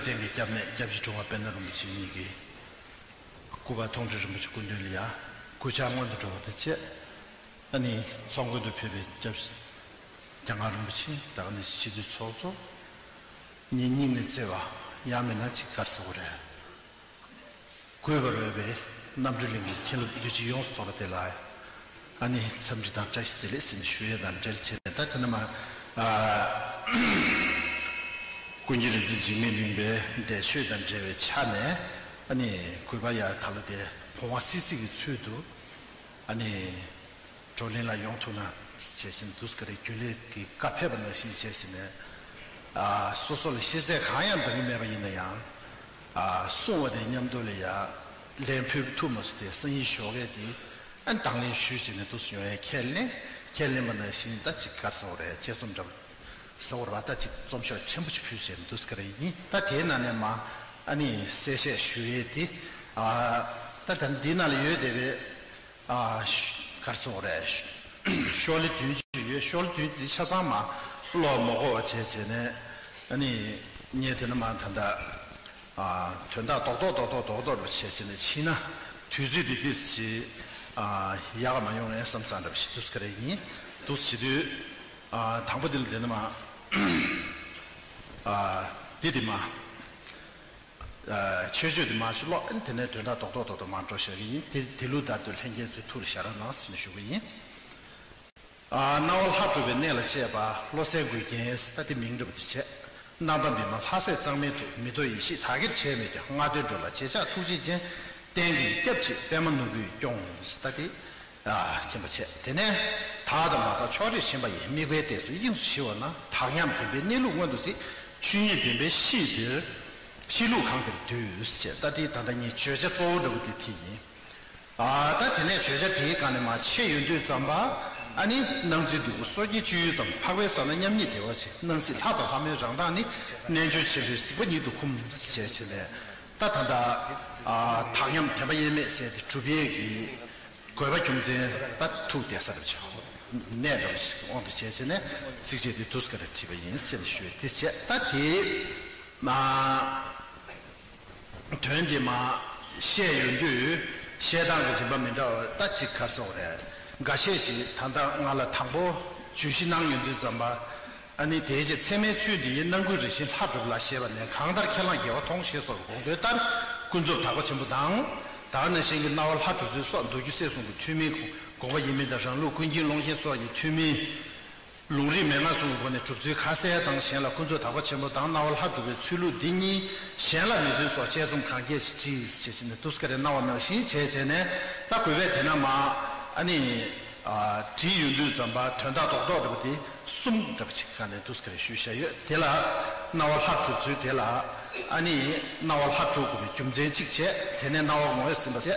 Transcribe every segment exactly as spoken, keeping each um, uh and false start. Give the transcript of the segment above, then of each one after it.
ལྡན་གྱི་སྐྱབས་གནས་སྐྱབས་རྗེ་གྲུབ་དབང་དཔལ་ལྡན་རིན་པོ་ཆེ་ཉིད་ཀྱི་སྐུ་པར་མཐོང་གྲོལ་རིན་པོ་ཆེ་སྐུ་མདུན་ལ་ཡ་གུས་ཕྱག་སྔོན་དུ་འགྲོ་བ་དང་བཅས། ཨ་ནི་ཚོགས་མགོན་དུ་ཕེབས་པའི་སྐྱབས་རྗེ་འཇམ་དབྱངས་རིན་པོ་ཆེ་དང་ནི་སྤྱི་འཐུས་ཚོགས་གཙོ་ཉིད་སྙིང་ནས་བརྩེ་བ་ཡང་མིན་ན་ཅིག་ག་རེ་ཟེར་དགོས་རེད། གུས་པར་འོས་པའི་རྣམ་གྲོལ་གླིང་གི་མཁན་སློབ་འདུས་སྤྱི་ཡོངས་སུ་ཚོགས་པ་དེ་ལ་ཨ་ནི་འཚམས་འདྲི་དང་བཀྲ་ཤིས་བདེ་ལེགས་ཟེར་ནས་ཞུ་ཡས་དང་འབྲེལ་བྱས་ནས། ད་དེ་ནས་མ་ཨ་ཀུན་མཁྱེན་རིག་འཛིན་འཇིགས་མེད་གླིང་པའི་འདས་མཆོད་དང་འབྲེལ་བའི་ཆ་ནས་ཨ་ནི་གུས་པ་ཡ་ད་ལོ་དེ་བུང་བ་སིལ་སིལ་གྱི་ཚུལ་དུ་ཨ་ནི་བགྲོ་གླེང་ལ་ཡོང་ཐུབ་ན་བྱས་ཟིན་འདུག་ག་རེ། རྒྱུན་ལས་ཀྱི་བཀའ་ཕེབས་པ་ནང་བཞིན་བྱས་ཟིན་ནས་ཨ་སོ་སོ་ལ་ཤེས་ཚད་གང་ཡང་འདང་གི་མེད་པ་ཡིན་ན་ཡང་ཨ་གསུང་བ་དེ་མཉམ་དུ་ལ་ཡ་ལན་ཕུལ་ཐུབ་མ་སོང་དེ་སང་ཉིན་ཞོགས་ཀས་དེ་ཨ་དང་ལེན་ཞུས་བྱས་ནས་འདུག་སེ་ཡོང་ཡ་ཁས་ལེན་ཁས་ལེན་པ་ནང་བཞིན་ད་ཅིག་ག་རེ་ཟེར་དགོས་རེད། དཔྱད་རྩོམ་འདྲ་པོ་ཟེར་དགོས་རེད་པ། ད་ཅིག་རྩོམ་ཤོག་ཕྲན་བུ་ཅིག་ཕུལ་བྱས་ནས་འདུག་སེ་ག་རེ་ཡིན། ད་དེའི་ནང་ནས་མ་ཨ་ནི་གསལ་བཤད་ཞུ་ཡས་དེ་ཨ་ད་ད་འདི་ནང་ལ་ཡོད་བསྡད་པའི། ཨ་ཤ་ག་རེ་ཟེར་དགོས་རེད། ཤོག་ལེ་བདུན་ཅིག་ཡོད། ཤོག་ལེ་བདུན་འདི་ཆ་ཚང་མ་ཀློག་མ་དགོས་པ་བྱས་བྱས་ནས་ཨ་ནི་ངས་དེ་ནས་མ་ད་ལྟ་ཨ་དོན་དག་རྡོག་རྡོག་རྡོག་རྡོག་རྡོག་རྡོག་རུ་བྱས་བྱས་ནས་ཕྱིན་ན་དུས་ཚོད་འདི་ཏོག་ཙམ་ཅིག་ཨ་ཡག་ག་མ་ཡོང་ངས་བསམ་བསམ་འདྲ་པོ་ཞིག་འདུག་སེ་ག་རེ་ཡིན། འདུག་སེ་བྱེད་དུས་ཨ་དང་པོ་འདི་ལ་དེ་ནས་མ་ཨ་འདི་དེ་མ། ཆོས་སྤྱོད་དེ་མར་ཅིག་ཀློག་ཨ་ནི་དེ་ནས་དོན་དག་རྡོག་རྡོག་རྡོག་རྡོག་མར་འགྲོ་བཞག་གི་ཡིན། དེ་དེ་ལུགས་ལྟར་དུ་ལྷན་རྒྱས་ཚོས་ཐུགས་ལ་བཞག་རོགས་གནང་ཟེར་ནས་ཞུ་གི་ཡིན། ཨ་སྣང་བ་ལྷ་གྲུབ་པའི་གནས་ལ་བཅས་པ་བློ་གསལ་མགུལ་རྒྱན་ཟེར་ད་དེ་མིང་འདྲ་པོ་དེ་བྱས། སྣང་མཐའ་འདི་ན་ལྷ་སྲས་གཙང་མའི་ཐུགས། མི་རྟོག་ཡེ་ཤེས་དག་གིར་བྱས་མོད་ཀྱང་། ལྔ་སྡེ་འགྲོ་ལ་བྱེ་བྲག་ཐུགས་རྗེའི་རྒྱན། གཏན་གྱི་སྐྱབས་མཆི་པདྨ་ནོར་བུས་སྐྱོང་ཟེར་ད་དེ། ཨ་ཤེས་པ་བྱས། དེ་ནས་དག་དང་མ་དག་ཕྱོགས་རིས་ཞེན་པ་ཡི། དམིགས་པའི་གཏད་སོ་དབྱིངས་སུ་ཞི་བ་ན། དག་མཉམ་བདེན་པའི་གནས་ལུགས་མངོན་དུ་གཟིགས། ཆོས་ཉིད་བདེན་པའི་གཤིས་དེར། གཤིས་ལུགས་གང་དེར་འདུས་ཞེས་ད་ལྟའི་ད་ལྟ་ངའི་བརྗོད་བྱ་གཙོ་བོ་འདྲ་བོ་དེ་དེ་ཡིན། ཨ་ད་དེ་ནས་བརྗོད་བྱ་དེའི་སྒང་ནས་མར་འཆད་ཡོང་དུས་ཙམ་པ་ཨ་ནི་སྣང་ཚུལ་འདུས་པ་སོ་སྐྱེའི་སྤྱོད་ཡུལ་ཙམ། འཕགས་པའི་ས་ན་མཉམ་ཉིད་བདེ་བར་གཤེགས། སྣང་སྲིད་ལྷ་དང་ལྷ་མོའི་རང་མདངས་ནི། རྣལ་འབྱོར་ཆེན་པོའི་གཟིགས་པ་ཉིད་དུ་འཁུམས་ཞེས་བྱས་ནས། ད་ད་ལྟ་ཨ་དག་མཉམ་བདེན་པ་དབྱེར་མེད་ཟེར་དེ་གྲུབ་པའི་གི་དགོས་པ་རྒྱུ་མཚན་ད་ཐུག་བསྡད་ས་རེད་ཆོག་གནས་འདྲ་བ་ཞིག་དབང་དུ་བྱས་བྱས་ནས་ཚིགས་བཅད་དེ་འདུག་སེ་ག་རེ་བྲིས་པ་ཡིན་ཟེར་ནས་ཞུས་དེ་བྱས། ད་དེ་མ་དོན་དེ་མ་བཤད་ཡོང་དུས་བཤད་སྟངས་ཀྱི་རིམ་པ་མི་འདྲ་བ་ད་ཅིག་ག་རེ་ཟེར་དགོས་རེད། འགའ་ཤས་ཅིག་ད་ལྟ་ང་ལ་དང་པོ་བརྗོད་གཞི་གནང་ཡོང་དུས་ཙམ་པ། ཨ་ནི་དེའི་རྗེས་ཚད་མའི་ཚུལ་འདི་ཡི་སྣང་ཀུན་རེ་བཞིན་ལྷ་གྲུབ་ལ་ཞེས་པ་ནས། གང་ལྟར་ཁས་བླངས་རྒྱལ་བ་མཐོང་ཞེས་སོགས་ཀྱི་དགོངས་དོན་ལྟར་ཀུན་རྫོབ་དག་པ་ཆེན་པོ་དང་། ད་ག་ནང་བཞིན་གྱི་སྣང་བ་ལྷ་གྲུབ་ཚུལ་སོགས་མདོ་རྒྱུད་གསེར་གསུམ་གྱི་ཐུན་མིན་དགོངས་པ་ཡིན་མིན་དང་། རང་ལུགས་ཀུན་མཁྱེན་ཀློང་ཆེན་སོགས་ཀྱི་ཐུན་མིན་ལུང་རིགས་མན་ངག་གསུམ་གྱི་སྒོ་ནས་གྲུབ་ཚུལ་ཁ་གསལ་དང་། གཞན་ལ་ཀུན་རྫོབ་དག་པ་ཆེན་པོ་དང་སྣང་བ་ལྷ་གྲུབ་པའི་ཚུལ་ལུགས་འདི་གཉིས་གཞན་ལ་མེད་ཚུལ་སོགས་དཔྱད་རྩོམ་གང་རྒྱས་ཤིག་བྲིས་ཞེས་བྱས་ནས་འདུག་སེ་ག་རེ་གནང་བ་ནང་བཞིན་བྱས་བྱས་ནས། ད་གུས་པས་དེ་ན་མ་ཨ་ནི་བྲིས་ཡོང་དུས་ཙམ་པ་དོན་དག་རྡོག་རྡོག་འདྲ་པོ་དེ་གསུམ་འདྲ་པོ་ཅིག་གི་སྒང་ནས་འདུག་སེ་ག་རེ་ཞུས་བཞག་ཡོད། དེ་ལ་སྣང་བ་ལྷ་གྲུབ་ཚུལ། དེ་ལ་ཨ་ནི་སྣང་བ་ལྷ་གྲུབ་དགོས་པའི་རྒྱུ་མཚན་གཅིག་བྱས། དེ་ནས་སྣང་བ་ངོ་བོས་ཟིན་པ་བྱས།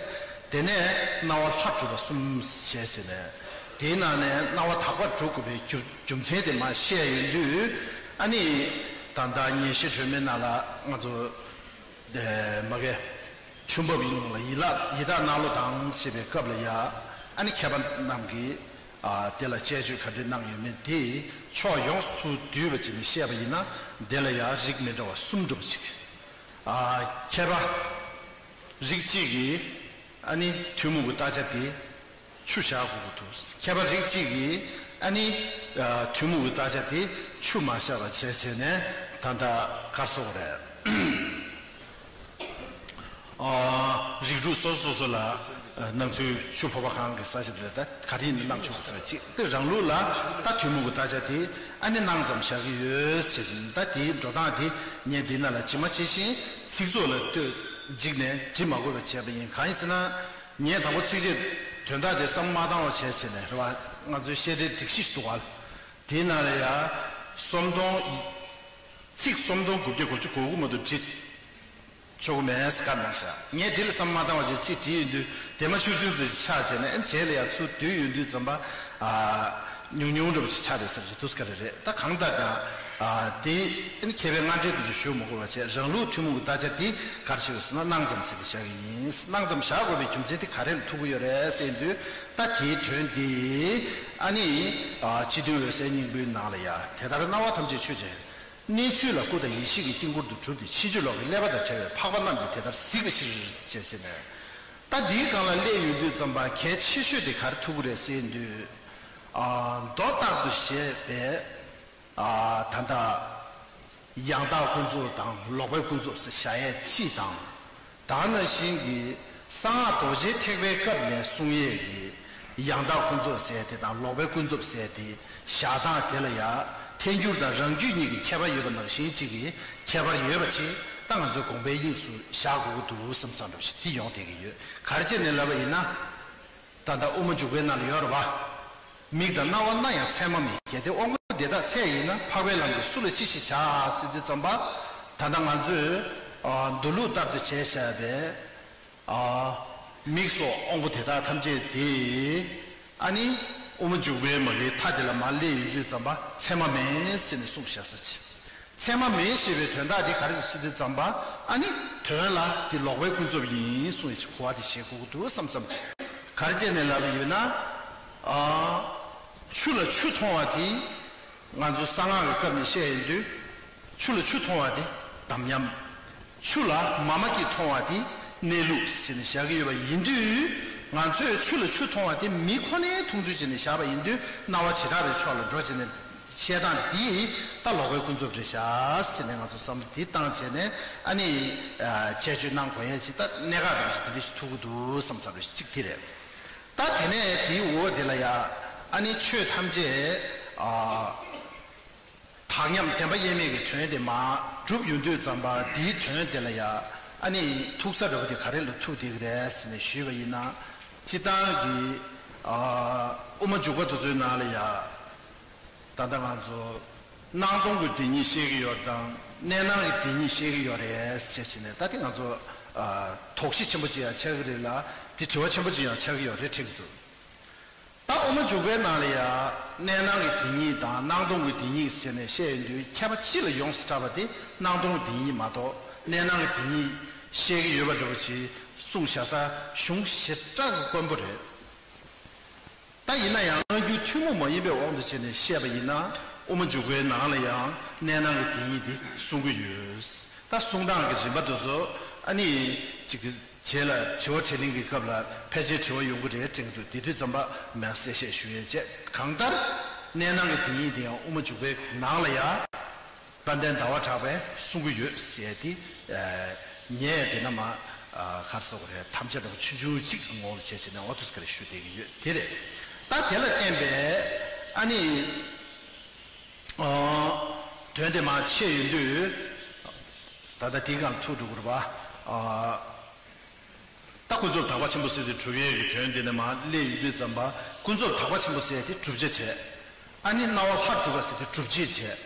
དེ་ནས་སྣང་བ་ལྷ་གྲུབ་པ་གསུམ་བྱས་བྱས་ནས། དེའི་ནང་ནས་སྣང་བ་དག་པ་གྲུབ་དགོས་པའི་རྒྱུ་རྒྱུ་མཚན་དེ་མར་བཤད་ཡོང་དུས། ཨ་ནི་ད་ལྟ་ཉན་བཤད་སྒྲོན་མེའི་ནང་ལ་ང་ཚོ་ཨེ་མ་གི་ཆུ་འབབ་ཡིན་ལ་ཡི་ལ་ཡི་དྭགས་གནག་ལོ་དང་ཞེས་པའི་སྐབས་ལ་ཡ། ཨ་ནི་མཁས་པ་རྣམས་ཀྱིས་ཨ་དེ་ལ་དཔྱད་བརྗོད་ག་འདྲ་གནང་ཡོད་མེད་དེ་ཕྱོགས་ཡོངས་སུ་བསྡུས་པ་ཅིག་ནས་བཤད་པ་ཡིན་ན། དེ་ལ་ཡ་རིགས་མི་འདྲ་བ་གསུམ་འདྲ་པོ་ཅིག་ཨ་མཁས་པ་རིགས་གཅིག་གིས་ཨ་ནི་ཐུན་མོང་གི་བརྟག་བྱ་དེ་ཆུ་བཞག་དགོས་ཀྱི་འདུག་མཁས་པ་རིགས་གཅིག་གིས་ཨ་ནི་ཨ་ཐུན་མོང་གི་བརྟག་བྱ་དེ་ཆུ་མ་བཞག་པ་བྱས་བྱས་ནས་ད་ལྟ་ག་རེ་ཟེར་དགོས་རེད། ཨ་རིགས་དྲུག་སོ་སོ་སོ་སོ་ལ་ཨ་སྣང་ཚུལ་ཆུ་ཕོར་པ་གང་གི་ས་ཆ་དེ་ལ་ད་ག་རེ་ཡིན་ན་སྣང་ཆུང་ཟེར་གཅིག་དེ་རང་ལུགས་ལ་ད་ཐུན་མོང་གི་བརྟག་བྱ་དེ་ཨ་ནི་སྣང་ཙམ་བཞག་གི་ཡོད་ཟེར་བཞིན། ད་དེའི་འགྲོ་སྟངས་དེ་ངས་འདི་ན་ལ་ཇི་མ་ཇི་བཞིན་ཚིག་ཚོགས་ལ་ལྟོས་འཇིགས་ནས་འབྲི་མ་དགོས་པ་བྱས་པ་ཡིན། གང་ཡིན་ཟེར་ན། ངས་དང་པོ་ཚིགས་བཅད་དོན་དག་དེ་བསམ་མ་བཏང་བ་བྱས་བྱས་ནས་རེད་བ། ང་ཚོའི་བཤད་སྒྲའི་སྒྲིག་གཞི་ཞིག་འདུག་བ། དེའི་ནང་ལ་ཡ་སུམ་སྟོང་། ཚིག་སུམ་སྟོང་དགུ་བརྒྱ་དགུ་བཅུ་གོ་དགུ་མ་གཏོགས་བྲིས་ཆོག་གི་མེད་ཟེར་བཀའ་གནང་ཤག་ངས་དེ་ལ་བསམ་མ་བཏང་བ་བྱས་ཅིག་བྲིས་ཡོང་དུས་དེ་མ་ཆུ་རྒྱུན་ཙམ་ཞིག་ཆགས་བྱས་ནས། ཨ་ནི་རྗེས་ལ་ཡ་ཚུར་བསྡུས་ཡོང་དུས་ཙམ་པ་ཨ་ཉུང་ཉུང་འདྲ་པོ་ཅིག་ཆགས་རེད་ཟེར་བ་ཅིག་འདུག་སེ་ག་རེ་རེད། ད་གང་ལྟར་ཀྱང་ཨ་དེ་ཨ་ནི་མཁས་པའི་སྔ་འགྲེལ་དེ་ཚོ་ཞུ་མ་དགོས་པ་བྱས། རང་ལུགས་ཐུན་མོང་གི་བརྟག་བྱ་དེ་ག་རེ་ཞིག་ཡོད་ཟེར་ན། སྣང་ཙམ་ཟེར་ཏེ་བཞག་གི་ཡིན། སྣང་ཙམ་བཞག་དགོས་པའི་རྒྱུ་མཚན་དེ་ག་རེ་ལ་ཐུག་གི་ཡོད་རེད་ཟེར་དུས། ད་དེའི་དོན་དེ་ཨ་ནི་ཨ་སྤྱི་དོན་འོད་གསལ་སྙིང་པོའི་ནང་ལ་ཡ། དེ་ལྟར་སྣང་བ་ཐམས་ཅད་ཆོས་ཅན། གནས་ཚུལ་ལ་སྐུ་དང་ཡེ་ཤེས་ཀྱི་དཀྱིལ་འཁོར་དུ་གྲུབ་སྟེ་ཕྱིན་ཅི་ལོག་གི་ཀླད་པ་དང་བྲལ་བའི་འཕགས་པ་རྣམས་ཀྱིས་དེ་ལྟར་གཟིགས་པའི་ཕྱིར་ཞེས་བྱས་ནས། ད་འདིའི་སྒང་ལ་སླེབས་ཡོང་དུས་ཙམ་པ་གལ་ཆེ་ཤོས་དེ་ག་རེ་ཐུག་གི་རེད་ཟེར་དུས། ཨ། མདོ་ལྟར་དུ་བཤད་པའི། ཨ། ད་ལྟ་ཡང་དག་ཀུན་རྫོབ་དང་ལོག་པའི་ཀུན་རྫོབ་ཟེར་བཞག་ཡས་གཅིག་དང་། ད་ག་ནང་བཞིན་གྱི་གསང་སྔགས་རྡོ་རྗེ་ཐེག་པའི་སྐབས་ནས་གསུང་ཡས་ཀྱི་ཡང་དག་ཀུན་རྫོབ་ཟེར་དེ་དང་ལོག་པའི་ཀུན་རྫོབ་ཟེར་དེ་བཞག་སྟངས་དེ་ལ་ཡང་ཐལ་འགྱུར་དང་རང་རྒྱུད་གཉིས་ཀྱི་ཁྱད་པར་ཡོད་པ་ནང་བཞིན་གཅིག་གི་ཁྱད་པར་ཡོད་པ་ཅིག་ད་ང་ཚོའི་དགོངས་པའི་དབྱིངས་སུ་བཞག་དགོས་ཀྱི་འདུག་བསམ་བསམ་འདྲ་བ་ཞིག་དེ་ཡོང་བསྡད་ཀྱི་ཡོད། ག་རེ་བྱས་ནས་ལབ་པ་ཡིན་ན། ད་ལྟ་དབུ་མ་འཇུག་པའི་ནང་ལ་ཡོད་རེད་བ། མིག་དང་རྣ་བ་སྣ་ཡང་མཚན་མ་མེད། གལ་ཏེ་དབང་པོ་འདི་དག་ཚད་ཡིན་ན། འཕགས་པའི་ལམ་གྱིས་སུ་ལ་ཅི་ཞིག་བྱ་ཟེར་དུས་ཙམ་པ། ད་ལྟ་ང་ཚོས་ཨ་མདོ་ལུགས་ལྟར་དུ་བྱས་བཞག་པའི་ཨ་མིག་སོགས་དབང་པོ་དེ་དག་ཐམས་ཅད་དེ། ཨ་ནི་དབུ་མ་འཇུག་པའི་མ་གིའི་མཐའ་དེ་ལ་མར་སླེབས་ཡོང་དུས་ཙམ་པ་མཚན་མ་མེད་ཟེར་ནས་གསུངས་བཞག་ས་ཅིག་མཚན་མ་མེད་ཞེས་པའི་དོན་དག་འདི་ག་རེ་རེད་ཟེར་དུས་ཙམ་པ། ཨ་ནི་དོན་ལ་འདི་ལོག་པའི་ཀུན་རྫོབ་ཡིན་གསུངས་ཡོད་ཅིག་གོ་བ་དེ་བཞེས་དགོས་ཀྱི་འདུག་བསམ་བསམ་ཅིག་ག་རེ་བྱས་ནས་ལབ་པ་ཡིན་ན། ཨ། ཆུ་ལ་ཆུ་མཐོང་བ་དེ་ང་ཚོ་གསང་སྔགས་ཀྱི་སྐབས་ནས་བཤད་ཡོང་དུས། ཆུ་ལ་ཆུ་མཐོང་བ་དེ་དམ་ཉམས། ཆུ་ལ་མ་མ་གིས་མཐོང་བ་དེ་གནས་ལུགས་ཟེར་ནས་བཞག་གི་ཡོད་པ་ཡིན་དུས། ང་ཚོས་ཆུ་ལ་ཆུ་མཐོང་བ་དེ་མིག་ཁོ་ནའི་མཐོང་ཚུལ་བྱས་ནས་བཞག་པ་ཡིན་དུས། སྣང་བ་བྱེ་བྲག་པའི་ཕྱོགས་ལ་འགྲོ་བྱས་ནས། བཤད་སྟངས་འདི་ད་ལོག་པའི་ཀུན་རྫོབ་རེད་ཤག་ཟེར་ནས་ང་ཚོ་བསམ་བློ་འདི་བཏང་བྱས་ནས། ཨ་ནི་ཨ་ཆད་གཅོད་གནང་དགོས་ཡས་ཅིག་ད་གནད་འགག་འདྲ་བོ་ཞིག་དེ་འདྲ་ཞིག་ཐུག་གི་འདུག་བསམ་བསམ་རེ་གཅིག་དེ་རེད། ད་དེ་ནས་དེའི་འོག་དེ་ལ་ཡ། ཨ་ནི་ཆོས་ཐམས་ཅད་ཨ་དག་མཉམ་བདེན་པ་དབྱེར་མེད་ཀྱི་དོན་དེ་མར་གྲུབ་ཡོང་དུས་ཙམ་པ། དེའི་དོན་དེ་ལ་ཡ། ཨ་ནི་ཐུག་ས་འདྲ་བོ་དེ་ག་རེ་ལ་ཐུག་བསྡད་ཀྱི་རེད་ཟེར་ནས་ཞུས་པ་ཡིན་ན། སྤྱིར་བཏང་གི་ཨ་དབུ་མ་འཇུག་པ་དེ་ཚོའི་ནང་ལ་ཡ། ད་ལྟ་ང་ཚོ་སྣང་སྟོང་གི་བདེན་གཉིས་བཤད་ཀྱི་ཡོད་རེད་དང་། གནས་སྣང་གི་བདེན་གཉིས་བཤད་ཀྱི་ཡོད་རེད་ཟེར་བྱས་ནས། ད་དེ་ང་ཚོ་ཨ་དོགས་གཞི་ཆེན་པོ་ཅིག་ཡང་ཆགས་ཀྱི་རེད་ལ། དེ་དྲི་བ་ཆེན་པོ་ཅིག་ཡང་ཆགས་ཀྱི་ཡོད་རེད་དྲན་གྱི་འདུག་ད་དབུ་མ་འཇུག་པའི་ནང་ལ་ཡང་གནས་སྣང་གི་བདེན་གཉིས་དང་སྣང་སྟོང་གི་བདེན་གཉིས་ཟེར་ནས་བཤད་ཡོང་དུས། ཁྱད་པར་སྤྱི་ལ་ཡོངས་སུ་གྲགས་པ་དེ་སྣང་སྟོང་གི་བདེན་གཉིས་མ་གཏོགས། གནས་སྣང་གི་བདེན་གཉིས་བཤད་ཀྱི་ཡོད་པ་འདྲ་པོ་ཅིག་གསུངས་བཞག་ས་གཞུང་ཞེ་དྲག་གི་དཀོན་པོ་རེད། ད་ཡིན་ན་ཡང་སྔ་འགྱུར་ཐུན་མོང་མ་ཡིན་པའི་དབང་དུ་བྱས་ནས་བཤད་པ་ཡིན་ན། དབུ་མ་འཇུག་པའི་ནང་ལ་ཡང་གནས་སྣང་གི་བདེན་གཉིས་དེ་གསུང་གི་ཡོད། ད་གསུང་སྟངས་ཀྱི་རིམ་པ་དེ་ཚོ་ཨ་ནི་ཅིག་རྗེས་ལ་དྲི་བ་དྲིས་ལན་གྱི་སྐབས་ལ་ཕལ་ཆེར་དྲི་བ་ཡོང་གི་རེད་དྲན་གྱི་འདུག་དེ་དུས་ཙམ་པ་མར་གསལ་བཤད་ཞུ་ཡས་བྱས། གང་ལྟར་གནས་སྣང་གི་བདེན་གཉིས་དེ་ཡང་དབུ་མ་འཇུག་པའི་ནང་ལ་ཡང་དཔལ་ལྡན་ཟླ་བ་གྲགས་པས་གསུང་གི་ཡོད་ཟེར་ཏེ། ཨ་ངས་དེ་ན་མ་ཨ་ག་རེ་ཟེར་དགོས་རེད། དམ་བཅའ་འདྲ་པོ་ཆུང་ཆུང་གཅིག་ངོ་བོ་ལ་བྱས་ཟིན་ནས་འོ་དུས་ཀ་རེ་ཞུ་བསྡད་ཀྱི་ཡོད་དེ་རེད། ད་དེ་ལ་བརྟེན་པའི་ཨ་ནི་ཨ་དོན་དེ་མར་འཆད་ཡོང་དུས། ད་ལྟ་དེའི་སྒང་ལ་ཐུག་འགྲོ་དགོས་རེད་པ། ཨ། ད་ཀུན་རྫོབ་དག་པ་ཆེན་པོ་ཟེར་དུས་གྲུབ་ཡས་ཀྱི་དོན་དེ་ནས་མར་སླེབས་ཡོང་དུས་ཙམ་པ། ཀུན་རྫོབ་དག་པ་ཆེན་པོ་ཟེར་དེ་བསྒྲུབ་བྱ་བྱས། ཨ་ནི་སྣང་བ་ལྷར་གྲུབ་པ་ཟེར་དེ་སྒྲུབ་བྱེད་བྱས།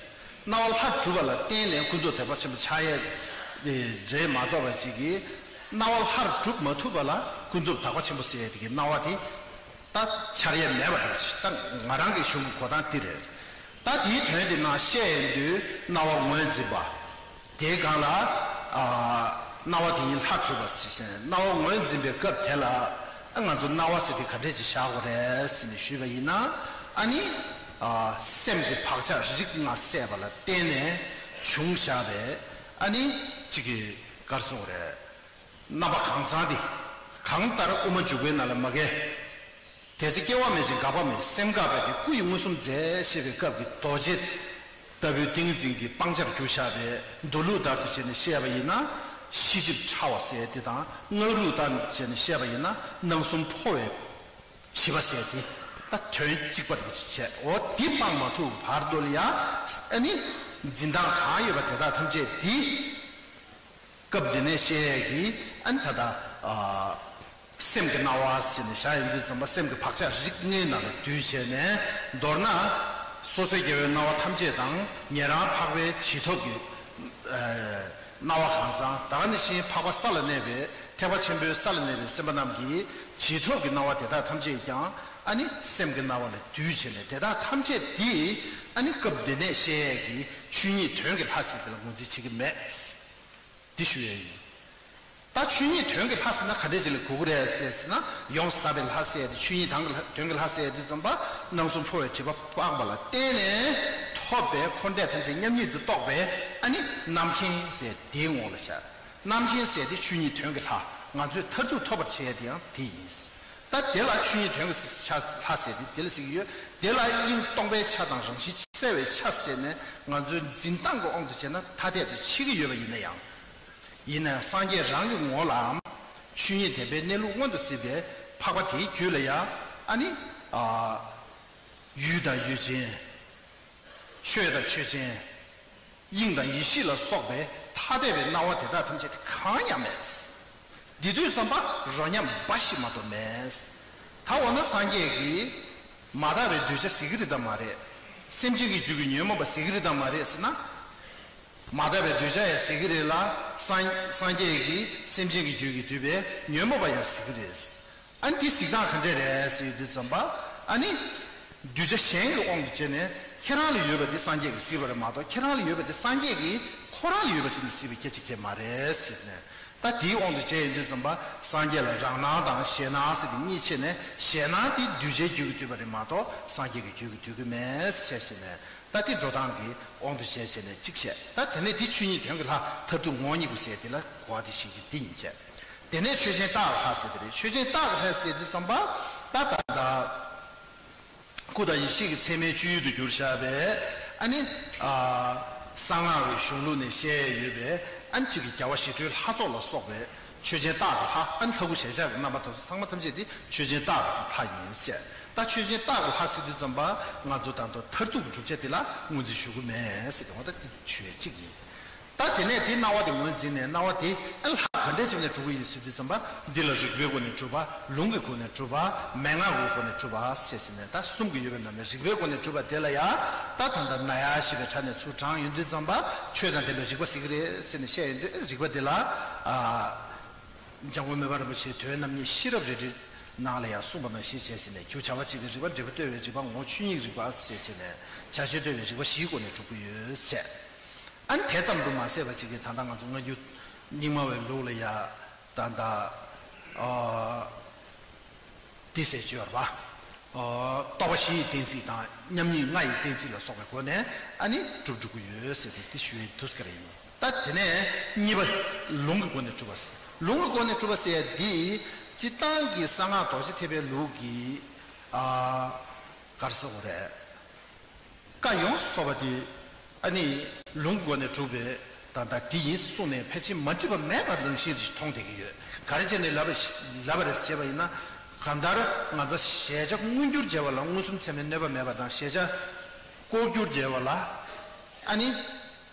སྣང་བ་ལྷར་གྲུབ་པ་ལ་བརྟེན་ནས་ཀུན་རྫོབ་དག་པ་ཆེན་པོ་ཆགས་ཡས་རེད་མ་གཏོགས་པ་ཅིག་གིས། སྣང་བ་ལྷར་གྲུབ་མ་ཐུབ་པ་ལ་ཀུན་རྫོབ་དག་པ་ཆེན་པོ་ཟེར་ཡས་དེ་གི་སྣང་བ་དེ་ད་འཆར་ཡས་མེད་པ་འདྲ་ཞིག་ད་ང་རང་གི་གཞུང་གི་གོ་སྟངས་འདི་རེད། ད་དེའི་དོན་དེ་ནང་བཤད་ཡོང་དུས་སྣང་བ་ངོས་འཛིན་པ། དེའི་སྒང་ལ་ཨ་སྣང་བ་དེ་ཉིད་ལྷར་གྲུབ་པ་ཟེར་ཞིང་། སྣང་བ་ངོས་འཛིན་པའི་སྐབས་དེ་ལ་ཨ་ང་ཚོ་སྣང་བ་ཟེར་དེ་ག་འདྲས་ཅིག་བཞག་དགོས་རེད་ཟེར་ནས་ཞུས་པ་ཡིན་ན། ཨ་ནི་ཨ་སེམས་ཀྱི་བག་ཆགས་རིགས་ལྔ་སད་པ་ལ་བརྟེན་ནས་བྱུང་བཞག་པའི་ཨ་ནི་གཅིག་གི་ག་རེ་ཟེར་དགོས་རེད། རྣམ་པ་གང་ཚང་དེ། གང་ལྟར་དབུ་མ་འཇུག་པའི་ནང་ལ་མ་གི། དེ་ཚེ་སྐྱེ་བ་མེད་ཅིང་འགག་པ་མེད། སེམས་འགག་པས་དེ་སྐུ་ཡི་མངོན་སུམ་མཛད་ཅེས་པའི་སྐབས་ཀྱི་རྡོ་རྗེ་ལྟ་བུའི་ཏིང་ངེ་འཛིན་གྱི་སྤང་བྱར་གྱུར་བཞག་པའི་མདོ་ལུགས་ལྟར་དུ་བྱས་ནས་བཤད་པ་ཡིན་ན་ཤེས་སྒྲིབ་ཕྲ་བ་ཟེར་དེ་དང་། སྔགས་ལུགས་ལྟར་བྱས་ནས་བཤད་པ་ཡིན་ན་སྣང་གསུམ་འཕོ་བའི་བྱེད་པ་ཟེར་དེ། ད་དོན་གཅིག་པ་འདྲ་ཅིག་བྱས། འོ་དེ་སྤང་མ་ཐུབ་བར་དུ་ལ་ཡང་ཨ་ནི་འཛིན་སྟངས་གང་ཡོད་པ་དེ་དག་ཐམས་ཅད་དེ། སྐབས་འདི་ནས་བཤད་ཡས་ཀྱི་ཨ་ནི་ད་ལྟ་ཨ་སེམས་ཀྱི་སྣང་བ་ཟེར་ནས་བཞག་ཡོང་དུས་ཙམ་པ། སེམས་ཀྱི་བག་ཆགས་རིགས་ལྔའི་ནང་ལ་འདུས་བྱས་ནས། མདོར་ན་སོ་སོའི་རྒྱལ་བའི་སྣང་བ་ཐམས་ཅད་དང་། ཉན་རང་འཕགས་པའི་བྱིན་མཐོང་གི་ཨ་སྣང་བ་གང་ཚང་། ད་ག་ནང་བཞིན་འཕགས་པ་ས་ལ་གནས་པའི་ཐེག་པ་ཆེན་པོའི་ས་ལ་གནས་པའི་སེམས་དཔའ་རྣམས་ཀྱི་བྱིན་མཐོང་གི་སྣང་བ་དེ་དག་ཐམས་ཅད་ཀྱང་ཨ་ནི་སེམས་ཀྱི་སྣང་བ་ལ་འདུས་བྱས་ནས། དེ་དག་ཐམས་ཅད་དེ་ཨ་ནི་སྐབས་འདི་ནས་བཤད་ཡས་ཀྱི་ཆོས་ཉིད་དོན་གྱི་ལྷ་ཟེར་དེ་ལ་ངོས་འཛིན་བྱེད་ཀྱི་མེད། འདི་ཞུ་ཡས་ཡིན། ད་ཆོས་ཉིད་དོན་གྱི་ལྷ་ཟེར་ན་ག་འདྲས་ཅིག་ལ་གོ་གི་རེད་ཟེར་ཟེར་ན། ཡོངས་སུ་དག་པའི་ལྷ་ཟེར་ཡས་དེ། ཆོས་ཉིད་དོན་གྱི་ལྷ་དོན་གྱི་ལྷ་ཟེར་ཡས་དེ་ཙམ་པ། སྣང་གསུམ་འཕོ་བའི་སྒྲིབ་པ་སྤངས་པ་ལ་བརྟེན་ནས་ ཐོབ་པའི་འཁོར་འདས་ཐམས་ཅད་མཉམ་ཉིད་དུ་རྟོགས་པའི་ཨ་ནི་རྣམ་མཁྱེན་ཟེར་དེའི་ངོ་ལ་བཞག་རྣམ་མཁྱེན་ཟེར་དེ་ཆོས་ཉིད་དོན་གྱི་ལྷ་ང་ཚོས་མཐར་ཐུག་ཐོབ་པར་བྱེད་ཡ་དེ་ཡང་དེ་ཡིན། ད་དེ་ལ་ཆོས་ཉིད་དོན་གྱི་ཆ་ལྷ་ཟེར་དེ་དེ་ལ་ཟེར་གྱི་ཡོད། དེ་ལ་དབྱིངས་སྟོང་པའི་ཆ་དང་རང་བཞིན་གསལ་བའི་ཆ་ཟེར་ནས་ང་ཚོའི་འཛིན་སྟངས་ཀྱི་དབང་དུ་བྱས་ན་ཐ་དད་དུ་ཕྱེ་གི་ཡོད་པ་ཡིན་ན་ཡང་། ཡིན་ན་ཡང་སངས་རྒྱས་རང་གི་ངོ་ལའམ་ཆོས་ཉིད་བདེན་པའི་གནས་ལུགས་མངོན་དུ་གཟིགས་པའི་འཕགས་པ་དེའི་རྒྱུད་ལ་ཡང་ཨ་ནི་ཨ་ཡུལ་དང་ཡུལ་ཅན། ཆོས་དང་ཆོས་ཅན། དབྱིངས་དང་ཡེ་ཤེས་ལ་སོགས་པའི་ཐ་དད་པའི་སྣང་བ་དེ་དག་ཐམས་ཅད་དེ་གང་ཡང་མེད། འདི་དུས་ཙམ་པ་རོ་མཉམ་འབའ་ཞིག་མ་གཏོགས་མེད། ད་འོ་ན་སངས་རྒྱས་ཀྱིས་མ་དག་པའི་གདུལ་བྱ་ཟེར་གྱི་རེད་དམ་མ་རེད། སེམས་ཅན་གྱི་རྒྱུད་ཀྱི་ཉོན་མོངས་པ་ཟེར་གྱི་རེད་དམ་མ་རེད་ཟེར་ན། མ་དག་པའི་གདུལ་བྱ་ཡང་ཟེར་གྱི་རེད་ལ། སངས་སངས་རྒྱས་ཀྱིས་སེམས་ཅན་གྱི་རྒྱུད་ཀྱིས་བསྡུས་པའི་ཉོན་མོངས་པ་ཡང་ཟེར་གྱི་རེད། ཨ་ནི་དེ་གཟིགས་སྟངས་ག་འདྲས་རེད་ཟེར་དུས་ཙམ་པ། ཨ་ནི་གདུལ་བྱ་གཞན་གྱི་དབང་དུ་བྱས་ནས་ཁྱེད་རང་ལ་ཡོད་པ་དེ་སངས་རྒྱས་ཀྱིས་གཟིགས་པ་རེད་མ་གཏོགས་ཁྱེད་རང་ལ་ཡོད་པ་དེ་སངས་རྒྱས་ཀྱིས་ཁོ་རང་ལ་ཡོད་པ་བྱས་ནས་གཟིགས་པའི་སྐད་ཆ་གང་ཡང་མ་རེད་ཟེར་ནས། ད་དེའི་དབང་དུ་བྱས་ཡིན་དུས་ཙམ་པ་སངས་རྒྱས་ལ་རང་སྣང་དང་གཞན་སྣང་ཟེར་དེ་གཉིས་ཕྱེ་ནས་གཞན་སྣང་དེ་གདུལ་བྱའི་རྒྱུད་ཀྱིས་བསྡུས་པ་རེད་མ་གཏོགས་སངས་རྒྱས་ཀྱི་རྒྱུད་ཀྱིས་བསྡུས་ཀྱི་མེད་ཟེར་བྱས་ནས། ད་དེ་འགྲོ་སྟངས་ཀྱི་དབང་དུ་བྱས་བྱས་ནས་གཅིག་བཤད། ད་དེ་ནས་དེ་ཆོས་ཉིད་དོན་གྱི་ལྷ་མཐར་ཐུག་ངོ་བོ་ཉིད་སྐུ་ཟེར་དེ་ལ་གོ་བ་དེ་བཞིན་གྱི་དེ་ཡིན་བྱས། དེ་ནས་ཆོས་ཅན་རྟག་གི་ལྷ་ཟེར་དེ་རེད། ཆོས་ཅན་རྟག་གི་ལྷ་ཟེར་དུས་ཙམ་པ་ད་ད་ད་སྐུ་དང་ཡེ་ཤེས་ཀྱི་མཚན་མའི་སྤྱོད་ཡུལ་དུ་གྱུར་བཞག་པའི་ཨ་ནི་ཨ་གསང་སྔགས་ཀྱི་གཞུང་ལུགས་ནས་བཤད་ཡོད་པའི་ཨ་ནི་གཅིག་གི་རྒྱལ་བ་ཞི་ཁྲོའི་ལྷ་ཚོགས་ལ་སོགས་པའི་ཆོས་ཅན་རྟག་གི་ལྷ། ཨ་ནི་ལྷ་སྐུ་ཞལ་ཆགས་ཀྱི་རྣམ་པ་དེ་ཚོ་ཚང་མ་ཐམས་ཅད་དེ་ཆོས་ཅན་རྟག་གི་ལྷ་ཡིན་ཟེར། ད་ཆོས་ཅན་རྟག་གི་ལྷ་ཟེར་དུས་ཙམ་པ་ང་ཚོ་ད་དུང་མཐར་ཐུག་གི་བསྒྲུབ་བྱ་དེ་ལ་ངོས་འཛིན་ཞུ་གི་མེད་ཟེར་གི་འོ་ད་དེ་ཆོས་གཅིག་ཡིན། ད་དེ་ནས་དེ་སྣང་བ་དེ་ངོས་འཛིན་ནས་སྣང་བ་དེ་ཨ་ལྷ་ག་འདྲས་བྱས་ནས་གྲུབ་ཀྱི་ཡིན་ཟེར་དུས་ཙམ་པ་འདི་ལ་རིགས་པའི་སྒོ་ནས་གྲུབ་པ། ལུང་གི་སྒོ་ནས་གྲུབ་པ། མན་ངག་གི་སྒོ་ནས་གྲུབ་པ་ཞེས་ཟེར་ནས་ད་གསུམ་གྱི་ཡོད་པའི་ནང་ནས་རིགས་པའི་སྒོ་ནས་གྲུབ་པ་དེ་ལ་ཡང་ད་ད་ལྟ་ན་ཡ་ཞེས་པའི་སྒྲ་ནས་ཚུར་དྲངས་ཡོང་དུས་ཙམ་པ་ཆོས་དང་ལྡན་པའི་རིགས་པ་ཟེར་གྱི་རེད་ཟེར་ནས་བཤད་ཡོང་དུས་རིགས་པ་དེ་ལ་ཨ། འཇམ་མགོན་སྨན་པ་རིན་པོ་ཆེའི་དོན་རྣམ་གཉིས་ཤེས་རབ་རལ་གྲིའི་ནང་ལ་ཡང་གསུངས་པ་ནང་བཞིན་བྱས་བྱས་ནས་རྒྱུ་བྱ་བ་གཅིག་གི་རིགས་པ། འབྲས་བུ་ལྟོས་པའི་རིགས་པ། ངོ་བོ་ཆོས་ཉིད་རིགས་པ་ཞེས་བྱས་ནས་བྱ་བྱེད་ལྟོས་པའི་རིགས་པ་བཞིའི་སྒོ་ནས་གྲུབ་ཀྱི་ཡོད་ཟེར། ཨ་ནི་དེ་ཙམ་དུ་མ་ཟད་པ་གཅིག་གིས་ད་ལྟ་ང་ཚོ་སྔ་འགྱུར་རྙིང་མ་བའི་ལུགས་ལ་ཡང་ད་ལྟ་ཨ། འདི་ཟེར་གྱི་ཡོད་རེད་པ། ཨ། རྟོག་པ་བཞི་ཡི་གཏན་ཚིགས་དང་མཉམ་ཉིད་ལྔ་ཡི་གཏན་ཚིགས་ལ་སོགས་པའི་སྒོ་ནས་ཨ་ནི་གྲུབ་འགྲོ་གི་ཡོད་ཟེར་ཏེ་འདི་ཞུ་ཡས་འདུག་ཟེར་གི་རེད། ད་དེ་ནས་གཉིས་པ་ལུང་གི་སྒོ་ནས་གྲུབ་པ་ཟེར། ལུང་གི་སྒོ་ནས་གྲུབ་པ་ཟེར་ཡ་འདི་སྤྱིར་བཏང་གི་གསང་སྔགས་རྡོ་རྗེ་ཐེག་པའི་ལུགས་ཀྱི་ཨ། ག་རེ་ཟེར་དགོས་རེད། བཀའ་ཡོངས་སུ་རྫོགས་པ་དེ་ཨ་ནི་ལུང་གི་སྒོ་ནས་གྲུབ་པའི་ད་ལྟ་དེ་ཡིན་གསུངས་ནས་ཕལ་ཆེར་མ་འགྲིག་པ་མེད་པ་ནང་བཞིན་ཞིག་མཐོང་བསྡད་ཀྱི་ཡོད། ག་རེ་བྱས་ནས་ལབ་པ་ལབ་པ་རེད་ཟེར་བ་ཡིན་ན། གང་ལྟར་ང་ཚོ་གཞལ་བྱ་མངོན་གྱུར་བྱེད་པ་ལ་མངོན་སུམ་ཚད་མས་གནོད་པ་མེད་པ་དང་གཞལ་བྱ་ལྐོག་གྱུར་བྱེད་པ་ལ་ཨ་ནི།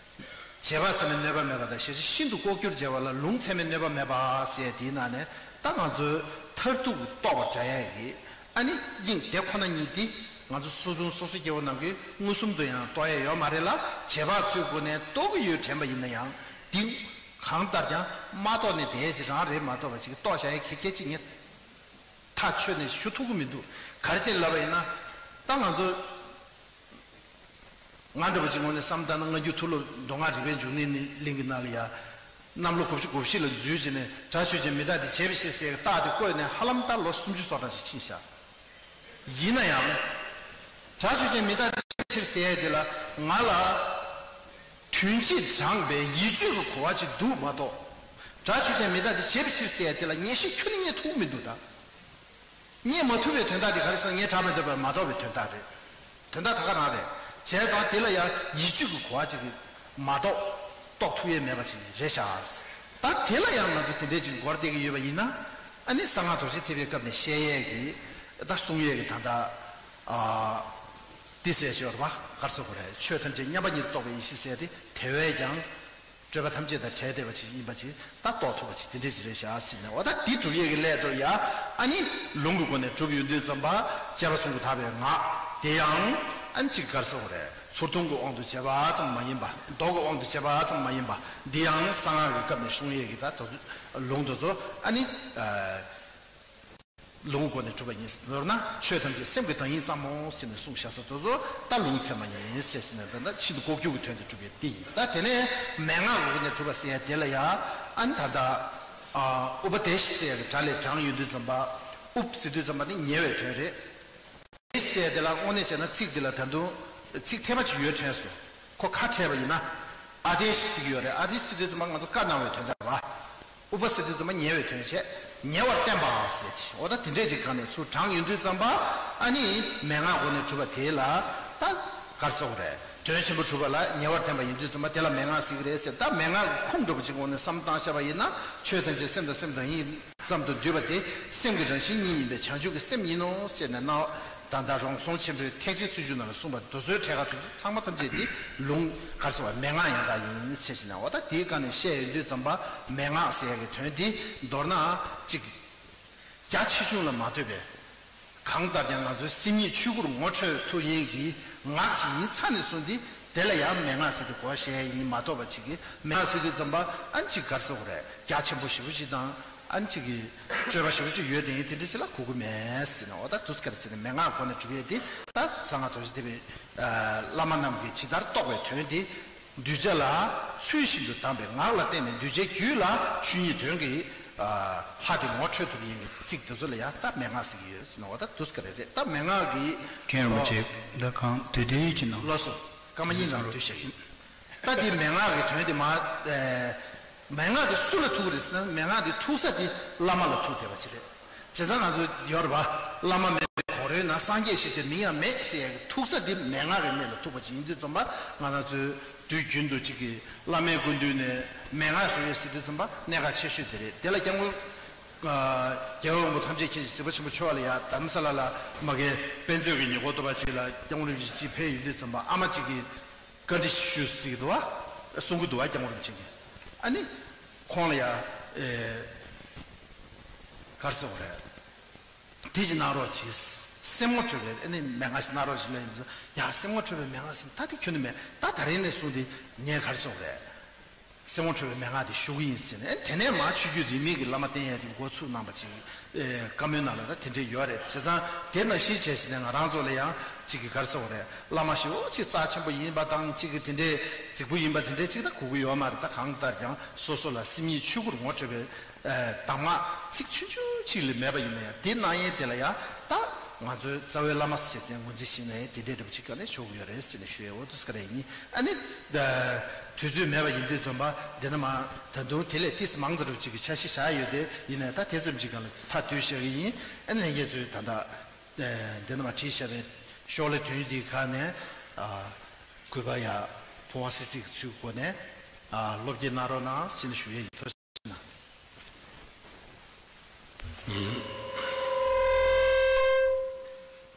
རྗེས་དཔག་ཚད་མས་གནོད་པ་མེད་པ་དང་གཞལ་བྱ་ཤིན་ཏུ་ལྐོག་གྱུར་བྱེད་པ་ལ་ལུང་ཚད་མས་གནོད་པ་མེད་པ་ཟེར་དེའི་ནང་ནས་ད་ང་ཚོའི་མཐར་ཐུག་གི་རྟོགས་པར་བྱ་ཡས་ཀྱི་ཨ་ནི་དབྱིངས་དེ་ཁོ་ན་ཉིད་དེ་ང་ཚོ་སོ་སོ་སོ་སོ་སྐྱེ་བོ་རྣམས་ཀྱིས་མངོན་སུམ་དུ་ཡང་རྟོགས་ཡས་ཡོད་མ་རེད་ལ། རྗེས་དཔག་ཚུལ་སྒོ་ནས་རྟོགས་ཀྱི་ཡོད་དྲན་པ་ཡིན་ན་ཡང་འདི་གང་ལྟར་ཀྱང་མ་རྟོགས་ནས་བསྡད་ཡས་ཅིག་རང་རེད་མ་གཏོགས་པ་ཅིག་རྟོགས་བྱ་ཡས་ཁྱད་ཁྱད་ཅིག་ངས་ཐག་ཆོད་ནས་ཞུ་ཐུབ་ཀྱི་མི་འདུག། ག་རེ་བྱས་ལབ་པ་ཡིན་ན་ད་ང་ཚོ། ང་འདྲ་པོ་ཅིག་ངོས་ནས་བསམ་བཏང་ན་སྔ་འགྱུར་མཐོ་སློབ་མདོ་སྔགས་རིག་པའི་འབྱུང་གནས་གླིང་གི་ནང་ལ་ཡ། གནམ་ལོ་དགུ་བཅུ་གོ་བཞི་ལ་འཛུལ་བྱས་ནས་སྒྲ་ཆོས་ཅན་མི་རྟག་སྟེ་བྱས་པའི་ཕྱིར་ཟེར་རྟགས་དེ་བཀོད་ནས་ཧ་ལམ་ད་ལོ་སུམ་ཅུ་སོ་གྲངས་ཤིག་ཕྱིན་བཞག། ཡིན་ན་ཡང་། སྒྲ་ཆོས་ཅན་མི་རྟག་སྟེ་བྱས་པའི་ཕྱིར་ཟེར་ཡ་དེ་ལ་ང་ལ། དོན་སྤྱི་དྲངས་པའི་ཡིད་དཔྱོད་ཀྱི་གོ་བ་ཅིག་འདུག་མ་གཏོགས། སྒྲ་ཆོས་ཅན་མི་རྟག་སྟེ་བྱས་པའི་ཕྱིར་ཟེར་ཡ་དེ་ལ་ངེས་ཤེས་ཁྱོན་ནས་རྙེད་ཐུབ་མི་འདུག་ད། རྙེད་མ་ཐུབ་པའི་དོན་དག་དེ་ག་རེ་ཟེར་ན་ངས་གྲགས་མི་འདོད་པ་མ་རྟོགས་པའི་དོན་དག་རེད། དོན་དག་ད་ག་རང་རེད། བྱས་ཙང་དེ་ལ་ཡང་ཡིད་དཔྱོད་ཀྱི་གོ་བ་ཅིག་གིས་མ་གཏོགས་རྟོགས་ཐུབ་ཡས་མེད་པ་ཅིག་རེད་ཤག། ད་དེ་ལ་ཡང་ང་ཚོ་དེ་འདྲས་ཅིག་འགོར་བསྡད་ཀྱི་ཡོད་པ་ཡིན་ན། ཨ་ནི་གསང་སྔགས་རྡོ་རྗེ་ཐེག་པའི་སྐབས་ནས་བཤད་ཡས་ཀྱི་ད་གསུང་ཡས་ཀྱི་ད་ལྟ་ཨ་འདི་ཟེར་ཞོར་བ་གར་སོ་གོ་རེད། ཆོས་ཐམས་ཅད་མཉམ་པ་ཉིད་རྟོགས་པའི་ཡེ་ཤེས་ཟེར་ཏེ་དེ་བས་ཀྱང་། སྤྲོས་པ་ཐམས་ཅད་དང་བྲལ་བསྡད་པ་ཅིག་ཡིན་པ་ཅིག་ད་རྟོགས་ཐུབ་པ་ཅིག་དེ་འདྲས་ཅིག་རེད་ཤག་ཟེར་ནས། འོ་ད་འདི་སྒྲུབ་ཡས་ཀྱི་སླད་དུ་ཡ་ཨ་ནི་ལུང་གི་སྒོ་ནས་སྒྲུབ་ཡོང་དུས་ཙམ་པ་དཔྱད་པ་གསུམ་གྱིས་དག་པའི་ངག་དེ་ཡང་ཨ་ནི་ཅིག་གར་སོང་རེད། ཚུར་མཐོང་གི་དབང་དུ་བྱས་པ་ཙམ་མ་ཡིན་པ། མདོ་གི་དབང་དུ་བྱས་པ་ཙམ་མ་ཡིན་པ། འདི་ཡང་གསང་སྔགས་ཀྱི་སྐབས་ནས་གསུང་ཡས་ཀྱི་ད་དོ་ལུང་དེ་ཚོ་ཨ་ནི། ལུང་གི་སྒོ་ནས་གྲུབ་པ་ཡིན། མདོར་ན་ཆོས་ཐམས་ཅད་སེམས་ཀྱི་བདག་ཉིད་ཙམ་མོ་ཟེར་ནས་གསུངས་བཞག་ས་དེ་ཚོ་ད་ལུང་ཚད་མ་ཡིན་ཟེར་ཟེར་ནས་ད་ལྟ་ཤིན་ཏུ་ལྐོག་གྱུར་གྱི་དོན་དུ་གྲུབ་པའི་དེ་ཡིན། ད་དེ་ནས་མན་ངག་གི་སྒོ་ནས་གྲུབ་པ་ཟེར་ཡ་དེ་ལ་ཡ་ཨ་ནི་ད་ལྟ་ཨ་ཨུ་པ་དེ་ཤི་ཟེར་ཡ་གི་སྒྲ་ལས་དྲངས་ཡོང་དུས་ཙམ་པ། ཨུབ་ཟེར་དུས་ཙམ་པ་ནི་ཉེ་བའི་དོན་རེད། དེ་ཟེར་དེ་ལ་དངོས་གནས་བྱས་ན་ཚིག་འདི་ལ་ད་དུང་ ཚིག་འཐད་པ་ཅིག་ཡོད་དྲན་སོང་། ཁོ་ཁ་བྲལ་བ་ཡིན་ན། ཨ་དེ་ཞིག་ཡོད་རེད། ཨ་དེ་ཞིག་དུས་ཙམ་པ་ང་ཚོ་བཀའ་གནང་བའི་དོན་དག་རེད་བ། ཨུ་པ་ཟེར་དུས་ཙམ་པ་ཉེ་བའི་དོན་བྱས། ཉེ་བར་བསྟན་པ་ཟེར་ཅིག་འོ་ད་དེ་འདྲས་ཅིག་གང་ནས་ཚུར་དྲངས་ཡོང་དུས་ཙམ་པ། ཨ་ནི་མན་ངག་སྒོ་ནས་གྲུབ་པ་དེ་ལ་ད་གར་སོགས་རེད། དོན་ཆེན་པོ་གྲུབ་པ་ལ་ཉེ་བར་བསྟན་པ་ཡིན་དུས་ཙམ་པ་དེ་ལ་མན་ངག་ཟེར་གི་རེད་ཟེར། ད་མན་ངག་གི་ཁུངས་འདྲ་པོ་ཅིག་འོག་ནས་བསམ་བློ་བཏང་བཞག་པ་ཡིན་ན། ཆོས་ཐམས་ཅད་སེམས་དང་སེམས་དང་ཡིན་ཙམ་དུ་འདུས་པ་དེ་སེམས་ཀྱི་རང་བཞིན་ཉིད་ཡིན་པས་བྱང་ཆུབ་ཀྱི་སེམས་ཡིན་ནོ་ཟེར་ནས་གནང་བ། ད་ལྟ་རོང་ཟོང་ཆེན་པོའི་ཐེག་ཆེན་ཚུལ་ཆུང་ནང་ལ་གསུངས་པ་དེ་ཚོའི་ཕྲད་ཀ་དེ་ཚོ་ཚང་མ་ཐམས་ཅད་དེ་ལུང་གར་སོང་བ་མན་ངག་ཡང་དག་ཡིན་ཟེར་ཞིག་ན། འོ་ད་དེའི་སྒང་ནས་བཤད་ཡོང་དུས་ཙམ་པ་མན་ངག་ཟེར་ཡ་གི་དོན་དེ་མདོར་ན་གཅིག་རྒྱ་ཆེ་ཆུང་ལ་མ་ལྟོས་པའི། གང་ལྟར་ཀྱང་ང་ཚོའི་སེམས་ཉིད་ཆོས་སྐུར་ངོ་འཕྲོད་ཐུབ་ཡིན་གྱི་ངག་ཅིག་ཡིན་ཚར་ནས་བཟུང་སྟེ་དེ་ལ་ཡང་མན་ངག་ཟེར་ཏེ་གོ་བཤད་ཡིན་མ་གཏོགས་པ་ཅིག་གིས་མན་ངག་ཟེར་དུས་ཙམ་པ་ཨ་ནི་ཅིག་གར་ཟེར་དགོས་རེད། རྒྱ་ཆེན་པོ་ཞེ་པོ་ཅིག་དང་ཨ་ནི་ཅིག་གི་སྤྲོས་པ་ཞེ་པོ་ཅིག་ཡོད་དེ་ཡིན་དེ་འདྲ་ཞིག་ལ་གོ་གི་མེད་ཟེར་ན། འོ་ད་དུས་སྐབས་ཟེར་ནས་མན་ངག་གོ་ནས་གྲུབ་ཡས་དེ་ད་གསང་སྔགས་རྡོ་རྗེ་ཐེག་པའི་བླ་མ་རྣམས་ཀྱིས་ཇི་ལྟར་རྟོགས་པའི་དོན་དེ། གདུལ་བྱ་ལ་ཚུལ་བཞིན་དུ་གདམས་པའི་ངག་ལ་བརྟེན་ནས་གདུལ་བྱའི་རྒྱུད་ལ་ཆོས་ཉིད་དོན་གྱི་ལྷ་དེ་ངོ་འཕྲོད་ཐུབ་ཡིན་གྱི་ཚིག་དེ་ཚོ་ལ་ཡང་ད་མན་ངག་ཟེར་གྱི་ཡོད་ཟེར་ན། འོ་ད་དུས་སྐབས་རེ་རེ་ད་མན་ངག་གི་མཁན་རིན་པོ་ཆེ་ད་གང་དུས་དུས་ཀྱི་ནང་ལོ་སོ་སྐར་མ་གཉིས་ནང་དུས་བཤད་ཀྱི་ད་དེ་མན་ངག་གི་དོན་དེ་མ་མན་ངག་དེ་སུ་ལ་ཐུག་རེད་ཟེར་ན། མན་ངག་དེ་ཐུག་ས་དེ་བླ་མ་ལ་ཐུག་བསྡད་པ་ཅིག་རེད། བྱས་ཙང་ང་ཚོ་ཡོད་རེད་པ། བླ་མ་མེད་པའི་གོང་རོལ་ན། སངས་རྒྱས་ཞེས་བྱའི་མིང་ཡང་མེད་ཟེར་ཡག་གི་ཐུག་ས་འདི་མན་ངག་གི་གནས་ལ་ཐུག་པ་ཅིག་ཡིན་དུས་ཙམ་པ། ང་རང་ཚོའི་དུས་རྒྱུན་དུ་ཅིག་གི་བླ་མའི་སྐུ་མདུན་ནས་མན་ངག་ཟེར་ཡོད་ཟེར་དུས་ཙམ་པ་གནད་འགག་ཆེ་ཤོས་དེ་རེད། དེ་ལ་སྐྱབས་མགོན་རྒྱལ་བ་དབང་པོ་ཐམས་ཅད་མཁྱེན་ཅིང་གཟིགས་པ་ཆེན་པོ་མཆོག་ལ་ཡ་དྷ་རམ་ས་ལ་ལ་མ་གི་དཔེ་མཛོད་ཀྱི་ཉེ་འཁོར་དུ་བ་ཅིག་ལ་སྐྱབས་མགོན་རིན་པོ་ཆེ་ཅིག་ཕེབས་ཡོང་དུས་ཙམ་པ་ཨ་མ་ཅིག་གིས་བཀའ་འདྲི་ཞུས་ཟིག་འདུག་བ། གསུང་གི་འདུག་བ། སྐྱབས་མགོན་རིན་པོ་ཆེ་གིས་ཨ་ནི་ཁོང་ལ་ཡ་ཨེ་ག་རེ་ཟེར་དགོས་རེད། དེ་ཞིག་གནང་རོགས་གྱིས། སེམས་ངོ་འཕྲོད་པའི་ཨ་ནི་མན་ངག་ཞིག་གནང་རོགས་ཞེས་ལབ་ཡིན་ཙང་། ཡ་སེམས་ངོ་འཕྲོད་པའི་མན་ངག་ཟེར་ད་དེ་ཁྱོན་ནས་མེད། ད་ད་རིང་ནས་བཟུང་སྟེ་ངས་ག་རེ་ཟེར་དགོས་རེད། སེམས་ངོ་འཕྲོད་པའི་མན་ངག་དེ་ཞུ་གི་ཡིན་ཟེར་ནས། ཨ་ནི་དེ་ནས་མར་ཆོས་བརྒྱུད་རིས་མེད་ཀྱི་བླ་མ་བསྟེན་ཡས་དེ་འགོ་ཚུགས་གནང་པ་ཅིག་ཨེ་བཀའ་མོལ་ནང་ལ་ད་དེ་འདྲས་ཡོད་རེད། བྱས་ཙང་དེ་ནང་བཞིན་བྱས་ཟེར་ནས་ང་རང་ཚོ་ལ་ཡང་ཅིག་གི་ག་རེ་ཟེར་དགོས་རེད། བླ་མ་ཞིག་འོ་ཅིག་རྩ་ཆེན་པོ་ཡིན་པ་དང་ཅིག་གི་དེ་འདྲས་རྫིག་པོ་ཡིན་པ་དེ་འདྲས་ཅིག་ད་གོ་གི་ཡོད་མ་རེད། ད་གང་ལྟར་ཀྱང་སོ་སོ་ལ་སེམས་ཉིད་ཆོས་སྐུར་ངོ་འཕྲོད་པའི་གདམས་ངག་ཚིག་ཆུང་ཆུང་ཅིག་ལས་མེད་པ་ཡིན་ན་ཡང་། དེ་གནང་ཡས་དེ་ལ་ཡང་ད་ང་ཚོའི་རྩ་བའི་བླ་མ་ཞེས་ཟེར་ངོས་འཛིན་ཞིག་ནས་དེ་འདྲས་འདྲ་པོ་ཅིག་ག་ནས་ཞུ་གི་ཡོད་རེད་ཟེར་ནས་ཞུ་ཡས་འོ་དུས་སྐབས་རེ་ཡིན། ཨ་ནི་དུས་ཚོད་མེད་པ་ཡིན་དུས་ཙམ་པ་འདི་ན་མ་ད་དུང་དེ་ལས་ཏིས་མང་ཙམ་རུ་ཅིག་གི་འཆར་གཞི་བཞག་ཡོད་དེ། ཡིན་ནའི་ད་དེ་ཙམ་ཅིག་ག་ལ་མཐའ་བསྡུས་བཞག་གི་ཡིན། ཨ་ནི་ལྷན་རྒྱས་ཚོས་ད་ལྟ་འདི་ན་མ་བྲིས་བཞག་པའི་ཤོག་ལྷེ་དོན་འདིའི་ཁ་ནས་གུས་པ་ཡ་ཕོ་བ་སི་སི་གི་ཚུལ་སྒོ་ནས་སློབ་སྐྱེལ་གནང་རོགས་གནང་ཟེར་ནས་ཞུ་ཡས་ཡིན། ཐུགས་རྗེ་ཆེ་གནང་།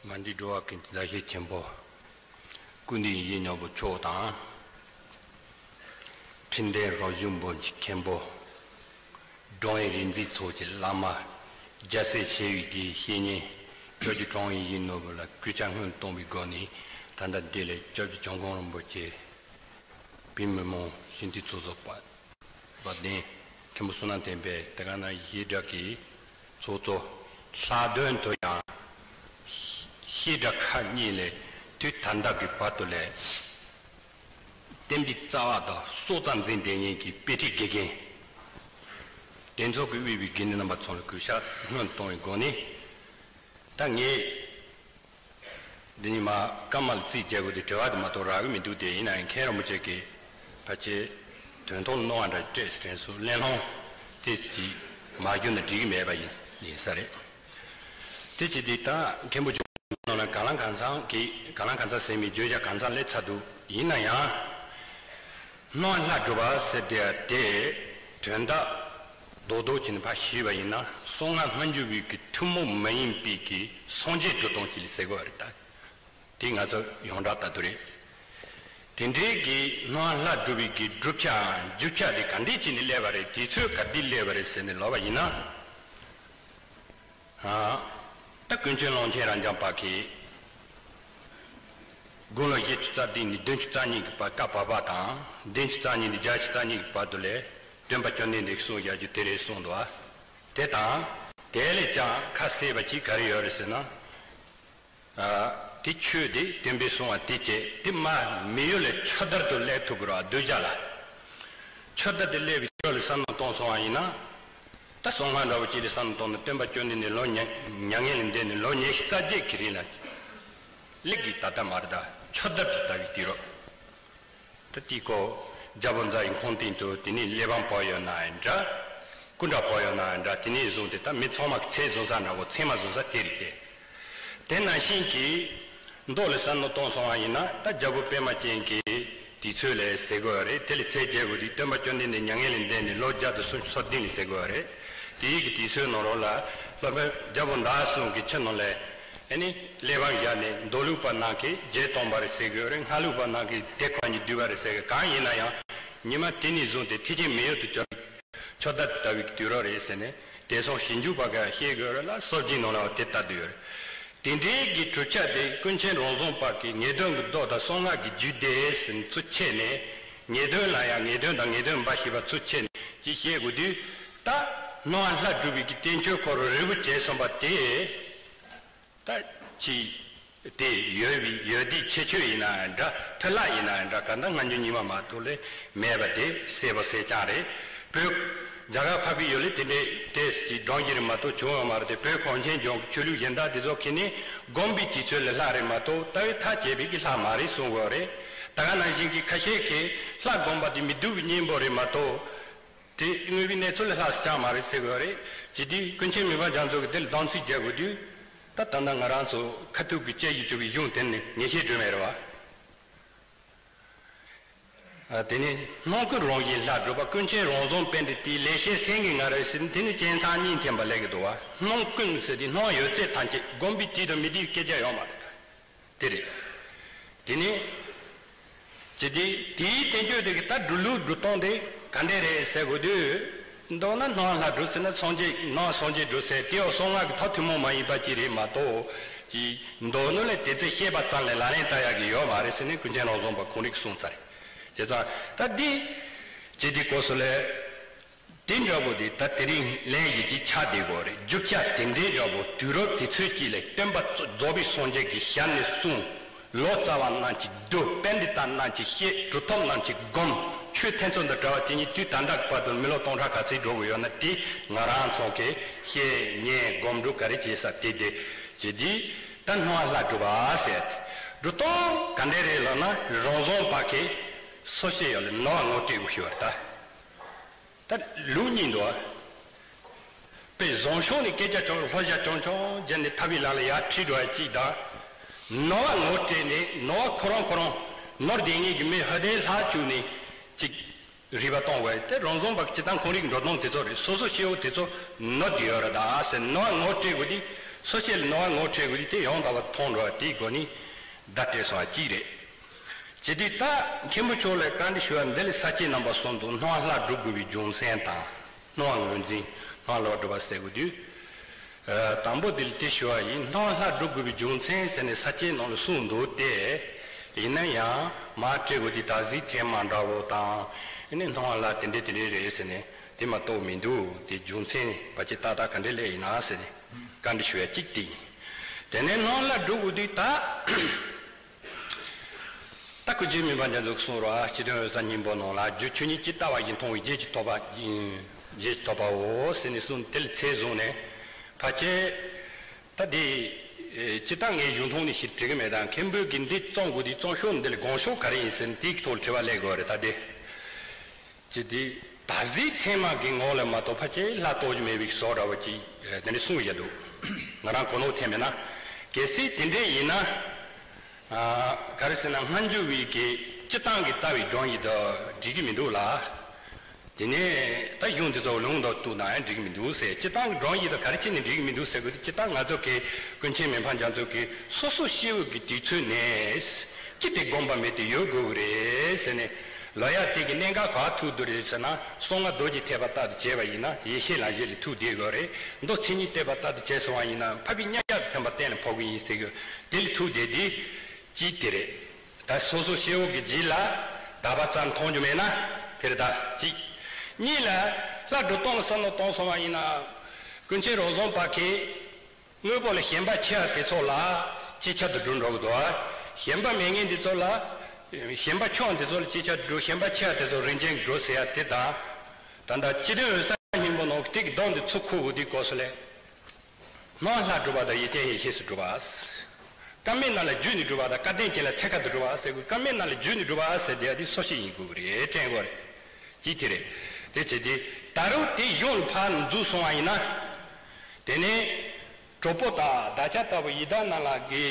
མ་འདྲིས་འགྲོ་བ་ཀུན་གྱི་མཛའ་བཤེས་ཆེན་པོ། ཀུན་ལྡན་ཡིད་བཞིན་ནོར་བུ་མཆོག་དང་། འཕྲིན་ལྡན་རང་བྱུང་འབུམ་གྱི་མཁན་པོ། འགྲོ་བའི་རིག་འཛིན་ཚོགས་ཀྱི་བླ་མ། རྒྱལ་སྲས་ཞི་བའི་རྒྱལ་བཤེས་གཉེན། སྐྱབས་རྗེ་དྲུང་ཡིག་ཡིད་བཞིན་ནོར་བུ་ལ་གུས་ཕྱག་སྔོན་བཏང་བའི་སྒོ་ནས། ད་ལྟ་འདི་ལ་སྐྱབས་རྗེ་འཇམ་མགོན་རིན་པོ་ཆེ། བོད་མི་མང་སྤྱི་འཐུས་ཚོགས་གཙོ་པ། བ་དན་མཁན་པོ་བསོད་ནམས་བསྟན་འཕེལ། དེ་ག་ནང་བཞིན་བཤད་གྲྭ་གི་ཚོགས་གཙོ། ལྷག་དོན་དུ་ཡང་བཤད་གྲྭ་ཁག་གཉིས་ལས་དུས་ད་ལྟ་གི་བར་དུ་ལས་བསྟན་པའི་རྩ་བ་དང་སྲོག་རྩ་འཛིན་བསྡད་མཁན་གྱི་དཔེ་ཁྲིད་དགེ་རྒན། དེ་ཚོ་གིས་དབུས་པའི་དགེ་འདུན་རྣམ་པ་ཚོ་ལ་གུས་ཕྱག་སྔོན་བཏང་བའི་སྒོ་ནས། ད་ངས་འདི་ཉིན་མ་སྐར་མ་ལ་རྩིས་རྒྱག་དགོས་དུས་དྲི་བ་དེ་མ་གཏོགས་རག་གི་མི་འདུག་དེ་ཡིན་ན་ཡང་མཁན་རིན་པོ་ཆེ་གིས་ཕལ་ཆེར་དོན་ཐོག་སྣང་བ་འདྲ་སྤྲད་དྲན་སོང་། གླེང་སློང་དེ་ཅིག་མ་བརྒྱབ་ན་འགྲིག་གི་མེད་པ་ཡིན་ཡིན་ས་རེད། དེ་ཅི་སྟེ་ད་མཁན་པོ་ཇོ་ནང་ལ་གང་ལ་གང་འཚམ་གྱི་གང་ལ་གང་འཚམ་ཟེར་མི་བརྗོད་བྱ་གང་འཚམ་སླེབས་ཚར་འདུག་ཡིན་ན་ཡང་། སྣང་བ་ལྷ་སྒྲུབ་པ་ཟེར་དེ་དེ་དོན་དག་རྡོག་རྡོག་ཅིག་ནས་ཕར་ཞུས་པ་ཡིན་ན། གསང་སྔགས་སྔ་འགྱུར་བའི་གི་ཐུན་མོང་མ་ཡིན་པའི་གི་སངས་རྒྱས་སྒྲུབ་སྟངས་ཅིག་ལ་ཟེར་དགོས་པ་རེད་ད། དེ་ང་ཚོ་ཡོངས་གྲགས་ལྟར་དུ་རེད། དེ་འདྲའི་གི་སྣང་བ་ལྷ་སྒྲུབ་པའི་གི་སྒྲུབ་བྱའམ་རྒྱུ་ཆ་དེ་ག་འདྲས་ཅིག་ནས་སླེབས་པ་རེད། དུས་ཚོད་ག་དུས་སླེབས་པ་རེད་ཟེར་ནས་ལབ་པ་ཡིན་ན། ཨ། ད་ཀུན་མཁྱེན་ཀློང་ཆེན་རབ་འབྱམས་པ་གིས་དགུང་ལོ་བཞི་བཅུ་རྩ་བདུན་ནས་བདུན་ཅུ་རྩ་གཉིས་ཀྱི་བར་བཀའ་བབས་པ་དང་། བདུན་ཅུ་རྩ་གཉིས་ནས་བརྒྱད་ཅུ་རྩ་གཉིས་ཀྱི་བར་དུ་ལས་སྟོན་པ་བཅོམ་ལྡན་འདས་གསུང་བཞག་རྒྱུ་དེ་རེད་གསུངས་འདུག་པ། དེ་དང་དེ་ལས་ཀྱང་ཁ་གསལ་བ་ཅིག་ག་རེ་ཡོད་རེད་ཟེར་ན། ཨ། དེ་ཆོས་དེ་སྟོན་པས་གསུངས་པ་དེ་བྱས་དེ་མ་མི་ཡུལ་ལ་ཆུ་ཟླ་དུ་སླེབས་ཐུབ་དགོས་ར། གདུལ་བྱ་ལ་ཆུ་ཟླ་དུ་སླེབས་པའི་ཆོས་ལ་བསམ་བློ་གཏོང་སོང་བ་ཡིན་ན། ད་གསང་སྔགས་འདྲ་བོ་ཅིག་ལ་བསམ་བློ་གཏོང་ན་སྟོན་པ་བཅོམ་ལྡན་འདས་ལོ་མྱ་མྱ་ངན་ལས་འདས་ནས་ལོ་ཉི་ཤུ་རྩ་བརྒྱད་ཀྱི་རིང་ལ་སླེབས་ཀྱི་ད་ལྟ་མ་རེད་ད། ཆོ་དར་དུ་ལྟ་བུའི་དུས་རབས། ད་དེའི་སྐོར་རྒྱལ་པོ་ཛ་ཡི་ཁོང་སྟེང་དུ་དེ་ནས་གླེགས་བམ་པོ་ཡོད་ན་ཡང་འདྲ། སྐུ་འདྲ་པོ་ཡོད་ན་ཡང་འདྲ། དེ་ནས་བཟུང་སྟེ་ད་མི་ཚང་མ་གི་ཚད་བཟུང་ས་འདྲ་བོ་ཚད་མ་བཟུང་ས་དེ་རེད་དེ། དེ་ནང་བཞིན་གྱི་མདོ་ལ་བསམ་བློ་གཏོང་སོང་བ་ཡིན་ན་ད་རྒྱལ་པོ་པདྨ་ཅན་གྱི་དུས་ཚོད་ལས་ཟེར་དགོས་རེད། དེ་ལས་ཚད་རྒྱལ་པོ་དེ་སྟོན་པ་བཅོམ་ལྡན་འདས་མྱ་ངན་ལས་འདས་ནས་ལོ་བརྒྱ་དང་སུམ་ཅུ་སོ་བདུན་ལས་ཟེར་དགོས་རེད། དེའི་གི་དུས་ཚོད་ནང་རོགས་ལ་སློབ་དཔོན་རྒྱལ་པོ་མདའ་ཟུང་གི་ཆུ་ནང་ལས། ཨ་ནི་གླེགས་བམ་བཞག་ནས་མདོ་ལུགས་པ་རྣམས་ཀྱིས་རྗེས་གཏོང་བ་རེད་ཟེར་གྱི་ཡོད་རེད། སྔགས་ལུགས་པ་རྣམས་ཀྱིས་དེ་ཁོ་ནས་བསྡུས་པ་རེད་ཟེར་གྱི། གང་ཡིན་ན་ཡང་ཉི་མ་དེ་ནས་བཟུང་སྟེ་ཐེག་ཆེན་མི་གཡོ་དུ་གྱུར་པའི་ཆོ་དར་ལྟ་བུའི་དུས་རབས་རེད་ཟེར་ནས་དེང་སང་ཞིབ་འཇུག་པ་ག་བཤད་གྱི་ཡོད་རེད་ལ། སྲོལ་འབྱེད་ནང་ལའང་དེ་ལྟ་དུ་ཡོད་རེད། དེ་འདྲའི་གི་གྲུབ་ཆ་དེ་ཀུན་མཁྱེན་རོང་ཟོམ་པ་གིས་ངེས་དོན་གྱི་མདོ་དང་གསང་སྔགས་ཀྱི་རྒྱུད་སྡེ་ཟེར་ཚུལ་ཕྱེ་ནས། ངེས་དོན་ལ་ཡང་ངེས་དོན་དང་ངེས་དོན་འབའ་ཞིག་པ་ཚུལ་ཕྱེ་ནས་ཅིག་བཤད་དགོས་དུས། ད་སྣང་བ་ལྷ་སྒྲུབ་པའི་གི་བསྟན་བཅོས་ཁོ་རང་རིལ་བུ་བྱས་སོང་བ་དེ། ད་ཅི། དེ་ཡོད་པའི་ཡོད་དེའི་ཁྱད་ཆོས་ཡིན་ན་འདྲ། མཐུ་ལག་ཡིན་ན་འདྲ། གང་ལྟར་སྔ་འགྱུར་རྙིང་མ་མ་གཏོགས་ལས་མེད་པ་དེ་གསལ་པོ་གསལ་རྐྱང་རེད། བོད་རྒྱ་གར་འཕགས་པའི་ཡུལ་ལས་དེ་འདྲའི་ཏོག་ཙམ་ཅིག་འགྲོ་གི་རེད་མ་གཏོགས་བྱུང་ཡོད་མ་རེད་དེ། བོད་གངས་ཅན་ལྗོངས་ཀྱི་ཆོས་ལུགས་གཞན་དག་དེ་ཚོ་གིས་ནི་སྒོམ་པའི་དུས་ཚོད་ལ་ལྷ་རེད་མ་གཏོགས་ལྟ་བའི་ཐག་བཅད་པའི་གི་ལྷ་མ་རེད་གསུང་གི་ཡོད་རེད། ད་ག་ནང་བཞིན་གྱི་ཁ་ཤས་ཀྱིས་ལྷ་སྒོམ་པ་དེ་མི་སྡུག་གི་གཉེན་པོ་རེད་མ་གཏོགས། དེ་དངོས་པོའི་གནས་ཚུལ་ལ་ལྷག་ས་ཅང་མ་རེད་ཟེར་དགོས་རེད། ཇི་སྟེ་ཀུན་མཁྱེན་མི་ཕམ་རྒྱ་མཚོ་གིས་དེ་ལ་སྡོམ་ཚིག་རྒྱག་དགོས་དུས། ད་ད་ལྟ་ང་རང་ཚོ་ཁ་ཐུག་གི་དཔྱད་ཀྱིས་གྲུབ་པའི་གཞུང་དེ་ནི་ངེས་ཤེས་སྒྲོན་མེ་རེད་བ། ཨ། དེ་ནི་སྣང་ཀུན་རང་བཞིན་ལྷ་སྒྲུབ་པ་ཀུན་མཁྱེན་རོང་ཟོམ་པཎྜི་ཏའི་ལེགས་བཤད་སེང་གེ་ང་རོས་ཟེར་དེ་ནི་སྤྱན་ཚང་གཉིས་འཐེན་པ་ལས་ཀྱི་འདུག་བ། སྣང་ཀུན་ཟེར་དེ་སྣང་ཡོད་ཚད་ཐམས་ཅད་སྒོམ་པའི་དུས་དང་མི་དུས་སྐད་ཆ་ཡོད་མ་རེད་ད། དེ་རེད། དེ་ནས། ཇི་སྟེ་དེའི་བསྟན་བཅོས་དེ་གི་ད་སྒྲུབ་ལུགས་སྒྲུབ་སྟངས་དེ་ག་འདྲས་རེད་ཟེར་དགོས་དུས། མདོར་ན་སྣང་ལྷ་སྒྲུབ་ཟེར་ན་སངས་རྒྱས་སྣང་སངས་རྒྱས་སྒྲུབ་ཟེར་དེའང་གསང་སྔགས་ཀྱི་ཐོག་ཐུན་མོང་མ་ཡིན་པ་ཅིག་རེད་མ་གཏོགས། ཅིག་མདོར་ན་ལས་དེ་ཚོ་བཤད་པ་ཙམ་ལས་ལག་ལེན་བསྟར་ཡག་གི་ཡོད་མ་རེད་ཟེར་ནས་ཀུན་མཁྱེན་རོང་ཟོམ་པ་ཁོང་རང་གིས་གསུངས་ཚར་རེད། བྱས་ཙང་ད་འདི། ཇི་སྟེ་གོ་སོ་ལས། དེ་འདྲ་པོ་དེ་ད་དེ་རིང་ལན་ཡིད་ཀྱི་ཆ་དེ་གོ་རེད། རྒྱུ་ཆ་དེ་འདྲའི་འདྲ་པོ་དུས་རབས་དེ་ཚོའི་དཀྱིལ་ལས་སྟོན་པ་རྫོགས་པའི་སངས་རྒྱས་ཀྱི་ཞལ་ནས་གསུངས། ལོ་ཙཱ་བ་རྣམས་ཀྱིས་བསྡུ། པཎྜི་ཏ་རྣམས་ཀྱིས་བཤད། གྲུབ་ཐོབ་རྣམས་ཀྱིས་སྒོམ། ཆོས་ཐེ་ཚོམ་དང་བྲལ་བ་དེ་ཉིད་དུས་ད་ལྟ་གི་བར་དུ་མི་ལོ་སྟོང་ཕྲག་ག་ཚོད་འགྲོ་གི་ཡོད་ན་དེ་ང་རང་ཚོ་གིས་བཤད་ཉན་སྒོམ་སྒྲུབ་ག་རེ་བྱེད་ས་དེ་དེ་བྱེད་དུས་ད་སྣང་བ་ལྷ་སྒྲུབ་པ་ཟེར་ཏེ་སྒྲུབ་སྟངས་ག་འདྲས་རེད་ལབ་ན། རོང་ཟོམ་པ་གིས་སོ་སྐྱེ་ཡོད་ལ་ནོར་བ་ངོ་སྤྲད་དགོས་ཞུ་བ་རེད་ད། ད་ལུགས་གཉིས་འདུག་ཨ། དཔེ་བཟང་ཕྱོགས་ནས་སྐད་ཆ་ཆུང་ལྷོད་བཞག་ཆུང་ཆུང་བྱས་ནས་ཐར་པའི་ལམ་ལ་ཡར་ཁྲིད་འགྲོ་བ་གཅིག་དང་། ནོར་བ་ངོ་སྤྲད་ནས་ནོར་བ་ཁོ་རང་ཁོ་རང་ནོར་ལྡན་ངེས་ཀྱི་མི་ཧ་ལས་ལྷག་བཅུག་ནས་གཅིག་རིག་པ་གཏོང་བ་དེ་རོང་ཟོམ་པ་སྤྱིར་བཏང་ཁོང་རིགས་འགྲོ་སྟངས་དེ་ཚོ་རེད། སོ་སོ་སྐྱེ་བོ་དེ་ཚོ་ནོར་གྱི་ཡོད་རེད་ད་ཟེར་ནོར་བ་ངོ་སྤྲད་དགོས་དེ། སོ་སྐྱེ་ལ་ནོར་བ་ངོ་སྤྲད་དགོས་དེ་དེ་ཡང་དག་པ་མཐོང་འགྲོ་བ་དེའི་སྒོ་ནས་བརྡ་སྤྲད་སོང་བ་གཅིག་རེད། ཇི་སྟེ་ད་མཁན་པོ་མཆོག་ལ་བཀའ་འདྲི་ཞུ་བ་འདི་ལ་ས་བཅད་རྣམ་པ་གསུམ་འདུག་སྣང་བ་ལྷ་སྒྲུབ་དགོས་པའི་རྒྱུ་མཚན་དང་། སྣང་བ་ངོས་འཛིན། སྣང་བ་ལྷ་སྒྲུབ་པ་ཟེར་དགོས་དུས། ཨ། དང་པོ་འདི་ལ་དེ་ཞུ་བ་ཡིན། སྣང་བ་ལྷ་སྒྲུབ་དགོས་པའི་རྒྱུ་མཚན་ཟེར་ནས་ས་བཅད་ནང་ལ་གསུངས་འདུག་སྟེ། ཡིན་ན་ཡང་མར་སྤྲད་དགོས་དུས་བདག་གཟིགས་མཚན་མ་འདྲ་བོ་དང་། ཨ་ནི་སྣང་བ་ལྷ་དེ་འདྲས་དེ་འདྲས་རེད་ཟེར་ནས་དེ་མ་གཏོགས་མི་འདུག་དེ་རྒྱུ་མཚན་ཕལ་ཆེར་ཏག་ཏག་ག་འདྲས་སླེབས་ཡིན་ན་ཟེར་ནས་བཀའ་འདྲི་ཞུ་ཡ་གཅིག་དེ་ཡིན། དེ་ནས་སྣང་བ་ལྷ་སྒྲུབ་དགོས་དུས་ད། ད་སྐུ་མཁྱེན་མི་ཕམ་རྒྱ་མཚོས་གསུངས་རོགས། ཨ། སྤྱི་དོན་འོད་གསལ་སྙིང་པོ་ནང་ལ། རྒྱུ་ཆོས་ཉིད་ཇི་ལྟ་བ་བཞིན་མཐོང་བའི་རྗེས་ཀྱི་ཐོབ་པ། རྗེས་ཀྱི་ཐོབ་པའོ་ཟེར་ནས་གསུངས། དེ་ལ་ཚད་བཟུང་ནས་ཕལ་ཆེར་ད་དེ་སྤྱིར་བཏང་ངས་གཞུང་མཐོང་ནས་ཞིག་བྲི་གི་མེད། ད་མཁན་པོས་ཀྱི་འདི་རྩོམ་དགོས་དུས་རྩོམ་ཕྱོགས་འདི་ལ་དགོངས་ཕྱོགས་ག་རེ་ཡིན་ཟེར་ན་དེའི་ཐོག་ལ་དྲི་བ་སླེབས་དགོས་རེད་ད་དེ། ཅི་སྟེ་བདག་གཟིགས་མཚན་མ་གི་ངོ་ལ་མ་གཏོགས་ཕལ་ཆེར་ལྷ་རྟོགས་རྒྱུ་མེད་པའི་བཟོ་འདྲ་བ་ཅིག་དེ་འདྲ་གསུངས་ཡོད་འདུག་ང་རང་གོ་ནོར་ཐེབས་མེད་ན། གལ་སྲིད་དེ་འདྲས་ཡིན་ན། ཨ། ག་རེ་ཟེར་ན་སྔ་འགྱུར་བའི་གི་སྤྱིར་བཏང་གི་ལྟ་བའི་སྒྲོམ་གཞི་དང་འགྲིག་གི་མི་འདུག་ལ། དེ་ནས་ད་གཞུང་འདི་ཚོ་ལུང་དང་བཏུགས་ན་ཡང་འགྲིག་གི་མི་འདུག་ཟེར། སྤྱིར་བཏང་གི་སྒྲོམ་གཞི་དང་ག་རེ་བྱས་ནས་འགྲིག་གི་མི་འདུག་ཟེར་དགོས་དུས་སྤྱིར་བཏང་ང་ཚོ་གི་ཀུན་མཁྱེན་མི་ཕམ་རྒྱ་མཚོ་གིས་སོ་སོ་སྐྱེ་བོ་གི་དུས་ཚོད་ནས་ཅི་སྟེ་སྒོམ་པ་མེད་དེ་ཡོད་དགོས་ཀྱི་རེད་ཟེར་ནས། ལོ་ཡ་དེ་གི་གནད་འགག་ག་ཐུག་འདུག་རེད་ཟེར་ན། གསང་སྔགས་རྡོ་རྗེ་ཐེག་པ་ལྟར་དུ་བྱས་པ་ཡིན་ན་ཡེ་ཤེས་ལམ་བཞི་ལ་ཐུག་བསྡད་དགོས་རེད། མདོ་མཚན་ཉིད་ཐེག་པ་ལྟར་དུ་བྱས་སོང་བ་ཡིན་ན་འཕགས་པའི་མཉམ་གཞག་ཏུ་ཐིམ་པ་གཏན་ལ་ཕབ་ཀྱི་ཡིན་ཟེར་གི། དེ་ལ་ཐུག་བསྡད་དེ་གཅིག་དེ་རེད། ད་སོ་སོ་སྐྱེ་བོ་གི་རྒྱུད་ལ་དག་པ་ཙམ་མཐོང་རྒྱུ་མེད་ན་དེ་རེད་ད་གཅིག་གཉིས་ལ་ལྷ་སྒྲུབ་སྟངས་ལ་བསམ་བློ་གཏོང་སོང་བ་ཡིན་ན། ཀུན་མཁྱེན་རོང་ཟོམ་པ་གིས། དངོས་པོ་ལ་ཞེན་པ་ཆེ་བ་དེ་ཚོ་ལ་ཅིག་ཆར་དུ་སྒྲུབ་འགྲོ་གི་འདུག་ཞེན་པ་མེད་མཁན་དེ་ཚོ་ལ། ཞེན་པ་ཆུང་བ་དེ་ཚོ་ལ་ཅིག་ཆར་དུ་སྒྲུབ། ཞེན་པ་ཆེ་བ་དེ་ཚོ་རིན་ཆེན་སྒྲུབ་ཟེར་ཡ་དེ་དང་། ད་ལྟ་སྤྱི་དོན་འོད་གསལ་སྙིང་པོ་ནང་གི་དེ་གི་སྡོམ་དེ་ཚུར་འཁུར་དགོས་དུས་སྐབས་སུ་ལས། སྣང་ལྷ་སྒྲུབ་པ་དང་ཡེ་ཤེས་ཡེ་ཤེས་སུ་སྒྲུབ་པ། སྐར་མའི་ནང་ལ་བརྒྱུད་ནས་སྒྲུབ་པ་དང་སྐལ་ལྡན་ཅན་ལ་ཐད་ཀར་དུ་སྒྲུབ་པ་ཟེར་དགོས། སྐར་མའི་ནང་ལ་བརྒྱུད་ནས་སྒྲུབ་པ་ཟེར་དེ་ཡང་དེ་སོ་སྐྱེ་ཡིན་དགོས་ཀྱི་རེད། དྲན་དགོས་རེད། ཅིའི་ཐད་རེད། དེ་བྱས་དེ་ད་རུང་དེ་གཞུང་ལ་ཕར་འཛུལ་སོང་བ་ཡིན་ན། དེ་ནས་གྲོགས་པོ་དང་བདག་ཅག་ལྟ་བུ་ཡི་དྭགས་རྣམས་ལ་གི་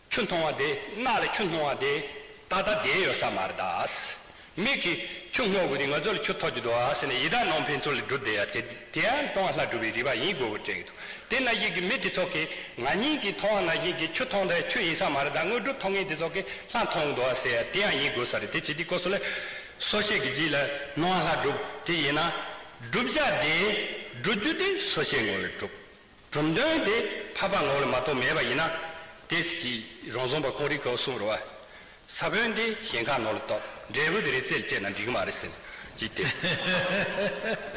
ཆུ་འཐུང་བ་དེ། རྣག་ལ་ཆུ་འཐུང་བ་དེ་ཏག་ཏག་བསྡད་ཡོད་ས་མ་རེད་ད། མིག་གིས་ཆུ་བསྔོ་དགོས་དེ་ང་ཚོ་ལ་ཆུ་ཐོབ་ཀྱི་འདུག་ཨ་ཟེར་ནས་ཡི་དྭགས་ནང་ཕན་ཚུན་ལ་སྒྲུབ་བསྡད་ཡ་དེ། དེ་ཡང་སྣང་བ་ལྷ་སྒྲུབ་པའི་རིགས་པ་ཡིན་དགོས་པར་དྲན་གྱི་འདུག་དེ་ནང་བཞིན་གྱི་མི་དེ་ཚོ་གིས་ང་གཉིས་ཀྱིས་མཐོང་བ་ནང་བཞིན་གྱི་ཆུ་མཐོང་དེ་ཆུ་ཡིན་ས་མ་རེད་ད། དངོས་གྲུབ་མཐོང་མཁན་དེ་ཚོ་གིས་ལྷ་མཐོང་གི་འདུག་ཨ་ཟེར་ཡ་དེ་ཡང་ཡིན་དགོས་ས་རེད། དེ་བྱེད་དུས་སྐབས་སུ་ལ་སོ་སྐྱེ་གི་རྗེས་ལ་སྣང་བ་ལྷ་སྒྲུབ་དེ་ཡིན་ན། བསྒྲུབ་བྱ་དེ་སྒྲུབ་རྒྱུ་དེ་སོ་སྐྱེ་ངོ་ལ་སྒྲུབ། གྲུབ་དོན་དེ་འཕགས་པ་ངོ་ལ་མ་གཏོགས་མེད་པ་ཡིན་ན། དེ་ཅི་རང་བྱུང་བ་ཁོང་རིག་གོ་གསུངས་རོ། ས་བོན་དེ་གཞན་ཁ་ནོར་ལ་གཏོགས་འབྲས་བུ་དེ་རེ་རྩེར་བཅད་ན་འགྲིག་མ་རེད་ཟེར། ཅི་སྟེ།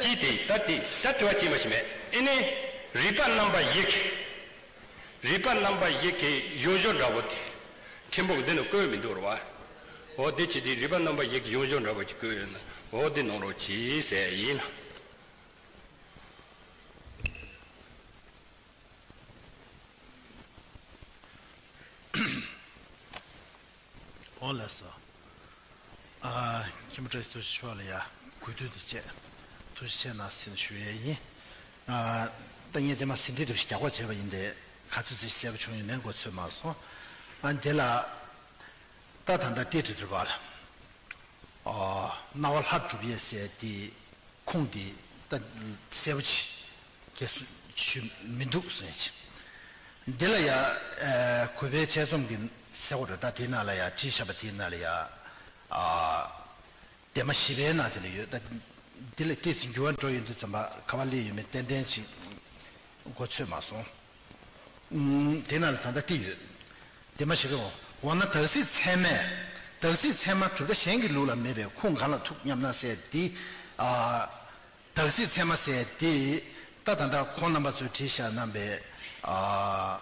ཅི་སྟེ་ད་དེ་ད་དྲི་བ་ཅི་མ་ཞིག་མེད། ཨེ་ནས་རིག་པ་རྣམ་པ་བཞི་གི། རིག་པ་རྣམ་པ་བཞི་གི་ཡོན་སྦྱོར་འདྲ་བོ་དེ། མཁན་པོ་འདི་ནས་བཀོད་མི་འདུག་རོ། འོ་དེ་ཅི་སྟེ་རིག་པ་རྣམ་པ་བཞི་གི་ཡོན་སྦྱོར་འདྲ་བོ་ཅིག་བཀོད་ཡོད་ན། འོ་དེ་གནང་རོགས་གྱིས་ཟེར་ཡིན་ལ། འོ་ལགས་སོ། ཨ། མཁན་པོ་བཀྲ་ཤིས་རྡོ་རྗེ་མཆོག་ལ་ཡ་གུས་འདུད་དེ་བཅས་ཐུགས་རྗེ་ཆེ་གནང་ཟེར་ཞུ་ཡས་ཡིན། ཨ། ད་ངས་དེ་མ་ཟིན་བྲིས་འདྲ་བོ་ཞིག་རྒྱག་པ་བྱས་པ་ཡིན་ཏེ། ག་ཚོད་ཅིག་གསལ་པོ་བྱུང་ཡོད་མེད་མགོ་ཚོད་མ་སོང་། ཨ། དེ་ལ་ད་ད་ལྟ་ཏི་རི་རི་བ་ལ། ཨ། རྣ་བ་ལྷ་སྒྲུབ་ཡས་ཟེར་དེ། ཁུངས་དེ་ད་གསལ་པོ་ཅིག་གས་སུ་ཞུ་མི་འདུག་གསུངས་ཡ་ཅིག་འདི་ལ་ཡ། ཨ། གུས་པའི་དཔྱད་རྩོམ་གྱི་གསལ་པོ་རེད་ད། དེའི་ནང་ལ་ཡ་བྲིས་བཞག་པ་དེའི་ནང་ལ་ཡ། ཨ། དེ་མ་བཞི་པའི་ནང་དེ་ལ་ཡོད་ད། འདི་ལ་ཏོག་ཙམ་འགྱུར་བ་འགྲོ་ཡོང་དུས་ཙམ་པ་ག་པར་སླེབས་ཡོད་མེད་ཏན་ཏན་ཅིག་མགོ་ཚོད་མ་སོང་། ཨུམ། དེ་ནང་ལ་ད་ལྟ་ཏི་ཡོད། དེ་མ་ཞིག་གི། འོ་ན་དག་སྲིད་ཚད་མས། དག་སྲིད་ཚད་མ་གྲུབ་མཐའ་གཞན་གྱི་ལུགས་ལ་མེད་པས་ཁུངས་གང་ལ་ཐུག་སྙམ་ན་ཟེར་འདི། ཨ། དག་སྲིད་ཚད་མ་ཟེར་འདི། ད་ད་ལྟ་ཁོང་རྣམ་པ་ཚོས་བྲིས་བཞག་གནང་པའི། ཨ།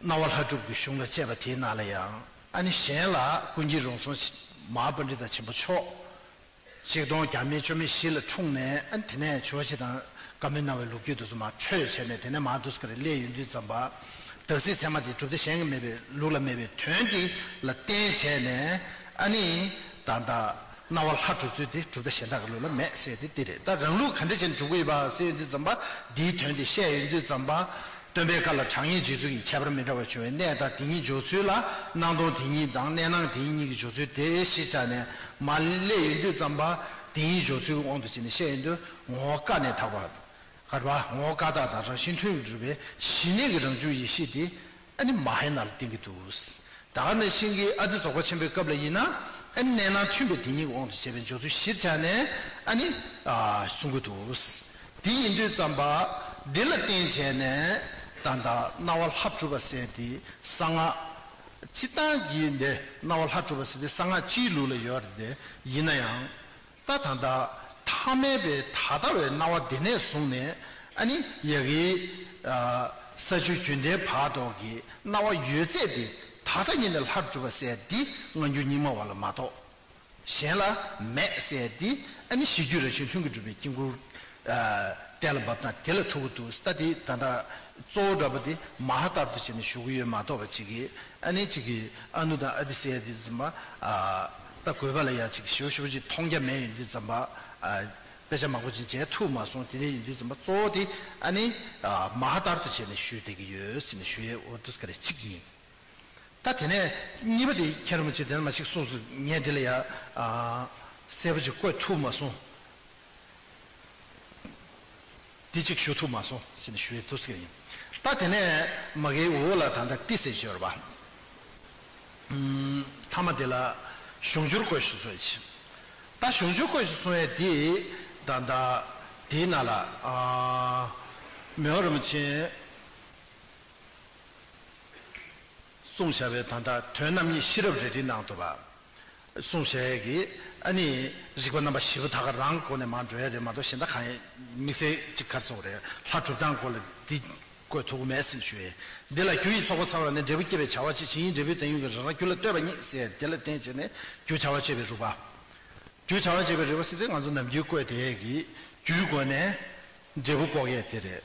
རྣ་བ་ལྷ་སྒྲུབ་ཀྱི་གཞུང་ལ་དཔྱད་པ་དེའི་ནང་ལ་ཡང་། ཨ་ནི་གཞན་ལ་ཀུན་མཁྱེན་རང་གཟུགས་མ་ཧཱ་པཎྜི་ཏ་ཆེན་པོ་མཆོག་ཆིག་སྟོང་བརྒྱ་མེད་བཅུ་མེད་བཞི་ལ་འཁྲུངས་ནས། ཨ་ནི་དེ་ནས་ཇོ་བོ་རྗེ་དང་བཀའ་མོལ་གནང་བའི་ལོ་རྒྱུས་དེ་ཚོ་མར་འཕྲོས་བྱས་ནས། དེ་ནས་མར་འདུག་སེ་ག་རེ་སླེབས་ཡོང་དུས་ཙམ་པ། དག་སྲིད་ཚད་མ་དེ་གྲུབ་མཐའ་གཞན་གྱི་མེད་པའི་ལུགས་ལ་མེད་པའི་དོན་དེ་ལ་བརྟེན་བྱས་ནས། ཨ་ནི་ད་ལྟ་རྣ་བ་ལྷ་སྒྲུབ་ཚུལ་དེ་གྲུབ་མཐའ་གཞན་དག་གི་ལུགས་ལ་མེད་ཟེར་དེ་འདི་རེད། ད་རང་ལུགས་ག་འདྲ་བྱས་ནས་སྒྲུབ་ཀྱི་ཡོད་པ་ཟེར་ཡོང་དུས་ཙམ་པ། འདིའི་དོན་དེ་བཤད་ཡོང་དུས་ཙམ་པ། སྟོན་པའི་བཀའ་ལ་གྲངས་སྙེད་རྗེ་བཙུན་གྱི་ཁྱད་པར་མི་འདྲ་བ་བྱུང་བའི་གནས་དང་དེ་ཉིད་འཇོག་ཚུལ་ལ། སྣང་སྟོང་དེ་ཉིད་དང་གནས་སྣང་དེ་ཉིད་ཀྱི་འཇོག་ཚུལ་དེ་གཞི་བཞག་ནས་མར་སླེབས་ཡོང་དུས་ཙམ་པ། དེ་ཉིད་འཇོག་ཚུལ་གྱི་དབང་དུ་བྱས་ནས་བཤད་ཡོང་དུས། ངོ་བོ་ཀ་ནས་དག་པ། ག་རེ་བ། ངོ་བོ་ཀ་དག་དང་རང་བཞིན་ལྷུན་གྱིས་གྲུབ་པའི་གཞི་གནས་ཀྱི་རང་བྱུང་ཡེ་ཤེས་དེ། ཨ་ནི་མ་ཧཱའི་ནང་ལ་བསྟན་གྱི་འདུག་ད་ག་ནང་བཞིན་གྱི་ཨ་ཏི་རྫོགས་པ་ཆེན་པོའི་སྐབས་ལ་ཡིན་ན། ཨ་ནི་གནས་སྣང་མཐུན་པའི་དེ་ཉིད་ཀྱི་དབང་དུ་བྱས་པའི་འཇོག་ཚུལ་གཞིར་བཞག་ནས། ཨ་ནི། ཨ། གསུང་གི་འདུག་དེ་ཡིན་དུས་ཙམ་པ། འདི་ལ་བརྟེན་བྱས་ནས་ད་ལྟ་རྣ་བ་ལྷ་སྒྲུབ་པ་ཟེར་དེ་གསང་སྔགས། སྤྱིར་བཏང་གི་འདི་རྣ་བ་ལྷ་སྒྲུབ་པ་ཟེར་དེ་གསང་སྔགས་སྤྱིའི་ལུགས་ལ་ཡོད་རེད་དེ། ཡིན་ན་ཡང་། ད་ད་ལྟ་ཐ་མལ་པའི་ད་ལྟ་བའི་སྣང་བ་འདི་ནས་བཟུང་ནས། ཨ་ནི་ཡ་གི། ཨ། ས་བཅུ་བདུན་ལྡན་བར་དུ་གི་སྣང་བ་ཡོད་ཚད་དེ་ད་ལྟ་ཉིད་ནས་ལྷར་གྲུབ་པ་ཟེར་འདི་སྔ་འགྱུར་རྙིང་མ་བ་ལ་མ་གཏོགས་གཞན་ལ་མེད་ཟེར་འདི། ཨ་ནི་གཞི་རྒྱུད་རང་བཞིན་ལྷུན་གྱིས་གྲུབ་པའི་དཀྱིལ་འཁོར། ཨ། གཏན་ལ་དབབ་ན་དེ་ལ་ཐུག་གི་འདུག་ད་དེ་ད་ལྟ་གཙོ་བོ་འདྲ་པོ་དེ་མ་ཧཱ་ལྟར་དུ་བྱས་ནས་ཞུ་གི་ཡོད་མ་གཏོགས་པ་ཅིག་གིས། ཨ་ནི་གཅིག་གིས་ཨ་ནུ་དང་ཨ་ཏི་ཟེར་ཡ་དེ་ཚོ་མ། ཨ། ད་དགོས་པ་ལ་ཡ་གཅིག་ཞིབ་ཞིབ་ཅིག་མཐོང་རྒྱ་མེད་ཡོང་དུས་ཙམ་པ། ཨ། དཔེ་ཆ་མང་པོ་ཅིག་མཇལ་ཐུབ་མ་སོང་། དེ་འདྲ་ཡིན་དུས་ཙམ་པ་གཙོ་བོ་དེ་ཨ་ནི། ཨ། མ་ཧཱ་ལྟར་དུ་བྱས་ནས་ཞུས་བསྡད་ཀྱི་ཡོད་ཟེར་ནས་ཞུ་ཡས་འོ་འདུག་ག་རེ་གཅིག་ཡིན། ད་དེ་ནས་གཉིས་པ་དེ་མཁན་རིན་པོ་ཆེ་དེ་ནས་མ་ཞིག་གསུངས་སོང་། ངས་འདི་ལ་ཡ། ཨ། གསལ་པོ་ཅིག་བཀོད་ཐུབ་མ་སོང་། འདི་གཅིག་ཞུ་ཐུབ་མ་སོང་ཟེར་ནས་ཞུ་ཡས་འདུག་ཟེར་གྱི་ཡིན། ད་དེ་ནས་མ་གིའི་འོག་ལ་ད་ལྟ་ཏི་ཟེར་ཞོར་བ། ཨུམ། མཐའ་མ་དེ་ལ་གཞུང་སྦྱོར་བཀོད་ཤིག་གསུངས་ཡས་ཅིག་ད་གཞུང་སྦྱོར་བཀོད་ཤིག་གསུངས་ཡས་དེ་ད་ལྟ་དེའི་ནང་ལ། ཨ། མི་དབང་རིན་པོ་ཆེ་གསུངས་བཞག་པའི་ད་ལྟ་དོན་རྣམ་གཉིས་ཤེས་རབ་རལ་གྲིའི་ནང་དུ་བ། གསུངས་བཞག་ཡས་ཀྱི། ཨ་ནི་རིག་པ་རྣམ་པ་བཞི་པོ་ད་ག་རང་སྒོ་ནས་མར་འགྲོ་ཡས་རེད་མ་གཏོགས་གཞན་དག་གང་ཡང་དམིགས་བསལ་ཅིག་ག་རེ་ཟེར་དགོས་རེད། ལྷ་སྒྲུབ་སྟངས་སྐོར་ལ་འདི་བཀོད་ཐུབ་ཀྱི་མེད་ཟེར་ཞུ་ཡས། འདི་ལ་རྒྱུ་ཡི་ཚོགས་པ་ཚར་བ་ནི་འབྲས་བུ་སྐྱེད་པའི་བྱ་བ་བྱེད། ཇི་སྙེད་འབྲས་བུའི་བདག་ཉིད་ཀྱིས་རང་རང་རྒྱུད་ལ་ལྟོས་པ་ཉིད་ཟེར། དེ་ལ་བརྟེན་བྱས་ནས་རྒྱུ་བྱ་བ་བྱེད་པའི་རིག་པ། རྒྱུ་བྱ་བ་བྱེད་པའི་རིག་པ་ཟེར་དུས་ང་ཚོ་ནམ་རྒྱུན་བཀོད་དེ་ཡས་ཀྱི་རྒྱུའི་སྒོ་ནས་འབྲས་བུ་འགོག་ཡས་དེ་རེད།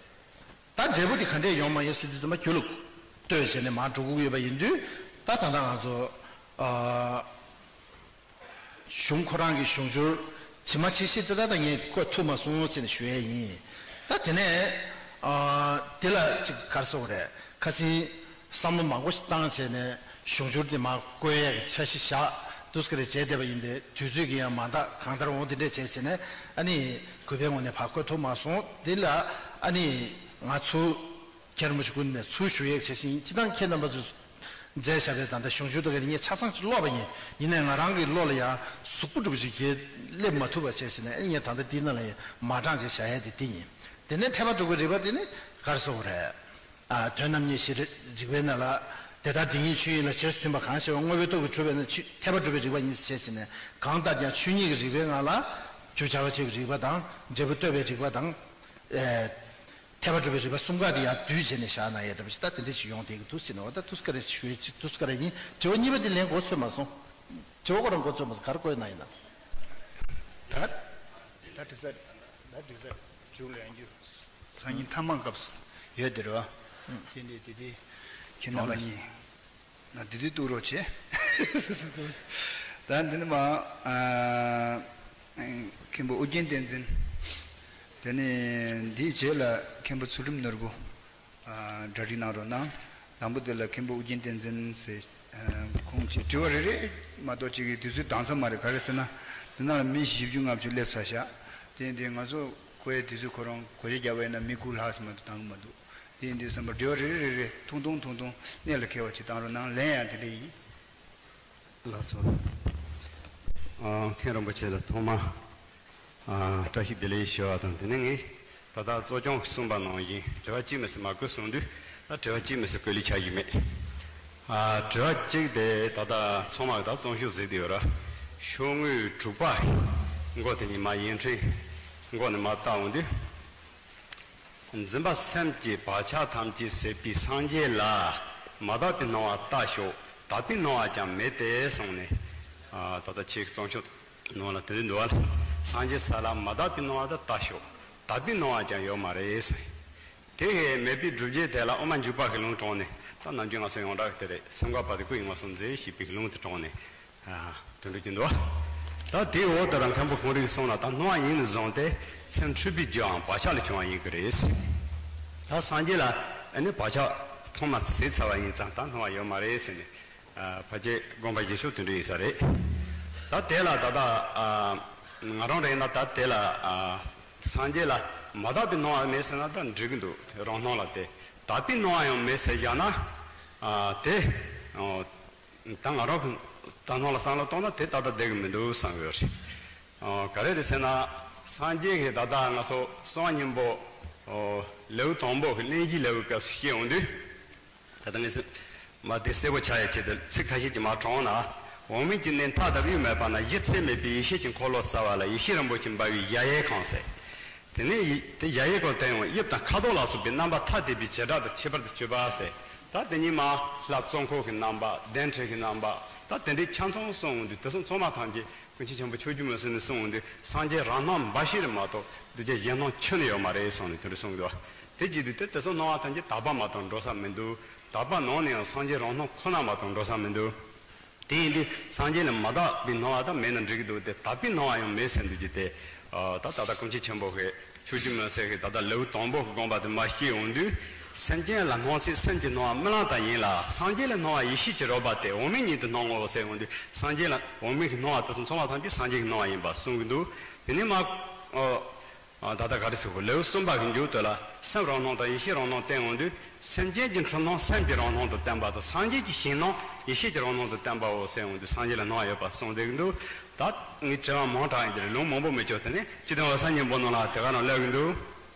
ད་ ཨ་འབྲས་བུ་དེ་ག་འདྲས་ཡོང་མ་ཡོང་ཟེར་དུས་ཙམ་པ་རྒྱུ་ལ་ལྟོས་བྱས་ནས་མར་འགྲོ་དགོས་ཀྱི་ཡོད་པ་ཡིན་དུས། ད་ད་ལྟ་ང་ཚོ་ཨ། གཞུང་ཁོ་རང་གི་གཞུང་སྒྱུར་ཇི་མ་ཇི་བཞིན་དེ་ད་ལྟ་ངས་བཀོད་ཐུབ་མ་སོང་ཟེར་ནས་ཞུ་ཡས་ཡིན། ད་དེ་ནས་ཨ། འདི་ལ་ཅིག་ག་རེ་ཟེར་དགོས་རེད། ཁ་སང་བསམ་བློ་མང་པོ་ཞིག་བཏང་བྱས་ནས་གཞུང་སྒྱུར་འདི་མར་བཀོད་ཡས་ཀྱི་འཆར་གཞི་བཞག་འདུག་སེ་རེ་བྱས་བསྡད་པ་ཡིན་ཏེ། དུས་ཚོད་ཀྱིས་ཡང་མ་འདང་། གང་ལྟར་འོང་། དེ་འདྲས་བྱས་བྱས་ནས་ཨ་ནི་གུས་པའི་ངོས་ནས་ཕར་བཀོད་ཐུབ་མ་སོང་། འདི་ལ་ཨ་ནི་ང་ཚོ་མཁན་རིན་པོ་ཆེ་སྐུ་མདུན་ནས་ཚུར་ཞུ་ཡས་བྱས་ཤིང་། སྤྱིར་བཏང་ཁྱེད་རྣམ་པ་ཚོས་མཛད་བཞག་པའི་ད་ལྟ་གཞུང་སྒྱུར་དེ་ག་ནི་ངས་ཆ་ཚང་ཅིག་ཀློག་པ་ཡིན། ཡིན་ནའི་ང་རང་གི་བློ་ལ་ཡང་གཟུགས་པོ་འདྲ་པོ་ཞིག་གིས་སླེབས་མ་ཐུབ་པ་བྱས་ཟིན་ནས། ཨ་ནི་ངས་ད་ལྟ་འདིའི་ནང་ལ་ཡང་མ་དྲངས་བྱས་བཞག་ཡས་དེ་འདི་ཡིན། དེ་ནས་ཐེག་པ་དྲུག་པའི་རིགས་པ་དེ་ནི་ག་རེ་ཟེར་དགོས་རེད། ཨ། དོན་རྣམ་གཉིས་བཞི་རིགས་པའི་ནང་ལ། དེ་ལྟར་དེ་ཉིད་ཆོས་ཉིད་ལ་རྗེས་སུ་མཐུན་པ་གང་ཞེས་པ། དངོས་པོའི་སྟོབས་ཀྱིས་གྲུབ་པས་ན་ཆོས། ཐེག་པ་གྲུབ་པའི་རིགས་པ་ཉིད་ཟེར་བྱས་ཟིན་ནས། གང་ལྟར་ཀྱང་ཆོས་ཉིད་ཀྱི་རིགས་པའི་ངང་ལ་རྒྱུ་བྱ་བ་བྱེད་པའི་རིགས་པ་དང་། འབྲས་བུ་ལྟོས་པའི་རིགས་པ་དང་། ཨེ། ཐེག་པ་གྲུབ་པའི་རིགས་པ་གསུམ་ཀ་དེ་ཡང་བསྡུས་བྱས་ནས་བཞག་ན་ཡ་འདྲ་པོ་ཞིག་ད་དེ་འདྲ་ཞིག་ཡོང་བསྡད་ཀྱི་འདུག་ཟེར་ནས། འོ་ད་དུས་ཚོད་ཀ་རེ་ཞུ་ཡས་ཅིག་དུས་ཚོད་ཀ་རེ་ཡིན། དྲི་བ་གཉིས་པ་དེ་ལན་གོ་ཚོད་མ་སོང་། དྲི་བ་ཁོ་རང་གོ་ཚོད་མ་སོང་། ག་རེ་བཀོད་ན་ཡིན་ན། ད་ད་དྲི་ས་ད་དྲི་ས་མཇུག་ལ་ཡང་རྒྱུ་སང་ཉིན་ཐ་མག་སྐབས་སུ་ཡོད་དེ་རེད་བ། དེ་འདྲའི་དེ་དེ་ཁྱེད་རྣམ་པ་གཉིས་ན་དེ་དུས་གཏུག་རོགས་བྱེད། ད་འདི་ནི་མ། ཨ། མཁན་པོ་ཨོ་རྒྱན་བསྟན་འཛིན། དེ་ནས་འདིའི་རྗེས་ལ་མཁན་པོ་ཚུལ་ཁྲིམས་ནོར་བུ། ཨ། གྲ་སྒྲིག་གནང་རོགས་གནང་། དང་པོ་དེ་ལ་མཁན་པོ་ཨོ་རྒྱན་བསྟན་འཛིན་ཟེར། ཨ། ཁོང་ཅིག་དྲི་བ་རེ་རེ་མ་གཏོགས་ཅིག་གི་དུས་ཚོད་འདང་ས་མ་རེད། ག་རེ་ཟེར་ན། འདི་ནང་ལ་མི་བཞི་བཅུ་ལྔ་བཅུ་སླེབས་ཚར་ཤག་དེ་ཡིན་དུས་ང་ཚོ་ཁོའི་དུས་ཚོད་ཁོ་རང་བགོ་བཤའ་བརྒྱབ་པ་ཡིན་ན་མི་དགུ་ལྷག་ཙམ་མ་གཏོགས་འདང་གི་མ་འདུག་དེ་ཡིན་དུས་བསམ་པ་དྲི་བ་རེ་རེ་རེ་རེ་ཐུང་ཐུང་ཐུང་ཐུང་གནད་ལ་འཁེལ་བ་ཅིག་བཏང་རོགས་གནང་། ལན་ཡང་དེ་འདྲ་ཡིན། ལགས་སོ། ཨ། མཁན་རིན་པོ་ཆེ་ལ་ཐོག་མར། ཨ། བཀྲ་ཤིས་བདེ་ལེགས་ཞུ་བ་དང་། དེ་ནས་ངས་ད་ལྟ་གཙོ་སྐྱོང་གིས་གསུངས་པ་ནང་བཞིན་དྲི་བ་གཅིག་མི་སྲིད་མ་བཀོད་གསུངས་དུས། ད་དྲི་བ་གཅིག་མི་སྲིད་བཀོད་ལེ་ཆགས་ཀྱི་མེད། ཨ། དྲི་བ་གཅིག་དེ་ད་ལྟ་ཚང་མ་གིས་ད་རྩོམ་ཤོག་གཟིགས་བསྡད་ཡོད་ར། ཤོག་ངོས་དྲུག་པ་མགོ་དེ་ཉིད་མ་ཡིག་ཕྲེང་མགོ་ནས་མར་བལྟ་འོང་དུས། འཛིན་པ་སེམས་ཀྱི་བག་ཆགས་ཐམས་ཅད་ཟད་པའི་སངས་རྒྱས་ལ། མ་དག་པའི་སྣང་བ་ལྟ་ཞོག་དག་པའི་སྣང་བ་ཀྱང་མེད་དེ་གསུངས་ནས། ཨ། ད་ལྟ་ཁྱེད་ཀྱི་རྩོམ་ཤོག་ནང་ལ་དེ་འདྲ་འདུག་བ། སངས་རྒྱས་ས་ལ་མ་དག་པའི་སྣང་བ་དེ་ལྟ་ཞོག་དག་པའི་སྣང་བ་ཀྱང་ཡོད་མ་རེད་གསུངས། དེ་བས་མེད་པའི་སྒྲུབ་བྱེད་དེ་ལ་དབུ་མ་འཇུག་པ་གི་ལུང་དྲངས་ནས། ད་ནམ་རྒྱུན་ང་ཚོ་ཡོངས་གྲགས་ཀྱི་དེ་རེད། སེམས་འགག་པ་དེ་ཀུན་གྱི་མངོན་སུམ་མཛད་ཞེས་པའི་ལུང་དེ་དྲངས་ནས། ཨ། དེ་འདྲ་གྱི་འདུག་ད་དེའི་འོག་ཏུ་ར་མཁན་པོ་ཁོང་རང་གིས་གསུངས་ན། ད་སྣང་བ་ཉིད་ནས་བཟུང་སྟེ་སེམས་འཁྲུལ་པའི་རྒྱུའང་བག་ཆགས་ལས་བྱུང་བ་ཡིན་གྱི་རེད། ད་སངས་རྒྱས་ལ་ཨ་ནི་བག་ཆགས་ཐོག་མ་ཟད་ཚར་བ་ཡིན་ཙང་ད་སྣང་བ་ཡོད་མ་རེད་ཟེར་ནས། ཨ། ཕལ་ཆེར་དགོངས་པ་བཞེས་ཕྱོགས་དེ་འདྲ་ཡིན་ས་རེད། ད་དེ་ལ་ད་ལྟ། ཨ། ང་རང་རེད་ན་ད་དེ་ལ། ཨ། སངས་རྒྱས་ལ་མ་དག་པའི་སྣང་བ་མེད་ཟེར་ན་ད་འགྲིག་གི་འདུག་རང་སྣང་ལ་དེ། དག་པའི་སྣང་བ་ཡང་མེད་ཟེར་བཞག་ན། ཨ། དེ། ཨོ། ད་ང་རང་གི་ད་སྣང་ལ་བསམ་བློ་གཏོང་ན་དེ་ཏག་ཏག་བསྡད་ཀྱི་མི་འདུག་བསམ་ཡོད་རེད། ཨོ། ག་རེ་རེད་ཟེར་ན། སངས་རྒྱས་ཀྱིས་ད་ལྟ་ང་ཚོ་གསང་བ་སྙིང་པོ། ཨོ། ལེའུ་དང་པོ་གི་གླེང་གཞིའི་ལེའུའི་སྐབས་སུ་བཤད་འོང་དུས། ད་ལྟ་ངས་མ་དེ་གསལ་པོ་ཆགས་ཡ་ཆེད་དུ་ཚིག་ཁ་ཤས་ཀྱིས་མ་དྲངས་ན། འོག་མིན་གྱི་གནས་མཐའ་དག་དབྱིབས་མེད་པ་ན། གཞི་ཚད་མེད་པའི་ཡེ་ཤེས་ཀྱི་འཁོར་ལོ་གསལ་བ་ལ། ཡེ་ཤེས་རིན་པོ་ཆེ་འབར་བའི་གཞལ་ཡས་ཁང་ཟེར། དེ་ནས་ཡི་དེ་གཞལ་ཡས་སྐོར་བསྟན་ཡོང་། དབྱིབས་དང་ཁ་དོག་ལ་སོགས་པའི་རྣམ་པ་ཐ་དད་པའི་བྱེ་བྲག་ཏུ་ཁྱད་པར་དུ་གྱུར་པ་ཟེར། ད་དེ་ཉིད་མ་ལྷ་གཙོ་འཁོར་གྱི་རྣམ་པ། གདན་ཁྲི་གི་རྣམ་པ། ད་དེ་འདྲའི་ཆ་ཚང་གསུངས་འོང་དུས། དེ་ཚོ་ཚང་མ་ཐམས་ཅད་ཀུན་མཁྱེན་ཆེན་པོ་ཕྱོགས་བཅུའི་མུན་སེལ་ནས་གསུངས་འོང་དུས། སངས་རྒྱས་རང་སྣང་འབའ་ཞིག་རེད་མ་གཏོགས་གདུལ་བྱ་གཞན་སྣང་ཁྱོན་ནས་ཡོད་མ་རེད་གསུངས་ནས་དེ་འདྲ་གསུངས་འདུག་དེ་བྱེད་དུས་དེ་དེ་ཚོ་སྣང་བ་ཐམས་ཅད་དག་པ་མ་གཏོགས་འགྲོ་ས་མི་འདུག་དག་པ་ནང་ནས་ཡང་སངས་རྒྱས་རང་སྣང་ཁོ་ན་མ་གཏོགས་འགྲོ་ས་མི་འདུག་དེ་ཡིན་དུས་སངས་རྒྱས་ལ་མ་དག་པའི་སྣང་བ་ད་མེད་ན་འགྲིག་གི་འདུག་དེ་དག་པའི་སྣང་བ་ཡང་མེད་ཟེར་འདུག་གི་དེ། ཨ། ད་ད་ལྟ་ཀུན་མཁྱེན་ཆེན་པོ་གིས་ཕྱོགས་བཅུའི་མུན་སེལ་གྱི་ད་ལྟ་ལེའུ་དང་པོ་གི་དགོངས་པ་དེ་མར་བཤད་འོང་དུས། སེམས་ཅན་ལ་སྣང་སྲིད་སེམས་ཀྱི་སྣང་བ་རྨི་ལམ་ལྟར་ཡིན་ལ། སངས་རྒྱས་ལ་སྣང་བ་ཡེ་ཤེས་ཀྱི་རོལ་པ་སྟེ། འོག་མིན་ཉིད་དུ་སྣང་ངོ་ཟེར་འོང་དུས། སངས་རྒྱས་ལ་འོག་མིན་གྱི་སྣང་བ་དེ་ཚོ་ཚང་མ་ཐམས་ཅད་སངས་རྒྱས་ཀྱི་སྣང་བ་ཡིན་པ་གསུང་གི་འདུག་དེ་ནས་མར། ཨོ། ཨ། ད་ལྟ་ག་རེ་ཟེར་དགོས། ལེའུ་གསུམ་པ་གི་མཇུག་དེ་ལ་སེམས་རང་སྣང་དང་ཡེ་ཤེས་རང་སྣང་བསྟན་འོང་དུས། སེམས་ཅན་གྱི་འཁྲུལ་སྣང་སེམས་ཀྱི་རང་སྣང་དུ་བསྟན་པ་དང་། སངས་རྒྱས་ཀྱི་གཞན་སྣང་ཡེ་ཤེས་ཀྱི་རང་སྣང་དུ་བསྟན་པའོ་ཟེར་འོང་དུས། སངས་རྒྱས་ལ་སྣང་བ་ཡོད་པ་གསུངས་བསྡད་ཀྱི་འདུག་ད་ངས་དྲི་བ་མང་དྲགས་ཡིན་དེ་རེད། ལུང་མང་པོ་མི་ཆོག་དེ་ནས་སྤྱིར་བཏང་འོད་གསལ་སྙིང་པོ་ནང་ལ་དེ་ག་རང་སླེབས་ཀྱི་འདུག་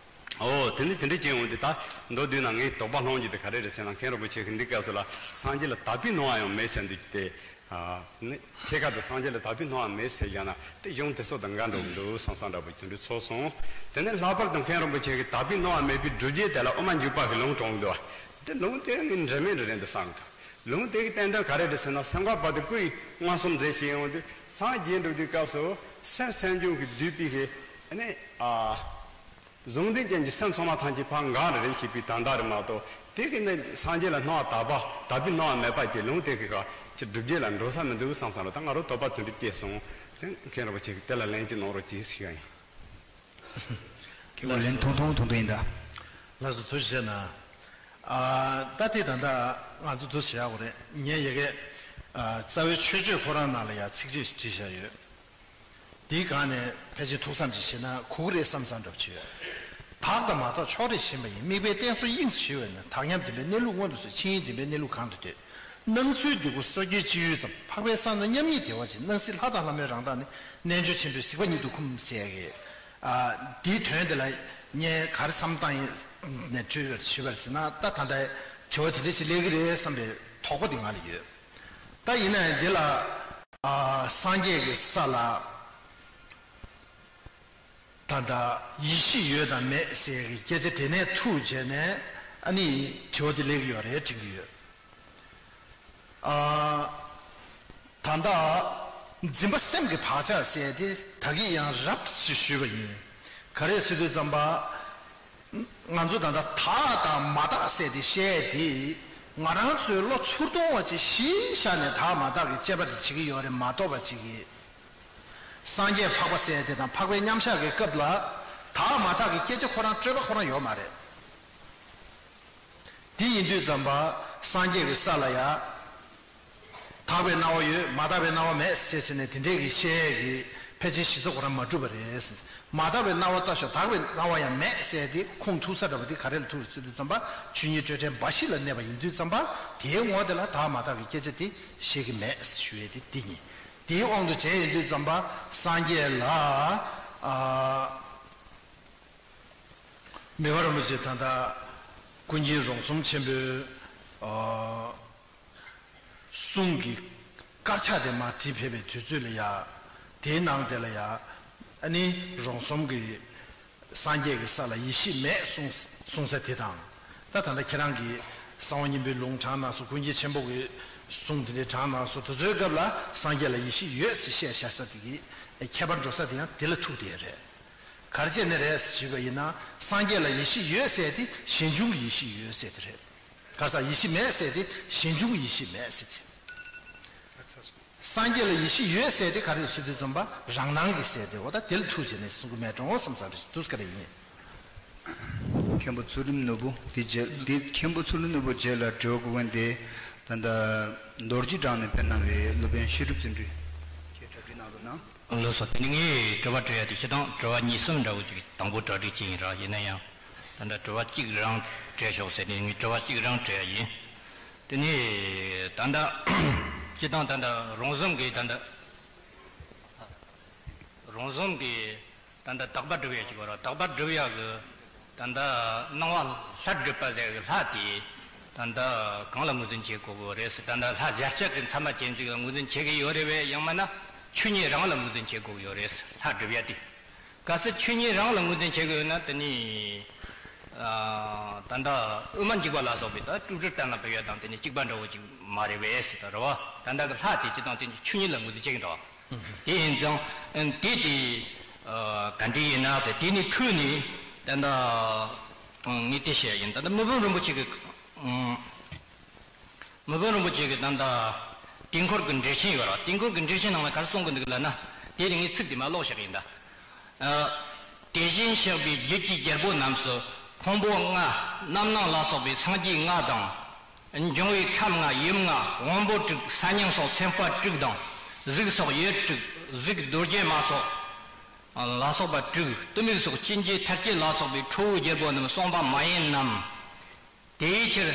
ཨོ། དེ་ནི་དེ་འདྲ་བྱས་འོང་དུས། ད་མདོར་བསྡུས་ན་ངའི་དོགས་པ་སློང་རྒྱུ་དེ་ག་རེ་རེད་ཟེར་ན། མཁན་རིན་པོ་ཆེ་གིས་འདི་སྐབས་སུ་ལ་སངས་རྒྱས་ལ་དག་པའི་སྣང་བ་ཡང་མེད་ཟེར་འདུག་གི་དེ། ཨ་ནི་ཐད་ཀར་དུ་སངས་རྒྱས་ལ་དག་པའི་སྣང་བ་མེད་ཟེར་བཞག་ན་དེ་གཞུང་དེ་ཚོ་དང་འགལ་འགྲོ་གི་འདུག་བསམ་བསམ་འདྲ་པོ་དེ་འདྲ་ཚོར་སོང་། དེ་ནས་ལྷག་པར་དུ་མཁན་རིན་པོ་ཆེ་གིས་དག་པའི་སྣང་བ་མེད་པའི་སྒྲུབ་བྱེད་དེ་ལ་དབུ་མ་འཇུག་པ་གི་ལུང་དྲངས་འདུག་དེ་ལུང་དེ་ངས་འབྲེལ་མེད་འདྲ་རེད་འདུག་བསམ་འདུག་ལུང་དེ་གི་བསྟན་དོན་ག་རེ་རེད་ཟེར་ན། སེམས་འགག་པ་དེ་ཀུན་གྱི་མངོན་སུམ་མཛད་ཞེས་འོང་དུས། སངས་རྒྱས་འགྲུབ་དུས་སྐབས་སུ་སེམས་སེམས་བྱུང་གིས་བསྡུས་པའི་གི་ཨ་ནི། ཨ། གཟུང་འཛིན་ཅན་གྱི་སེམས་ཚང་མ་ཐམས་ཅད་ཕར་འགག་རེ་རེ་ཞིག་པའི་དོན་དག་རེད་མ་གཏོགས། དེ་གི་ནི་སངས་རྒྱས་ལ་སྣང་བ་དག་པ་དག་པའི་སྣང་བ་མེད་པ་དེ་ལུང་དེ་གི་ག་ཅི་སྒྲུབ་བྱེད་ལ་འགྲོ་ས་མི་འདུག་བསམ་བསམ་ལ། ད་ང་རང་དོགས་པ་དེ་འདྲ་སྐྱེས་སོང་། དེ་མཁན་རིན་པོ་ཆེ་གིས་དེ་ལ་ལན་ཅིག་གནང་རོགས་གྱིས་ཞུ་ཡ་ཡིན། ཁྱེད་ཀྱིས་ལན་ཐུང་ཐུང་ཐུང་ཐུང་ཡིན་ད། ལགས་སོ། ཐུགས་རྗེ་གནང་། ཨ། ད་དེ་ད་ལྟ་ང་ཚོ་འདུག་བྱེད་ཡག་རེད། ངས་ཡ་གི་ཨ། རྩ་བའི་མཆོད་བརྗོད་ཁོ་རང་ནང་ལ་ཡ་ཚིགས་བཅད་ཞིག་བྲིས་བཞག་ཡོད། དེའི་སྒང་ནས་ཕལ་ཆེར་ཐུགས་བསམ་ཅིག་བཞེས་ན་གོ་གི་རེད་བསམ་བསམ་འདྲ་པོ་ཅིག་ཡོད། དག་དང་མ་དག་ཕྱོགས་རིས་ཞེན་པ་ཡིས། དམིགས་པའི་རྟེན་སོ་དབྱིངས་སུ་ཞི་བས་ན། དག་མཉམ་བདེན་པའི་གནས་ལུགས་མངོན་དུ་གསོལ། ཆོས་དབྱིངས་བདེན་པའི་གནས་ལུགས་གང་དུ་འདོད། སྣང་ཚུལ་འདི་ཀོ་སོ་སྐྱེའི་སྤྱི་ཡུལ་ཙམ། འཕགས་པའི་ས་ན་མཉམ་ཉིད་བདེ་བ་ཅན། སྣང་སྲིད་ལྷ་དང་ལྷ་མོའི་རང་མདངས་ནི། རྣལ་འབྱོར་ཆེན་པོའི་གཟིགས་པ་ཉིད་དུ་འཁུམས་ཟེར་གི། ཨ། འདིའི་དོན་འདི་ལ་ངས་ག་རེ་བསམ་བཏང་ཡིན་ནས་དྲིས་པར་ཞུས་པར་ཟེར་ན། ད་ད་ལྟ་དྲི་བ་དེ་འདྲ་ཞིག་སླེབས་ཀྱི་རེད་བསམ་པའི་དོགས་པ་དེ་ང་ལ་ཡོད། ད་ཡིན་ན་ཡང་འདི་ལ། ཨ། སངས་རྒྱས་ཀྱི་ས་ལ་ད་ལྟ་ཡེ་ཤེས་ཡོད་དང་མེད་ཟེར་གྱི་སྐད་ཆ་དེ་ནས་ཐུག་བྱས་ནས། ཨ་ནི་དྲི་བ་དེ་སླེབས་ཀྱི་ཡོད་རེད་དྲན་གྱི་ཡོད། ཨ། ད་ལྟ་འཛིན་པ་སེམས་ཀྱི་བག་ཆགས་ཟེར་དེ་ད་གིན་ཡང་རབ་ཞིག་ཞུས་པ་ཡིན། ག་རེ་ཟེར་དུས་ཙམ་པ། ང་ཚོ་ད་ལྟ་དག་དང་མ་དག་ཟེར་དེ་བཤད་དེ། ང་རང་ཚོའི་བློ་ཚུར་མཐོང་བ་ཅིག་གཞི་བཞག་ནས་དག་མ་དག་གི་དཔྱད་པ་དེ་བྱེད་ཀྱི་ཡོད་རེད་མ་གཏོགས་པ་ཅིག་གིས། སངས་རྒྱས་འཕགས་པ་ཟེར་དེ་དང་འཕགས་པའི་མཉམ་བཞག་གི་སྐབས་ལ་དག་མ་དག་གི་སྐད་ཆ་ཁོ་རང་སྤྲོས་པ་ཁོ་རང་ཡོད་མ་རེད། དེ་ཡིན་དུས་ཙམ་པ་སངས་རྒྱས་ཀྱི་ས་ལ་ཡ། དག་པའི་སྣང་བ་ཡོད། མ་དག་པའི་སྣང་བ་མེད་ཅེས་ཟེར་ནས་དེ་འདྲའི་གི་བཤད་ཡས་ཀྱི་ཕལ་ཆེར་གཞི་རྩ་ཁོ་རང་མ་གྲུབ་པ་རེད། མ་དག་པའི་སྣང་བ་ལྟ་ཞོག། དག་པའི་སྣང་བ་ཡང་མེད་ཟེར་དེ་ཁུངས་ཐུག་ས་འདྲ་པོ་དེ་ག་རེ་ལ་ཐུག་རེད་ཟེར་དུས་ཙམ་པ། ཆོས་ཉིད་སྤྲོས་བྲལ་འབའ་ཞིག་ལ་གནས་པ་ཡིན་དུས་ཙམ་པ། དེའི་ངོ་དེ་ལ་དག་མ་དག་གི་སྐད་ཆ་དེ་བཤད་ཀྱི་མེད་ཞུ་ཡས་དེ་འདི་ཡིན། དེའི་དབང་དུ་བྱས་ཡིན་དུས་ཙམ་པ་སངས་རྒྱས་ལ། ཨ། མི་དབང་རིན་པོ་ཆེ་ད་ལྟ་ཀུན་མཁྱེན་རོང་ཟོམ་ཆེན་པོའི། ཨ། གསུང་གི་དཀར་ཆག་དེ་མར་བྲིས་ཕེབས་པའི་དུས་ཚོད་ལ་ཡ། དེའི་ནང་དེ་ལ་ཡ། ཨ་ནི་རོང་ཟོམ་གྱི་སངས་རྒྱས་ཀྱི་ས་ལ་ཡེ་ཤེས་མེད་གསུངས་གསུངས་ས་དེ་དང་། ད་ད་ལྟ་ཁྱེད་རང་གིས་གསང་བ་སྙིང་པོའི་ལུང་དྲངས་གནང་སོང་། ཀུན་མཁྱེན་ཆེན་པོ་གི་གསུང་དེ་འདྲ་དྲངས་གནང་སོང་། དེ་ཚོའི་སྐབས་ལ་སངས་རྒྱས་ལ་ཡེ་ཤེས་ཡོད་ཟེར་བཤད་བཞག་ས་དེ་གི་ཁྱད་པར་འགྲོ་ས་དེ་ཡང་དེ་ལ་ཐུག་བསྡད་རེད། ག་རེ་བྱས་ནས་རེད་ཞུས་པ་ཡིན་ན། སངས་རྒྱས་ལ་ཡེ་ཤེས་ཡོད་ཟེར་དེ་གཞན་བྱུང་གི་ཡེ་ཤེས་ཡོད་ཟེར་དེ་རེད། ག་ས་ཡེ་ཤེས་མེད་ཟེར་དེ་གཞན་བྱུང་གི་ཡེ་ཤེས་མེད་ཟེར་དེ། སངས་རྒྱས་ལ་ཡེ་ཤེས་ཡོད་ཟེར་དེ་ག་རེ་ཞུ་དུས་ཙམ་པ་རང་སྣང་གི་ཟེར་དེ། འོ་ད་དེ་ལ་ཐུག་བྱས་ནས་གསུང་གི་མེད་འགྲོ་བསམ་བསམ་རེད་འདུག་ག་རེ་ཡིན། མཁན་པོ་ཚུལ་ཁྲིམས་ནོར་བུ་དེ་རྗེས་དེ་མཁན་པོ་ཚུལ་ཁྲིམས་ནོར་བུ་རྗེས་ལ་དྲི་བ་དགོས་མཁན་དེ། ད་ལྟ་རྡོ་རྗེ་བྲག་ནས་ཕེབས་གནང་བའི་སློབ་དཔོན་ཤེས་རབ་བརྩོན་འགྲུས་ཁྱེད་གྲ་སྒྲིག་གནང་རོགས་གནང་། ལགས་སོ། དེ་ནི་ངས་དྲི་བ་དྲི་ཡ་དེ་སྤྱིར་བཏང་དྲི་བ་གཉིས་གསུམ་འདྲ་བོ་ཅིག་དང་པོ་གྲ་སྒྲིག་བྱས་ཡིན་ར། ཡིན་ན་ཡང་ད་ལྟ་དྲི་བ་གཅིག་རང་དྲི་ཤོག་ཟེར་ནས་ངས་དྲི་བ་གཅིག་རང་དྲི་ཡ་ཡིན། དེ་ནི་ད་ལྟ་སྤྱིར་བཏང་ད་ལྟ་རོང་ཟོམ་གྱི་ད་ལྟ་རོང་ཟོམ་གྱི་ད་ལྟ་དག་པ་སྒྲུབ་ཡ་ཅིག་ཡོད་ར། དག་པ་སྒྲུབ་ཡ་གི་ད་ལྟ་སྣང་བ་ལྷ་སྒྲུབ་པ་ཟེར་གི་ལྷ་དེ་ད་ལྟ་གང་ལ་ངོས་འཛིན་བྱེད་དགོས་ཀྱི་ཡོད་རེད་ཟེར། ད་ལྟ་ལྷ་བརྒྱ་རྩ་གི་མཚན་མ་ཅན་ཅིག་ལ་ངོས་འཛིན་བྱེད་ཀྱི་ཡོད་རེད་པས། ཡང་མིན་ན་ཆོས་ཉིད་རང་ལ་ངོས་འཛིན་བྱེད་དགོས་ཀྱི་ཡོད་རེད་ཟེར། ལྷ་སྒྲུབ་ཡ་དེ། གལ་སྲིད་ཆོས་ཉིད་རང་ལ་ངོས་འཛིན་བྱེད་དགོས་ཡོད་ན་དེ་ནི། ཨ། ད་ལྟ་དབུ་མ་འཇུག་པ་ལ་སོགས་པའི་ད་སྤྲོས་བྲལ་གཏན་ལ་འབེབས་ཡ་དང་དེ་ནི་གཅིག་པ་འདྲ་བོ་ཅིག་མ་རེད་པས་ཟེར། ད་རེད་བ། ད་ལྟ་གི་ལྷ་དེ་སྤྱིར་བཏང་དེ་ནི་ཆོས་ཉིད་ལ་ངོས་འཛིན་བྱེད་ཀྱི་འདུག་དེ་ཡིན་ཙང་དེ་དེ་ག་འདྲ་ཡིན་ན་ཟེར། དེ་ནི་འཕྲོས་ནས་ད་ལྟ་ངས་དེ་བཤད་ཡིན། ད་ལྟ་མི་ཕམ་རིན་པོ་ཆེ་གི་མི་ཕམ་རིན་པོ་ཆེ་གི་ད་ལྟ་དུས་འཁོར་གྱི་འགྲེལ་ཆེན་ཡོད་ར། དུས་འཁོར་གྱི་འགྲེལ་ཆེན་ནང་ལ་ག་རེ་གསུང་གི་འདུག་ལབ་ན། དེ་ནི་ངས་ཚིག་དེ་མར་ཀློག་བཞག་ཡིན་ད། ཨ། དེ་བཞིན་གཤེགས་པའི་རྒྱུད་ཀྱི་རྒྱལ་པོ་རྣམས་སུ་ཕུང་པོ་ལྔ། རྣམ་སྣང་ལ་སོགས་པའི་སངས་རྒྱས་ལྔ་དང་། འབྱུང་བའི་ཁམས་ལྔ། ཡུམ་ལྔ། དབང་པོ་དྲུག། ས་མྱིང་སོགས་སེམས་དཔའ་དྲུག་དང་། གཟུགས་སོགས་ཡུལ་དྲུག། གཟུགས་རྡོ་རྗེ་མ་སོགས་ལ་སོགས་པ་དྲུག། གཏི་མུག་སོགས་ཅན་གྱི་ཐར་བྱེད་ལ་སོགས་པའི་ཁྲོ་བོའི་རྒྱལ་པོ་རྣམས་གསུངས་པ་མ་ཡིན་ནམ། དེའི་ཕྱིར་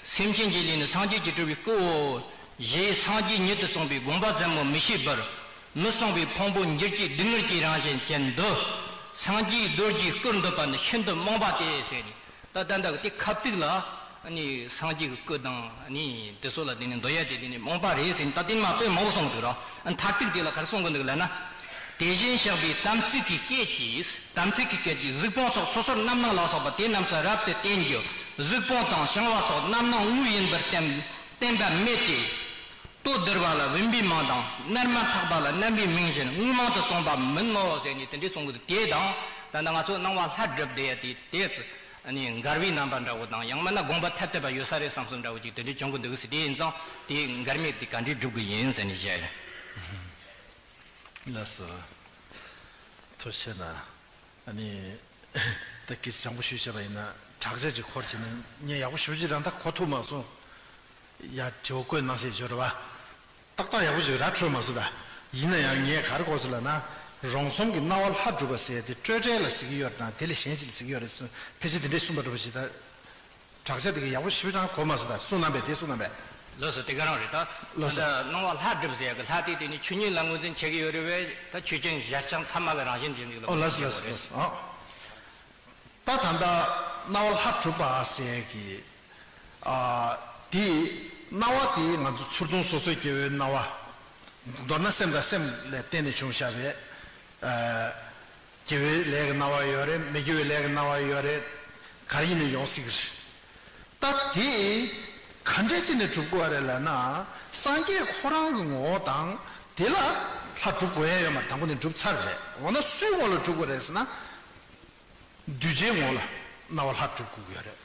སེམས་ཅན་གྱི་ལུས་ནི་སངས་རྒྱས་ཀྱིས་གྲུབ་པའི་སྐུའོ། ཞེས་སངས་རྒྱས་ཉིད་དུ་གསུངས་པའི་དགོངས་པ་ཟབ་མོ་མི་ཤེས་པར། མི་གསུང་པའི་ཕུང་པོ་འགྱུར་གྱི་སྡུག་བསྔལ་གྱི་རང་བཞིན་ཅན་འདི། སངས་རྒྱས་རྡོ་རྗེའི་སྐུར་འདོད་པ་ནི་ཤིན་ཏུ་རྨོངས་པ་སྟེ་ཟེར་ནས། ད་ད་ལྟ་གི་དེ་ཁ་ཐུག་ལ་ནི་སངས་རྒྱས་ཀྱི་སྐུ་དང་ནི་དེ་ཚོ་ལ་དེ་ནི་འདོད་ཡ་དེ་དེ་ནི་རྨོངས་པ་རེད་ཟེར་ནས། ད་དེ་ནི་མ་དཔེ་མང་པོ་གསུངས་འདུག་ར། མཐར་ཐུག་དེ་ལ་ག་རེ་གསུང་གི་འདུག་ལབ་ན། དེ་བཞིན་གཤེགས་པའི་དམ་ཚིག་གི་སྐད་ཀྱིས། དམ་ཚིག་གི་སྐད་ཀྱིས་གཟུགས་ཕུང་སོགས་སོ་སོར་རྣམ་སྣང་ལ་སོགས་པ་དེ་རྣམས་སུ་རབ་ཏུ་བསྟན་རྒྱུ། གཟུགས་ཕུང་དང་བྱང་བ་སོགས་རྣམ་སྣང་དངོས་ཡིན་པར་བསྟན་བསྟན་པ་མེད་དེ། ལྟོ་ལྡིར་བ་ལ་བུམ་པའི་མིང་དང་། སྣར་མ་འཐག་པ་ལ་རྣམ་པའི་མིང་བཞིན་དངོས་མིང་དུ་གསུངས་པ་མིན་ནོ་ཟེར་ནས་དེ་འདྲའི་གསུང་གི་འདུག་དེ་དང་ ད་ལྟ་ང་ཚོ་སྣང་བ་ལྷ་སྒྲུབ་བསྡད་ཡ་དེ་དེ་ཨ་ནི་འགལ་བའི་རྣམ་པ་འདྲ་བོ་དང་ཡང་མིན་ན་དགོངས་པ་ཐད་ཐད་པ་ཡོད་ས་རེད་བསམ་བསམ་འདྲ་བོ་ཅིག་དེ་འདྲའི་བྱུང་གི་འདུག་ཟེར། དེ་ཡིན་ཙང་དེ་འགལ་མེད་དེ་ག་འདྲས་སྒྲུབ་དགོས་ཡིན་ཟེར་ནས་བཤད་ཡ། ལགས་སོ། ཐུགས་རྗེ་གནང་། ཨ་ནི། ད་གི་སྤྱང་པོ་ཞུས་བྱས་པ་ཡིན་ན་དྲག་ཆས་ཅིག་འཁོར་བྱས་ན་ངས་ཡག་པོ་ཞེ་པོ་ཅིག་རང་ད་གོ་ཐུབ་མ་སོང་། ཡ་དྲི་བ་བཀོད་གནང་ཤེས་བྱོས་རེད་བ། ཏག་ཏག་ཡག་པོ་ཅིག་ར་འཕྲོད་མ་སོང་ད། ཡིན་ན་ཡང་ངས་ག་རེ་གོ་སོང་ལབ་ན། རོང་ཟོམ་གྱི་སྣང་བ་ལྷ་སྒྲུབ་པ་ཟེར་དེ་སྤྲོས་བྲལ་ལ་ཟེར་གྱི་ཡོད་རེད་དང་དེ་ལས་གཞན་ཅིག་ལ་ཟེར་གྱི་ཡོད་རེད་ཟེར་ཕལ་ཆེར་དེ་འདྲས་གསུངས་པ་འདྲ་པོ་ཞིག་ད། དྲག་ཆས་དེ་ག་ཡག་པོ་ཞེ་པོ་ཅིག་གོ་མ་སོང་ད་གསུངས་གནང་པས་དེ་གསུངས་གནང་པས། ལགས་སོ་དེ་ག་རང་རེད་ད། ལགས་སོ། ད་སྣང་བ་ལྷ་སྒྲུབ་ཟེར་ཡག་གི་ལྷ་དེ་དེ་ནི་ཆོས་ཉིད་ལ་ངོས་འཛིན་བྱེད་ཀྱི་ཡོད་རེད་བས་ད་ཆོས་ཅན་གཞལ་བྱ་ཚད་མ་གི་རང་བཞིན་ཅན་ཅིག་ལ་ཨོ་ལགས་སོ་ངོས་ལགས་སོ་འཛིན་བྱེད་ཀྱི་ཡོད་རེད། ལགས་སོ་ཨ། ད་ད་ལྟ་སྣང་བ་ལྷ་གྲུབ་པ་ཟེར་གི། ཨ། དེ། སྣང་བ་དེ་ང་ཚོ་ཚུར་མཐོང་སོ་སོའི་སྐྱེ་བོའི་སྣང་བ། མདོར་ན་སེམས་དང་སེམས་ལ་བརྟེན་ནས་བྱུང་བཞག་པའི། ཨ། སྐྱེ་བོའི་ལས་ཀྱི་སྣང་བ་ཡོད་རེད་མི་སྐྱེ་བོའི་ལས་ཀྱི་སྣང་བ་ཡོད་རེད། ག་རེ་ཡིན་ནའི་ཡོང་སྲིད་ཀྱི་རེད། ད་དེ། ག་འདྲས་བྱས་ནས་གྲུབ་དགོས་རེད་ལབ་ན། སངས་རྒྱས་ཁོ་རང་གི་ངོ་བོ་དང་། དེ་ལ་ལྷ་གྲུབ་དགོས་ཡ་ཡོད་མ་རེད། དང་པོ་ནས་གྲུབ་ཚར་རེད། འོ་ན་སུའི་ངོ་ལ་གྲུབ་དགོས་རེད་ཟེར་ན། གདུལ་བྱའི་ངོ་ལ་སྣང་བ་ལྷ་གྲུབ་དགོས་ཀྱི་ཡོད་རེད།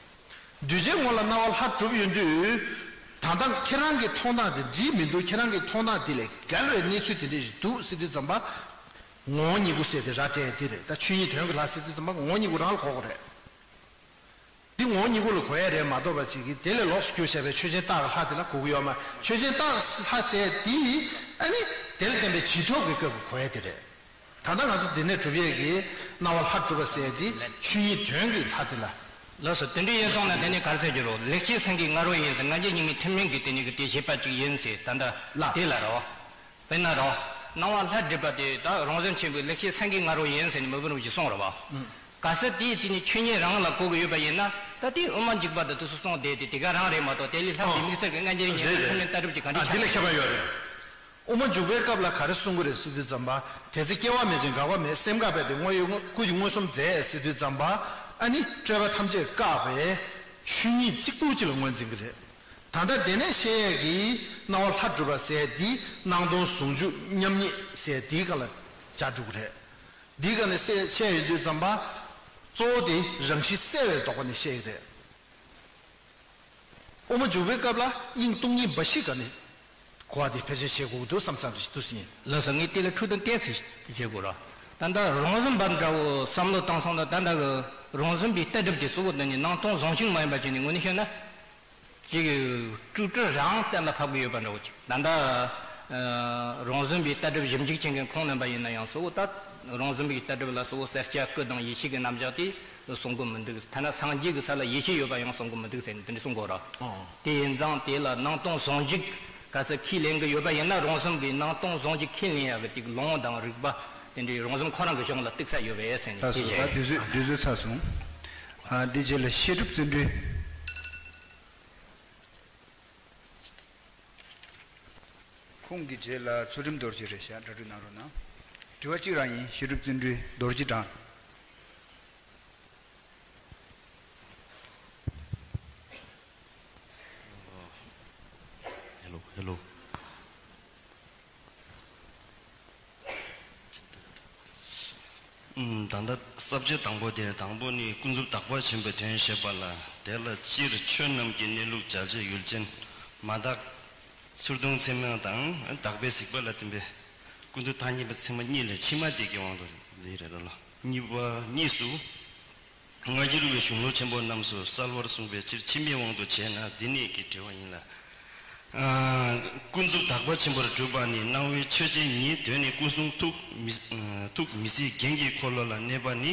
གདུལ་བྱའི་ངོ་ལ་སྣང་བ་ལྷ་གྲུབ་ཡོང་དུས། ད་ལྟ་ཁྱེད་རང་གི་མཐོང་སྟངས་དེ་འགྲིག་མི་འདུག་ཁྱེད་རང་གི་མཐོང་སྟངས་དེ་ལས་འགལ་བའི་གནས་ཚུལ་དེ་འདྲ་ཞིག་འདུག་ཟེར་དུས་ཙམ་པ། ངོ་བོ་ཉིད་སྐུ་ཟེར་དེ་ར་སྤྲད་དེ་རེད། ད་ཆོས་ཉིད་དོན་གྱི་ལྷ་ཟེར་དུས་ཙམ་པ་ངོ་བོ་ཉིད་སྐུ་རང་ལ་གོ་དགོས་རེད། འདི་ངོ་བོ་ཉིད་སྐུ་ལ་གོ་ཡ་རེད་མ་གཏོགས་པ་ཅིག་གིས་དེ་ལས་ལོགས་སུ་གྱུར་བཞག་པའི་ཆོས་ཅན་རྟགས་ཀྱི་ལྷ་དེ་ལ་གོ་གི་ཡོད་མ་རེད། ཆོས་ཅན་རྟགས་ཀྱི་ལྷ་ཟེར་དེ་ཨ་ནི་དེ་ལ་བརྟེན་པའི་བྱིན་མཐུ་གི་སྐབས་ཀྱི་གོ་ཡ་དེ་རེད། ད་ལྟ་ང་ཚོ་འདི་ནས་གྲུབ་ཡས་ཀྱི་སྣང་བ་ལྷ་གྲུབ་པ་ཟེར་དེ་ཆོས་ཉིད་དོན་གྱི་ལྷ་དེ་ལ། ལགས་སོ་དེ་འདྲ་ཡིན་སོང་ན་དེ་ནི་ག་རེ་ཟེར་རྒྱུ་རོ། ལེགས་བཤད་སེང་གེའི་ང་རོ་ཡིན་ཟེར་སྔ་རྗེས་སྙིགས་མའི་ཐུན་མིན་གྱི་དེ་ཉིད་ཀྱི་དེ་བཞེད་པ་ཅིག་ཡིན་ཟེར་ད་ལྟ་ལ་དེ་ལ་རོ། དཔེར་ན་རོ། སྣང་བ་ལྷ་སྒྲུབ་པ་དེ་ད་རོང་ཟོམ་ཆེན་པོའི་ལེགས་བཤད་སེང་གེའི་ང་རོ་ཡིན་ཟེར་ནས་མི་བུ་རུ་ཅིག་གསུངས་རོ་བ། གལ་སྲིད་དེའི་དེ་ཉིད་ཆོས་ཉིད་རང་ལ་གོ་གི་ཡོད་པ་ཡིན་ན་ད་དེའི་དབུ་མ་འཇུག་པ་དང་དུས་སུ་གསུངས་བསྡད་དེ་དེ་ག་རང་རེད་མ་གཏོགས་དེ་ལས་ལྷག་པའི་དམིགས་བསལ་གྱི་སྔ་རྗེས་སྙིགས་མའི་ཐུན་མིན་ལྟ་གྲུབ་ཀྱི་ག་འདྲ་ཆགས་ཡོད་རེད། དབུ་མ་འཇུག་པའི་སྐབས་ལ་ག་རེ་གསུང་གི་རེད་ཟེར་དུས་ཙམ་པ། དེ་ཚེ་སྐྱེ་བ་མེད་ཅིང་འགག་པ་མེད། སེམས་འགག་པས་དེ་དངོས་ཡོད་སྐུ་ཡི་མངོན་སུམ་མཛད་ཟེར་དུས་ཙམ་པ། ཨ་ནི་སྤྲོས་པ་ཐམས་ཅད་བཀག་པའི་ཆོས་ཉིད་གཅིག་པུ་གཅིག་ལ་ངོས་འཛིན་གྱི་རེད། ད་ལྟ་དེ་ནས་བཤད་ཡས་ཀྱི་སྣང་བ་ལྷ་གྲུབ་པ་ཟེར་འདི་སྣང་སྟོང་ཟུང་འཇུག་མཉམ་ཉིད་ཟེར་འདིའི་སྒང་ལ་སྦྱར་འགྲོ་གི་རེད། འདིའི་སྒང་ནས་བཤད་བཤད་ཡོང་དུས་ཙམ་པ། གཙོ་བོ་དེ་རང་བཞིན་གསལ་བའི་ལྡོག་པ་ནས་བཤད་ཡི་རེད། དབུ་མ་འཇུག་པའི་སྐབས་ལ་དབྱིངས་སྟོང་ཉིད་འབའ་ཞིག་ག་ནས་གོ་བ་དེ་ཕལ་ཆེར་བྱེད་དགོས་ཀྱི་འདུག་བསམ་བསམ་ཞིག་འདུག་ཟིན། ལགས་སོ་ངས་དེ་ལ་འཕྲོས་དང་བསྟན་སྲིད་བྱེད་དགོས་ར། ད་ལྟ་རོང་ཟོམ་པ་འདྲ་བོ་བསམ་བློ་བཏང་སོང་ན་ད་ལྟ་གི་རོང་ཟོམ་པའི་ལྟ་གྲུབ་དེ་གཙོ་བོ་དེ་ནི་སྣང་སྟོང་ཟུང་འཇུག་མ་ཡིན་པ་བྱས་ནས་དངོས་གནས་བཤད་ན། ཅིག་སྤྲོས་བྲལ་རང་གཏན་ལ་ཕབ་ཀྱི་ཡོད་པ་འདྲ་བོ་ཅིག་ད་ལྟ་རོང་ཟོམ་པའི་ལྟ་གྲུབ་ཞིབ་འཇུག་བྱེད་མཁན་ཁོང་རྣམ་པ་ཡིན་ན་ཡང་གཙོ་བོ་ད་རོང་ཟོམ་པའི་ལྟ་གྲུབ་ལ་གཙོ་བོ་གསལ་བྱེད་སྐུ་དང་ཡེ་ཤེས་ཀྱི་རྣམ་གཞག་དེ་གསུང་གི་མི་འདུག་ཐ་ན་སངས་རྒྱས་ཀྱི་ས་ལ་ཡེ་ཤེས་ཡོད་པ་ཡང་གསུང་གི་མི་འདུག་ཟེར་ནས་དེ་འདྲ་གསུང་གི་ཡོད་ར། ཨོ། དེ་ཡིན་ཙང་དེ་ལ་སྣང་སྟོང་ཟུང་འཇུག་ག་ཚོད་ཁས་ལེན་གྱི་ཡོད་པ་ཡིན་ན་རོང་ཟོམ་པའི་སྣང་སྟོང་ཟུང་འཇུག་ཁས་ལེན་ཡག་གི་ཅིག་ལུང་དང་རིགས་པ་དེ་འདྲའི་རོང་ཟོམ་ཁོ་རང་གི་གཞུང་ལ་གཏུགས་ས་ཡོད་པས་ཟེར་ནས། ལགས་སོ། དེ་ད་བཞིན་དུས་ཚོད་དུས་ཚོད་ཚར་སོང་། ཨ་འདི་རྗེས་ལ་བཤད་སྒྲུབ་བརྩོན་འགྲུས། ཁོང་གི་རྗེས་ལ་ཚུལ་ཁྲིམས་རྡོ་རྗེ་རེད་ཤག་གྲ་སྒྲིག་གནང་རོགས་གནང་། དྲི་བ་གཅིག་རང་ཡིན། བཤད་སྒྲུབ་བརྩོན་འགྲུས་རྡོ་རྗེ་དྲང་། ཧེ་ལོ་ཧེ་ལོ། ད་ལྟ་ས་བཅད་དང་པོ་དེ་དང་པོ་ནི་ཀུན་རྫོབ་དག་པ་ཆེན་པོའི་དོན་བཤད་པ་ལ། དེ་ལ་སྤྱིར་ཆོས་རྣམས་ཀྱི་གནས་ལུགས་བྱ་བྱེད་ཡུལ་ཅན་མ་དག་ཚུར་མཐོང་ཚད་མ་དང་དག་པའི་གཟིགས་པ་ལ་བརྟེན་པའི་ཀུན་རྫོབ་ཐ་སྙད་པའི་ཚད་མ་གཉིས་ལས་ཕྱི་མ་དེ་གི་དབང་དུ་འདི་རེད་ལ། གཉིས་པ་གཉིས་སུ། སྔ་འགྱུར་བའི་གཞུང་ལུགས་ཆེན་པོ་རྣམས་སུ་གསལ་བར་གསུངས་པའི་ཕྱིར་ཕྱི་མའི་དབང་དུ་བྱས་ན་འདི་ནས་ཀྱི་འགྲེལ་བ་ཡིན་ལ། ཨ་ཀུན་རྫོབ་དག་པ་ཆེན་པོར་གྲུབ་པ་ནི་སྣང་བའི་ཆོས་ཅན་ཉིད་དོན་ནི་སྐུ་གསུང་ཐུགས་མི་ཐུགས་མི་ཟད་རྒྱན་གྱི་འཁོར་ལོ་ལ་གནས་པ་ནི་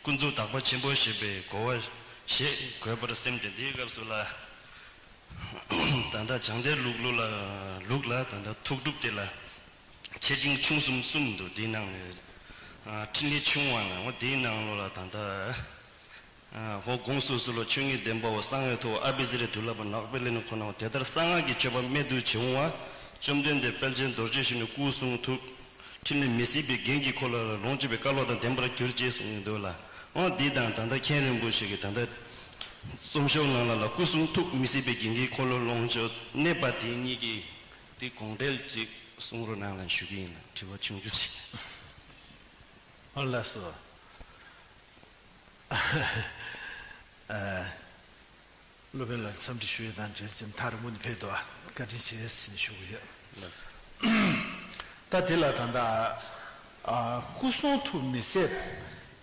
ཀུན་རྫོབ་དག་པ་ཆེན་པོ་ཞེས་པའི་གོ་བ་ཞེས་འགོད་པར་སེམས་ཏེ། འདིའི་སྐབས་སུ་ལ་ད་ལྟ་བྱང་གཏེར་ལུགས་ལུགས་ལ་ལུགས་ལ་ད་ལྟ་ཐུགས་སྒྲུབ་དེ་ལ། ཆེ་འབྲིང་ཆུང་གསུམ་གསུམ་འདུག་དེའི་ནང་ནས་ཨ་ཕྲིན་ལས་ཆུང་བ་ནང་དེའི་ནང་ལོགས་ལ་ད་ལྟ་ཨ་ཧོ་དགོངས་སུ་གསོལ་ལོ། ཆོས་ཉིད་བདེན་པའོ། གསང་བའི་ཐུགས་ཨ་བི་ཛི་རེ་དུ་ལ་བ་ནག་པེ་ལེ་ནི་ཁོ་ནའོ། དེ་ལྟར་གསང་སྔགས་ཀྱི་མཆོད་པ་རྨད་དུ་བྱུང་བ་བཅོམ་ལྡན་འདས་དཔལ་ཆེན་རྡོ་རྗེ་ཞིག་ནི་སྐུ་གསུང་ཐུགས་ཕྲིན་ལས་མི་ཟད་པའི་རྒྱན་གྱི་འཁོར་ལོ་ལ་ལོངས་སྤྱོད་པའི་བཀའ་སློབ་དང་ལྡན་པར་གྱུར་ཅེས་གསུངས་ཡོད་འདུག་ལ། འོ་འདི་དང་ད་ལྟ་མཁན་རིན་པོ་ཆེ་གིས་ད་ལྟ་རྩོམ་ཤོག་ནང་ལ་ལ་སྐུ་གསུང་ཐུགས་མི་ཟད་པའི་རྒྱན་གྱི་འཁོར་ལོ་ལོངས་སྤྱོད་གནས་པ་དེ་གཉིས་ཀྱི་དེ་དགོངས་འགྲེལ་ཅིག་གསུང་རོགས་གནང་ལ་ཞུ་གི་ཡིན་ལ། དྲི་བ་ཆུང་ཆུང་ཞིག་ཨོ་ལགས་སོ། སློབ་དཔོན་ལ་འཚམས་འདྲི་ཞུ་ཡས་དང་འབྲེལ་ཅིང་ཐག་རིང་པོ་ནས་ཕེབས་འདུག་ཨ། བཀའ་དྲིན་ཆེ་ཟེར་ནས་ཞུ་གི་ཡོད། ལགས་སོ། ད་དེ་ལ་ད་ལྟ་ཨ། སྐུ་གསུང་ཐུགས་མི་ཟད་པ།